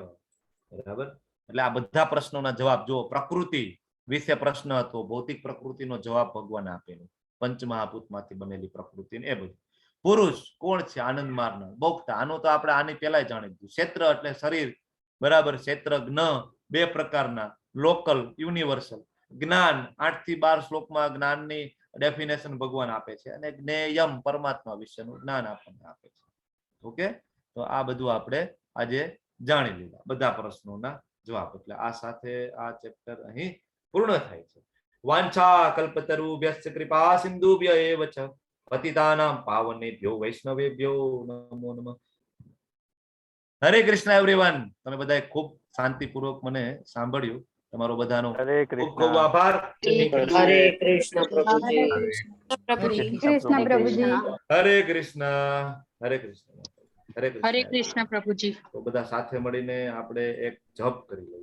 બરાબર? એટલે આ બધા પ્રશ્નોના જવાબ, જો પ્રકૃતિ વિશે પ્રશ્ન હતો, ભૌતિક પ્રકૃતિનો જવાબ ભગવાન આપેલો, પંચમહાભૂતમાંથી બનેલી પ્રકૃતિ ને એ બધું. પુરુષ કોણ છે? આનંદ મારનાર, ભોગતા, આનું તો આપણે આની પહેલા જાણી લીધું. ક્ષેત્ર એટલે શરીર, બરાબર? ક્ષેત્રજ્ઞ બે પ્રકારના, લોકલ, યુનિવર્સલ. જ્ઞાન 8 થી 12 શ્લોકમાં જ્ઞાનની ડેફિનેશન ભગવાન આપે છે, અને જ્ઞેયમ પરમાત્મા વિશેનું જ્ઞાન આપણને આપે છે. ઓકે, તો આ બધું આપણે આજે જાણી લીધા, બધા પ્રશ્નોના જવાબ. એટલે આ સાથે આ ચેપ્ટર અહીં પૂર્ણ થાય છે. વાંછા કલ્પતરુભ્યશ્ચ કૃપા સિંધુભ્ય એવ ચ પતિતાનાં પાવનેભ્યો વૈષ્ણવેભ્યો નમો નમઃ. હરે કૃષ્ણ એવરીવન. તમે બધાએ ખૂબ શાંતિપૂર્વક મને સાંભળ્યું, તમારો બધાનો હરે ખૂબ ખૂબ કૃષ્ણ. આભાર. હરે કૃષ્ણ પ્રભુજી. પ્રભુજી. કૃષ્ણ પ્રભુજી. હરે કૃષ્ણ, હરે કૃષ્ણ, હરે હરે કૃષ્ણ. કૃષ્ણ પ્રભુજી. તો બધા સાથે મળીને આપણે એક જપ કરી લઈએ.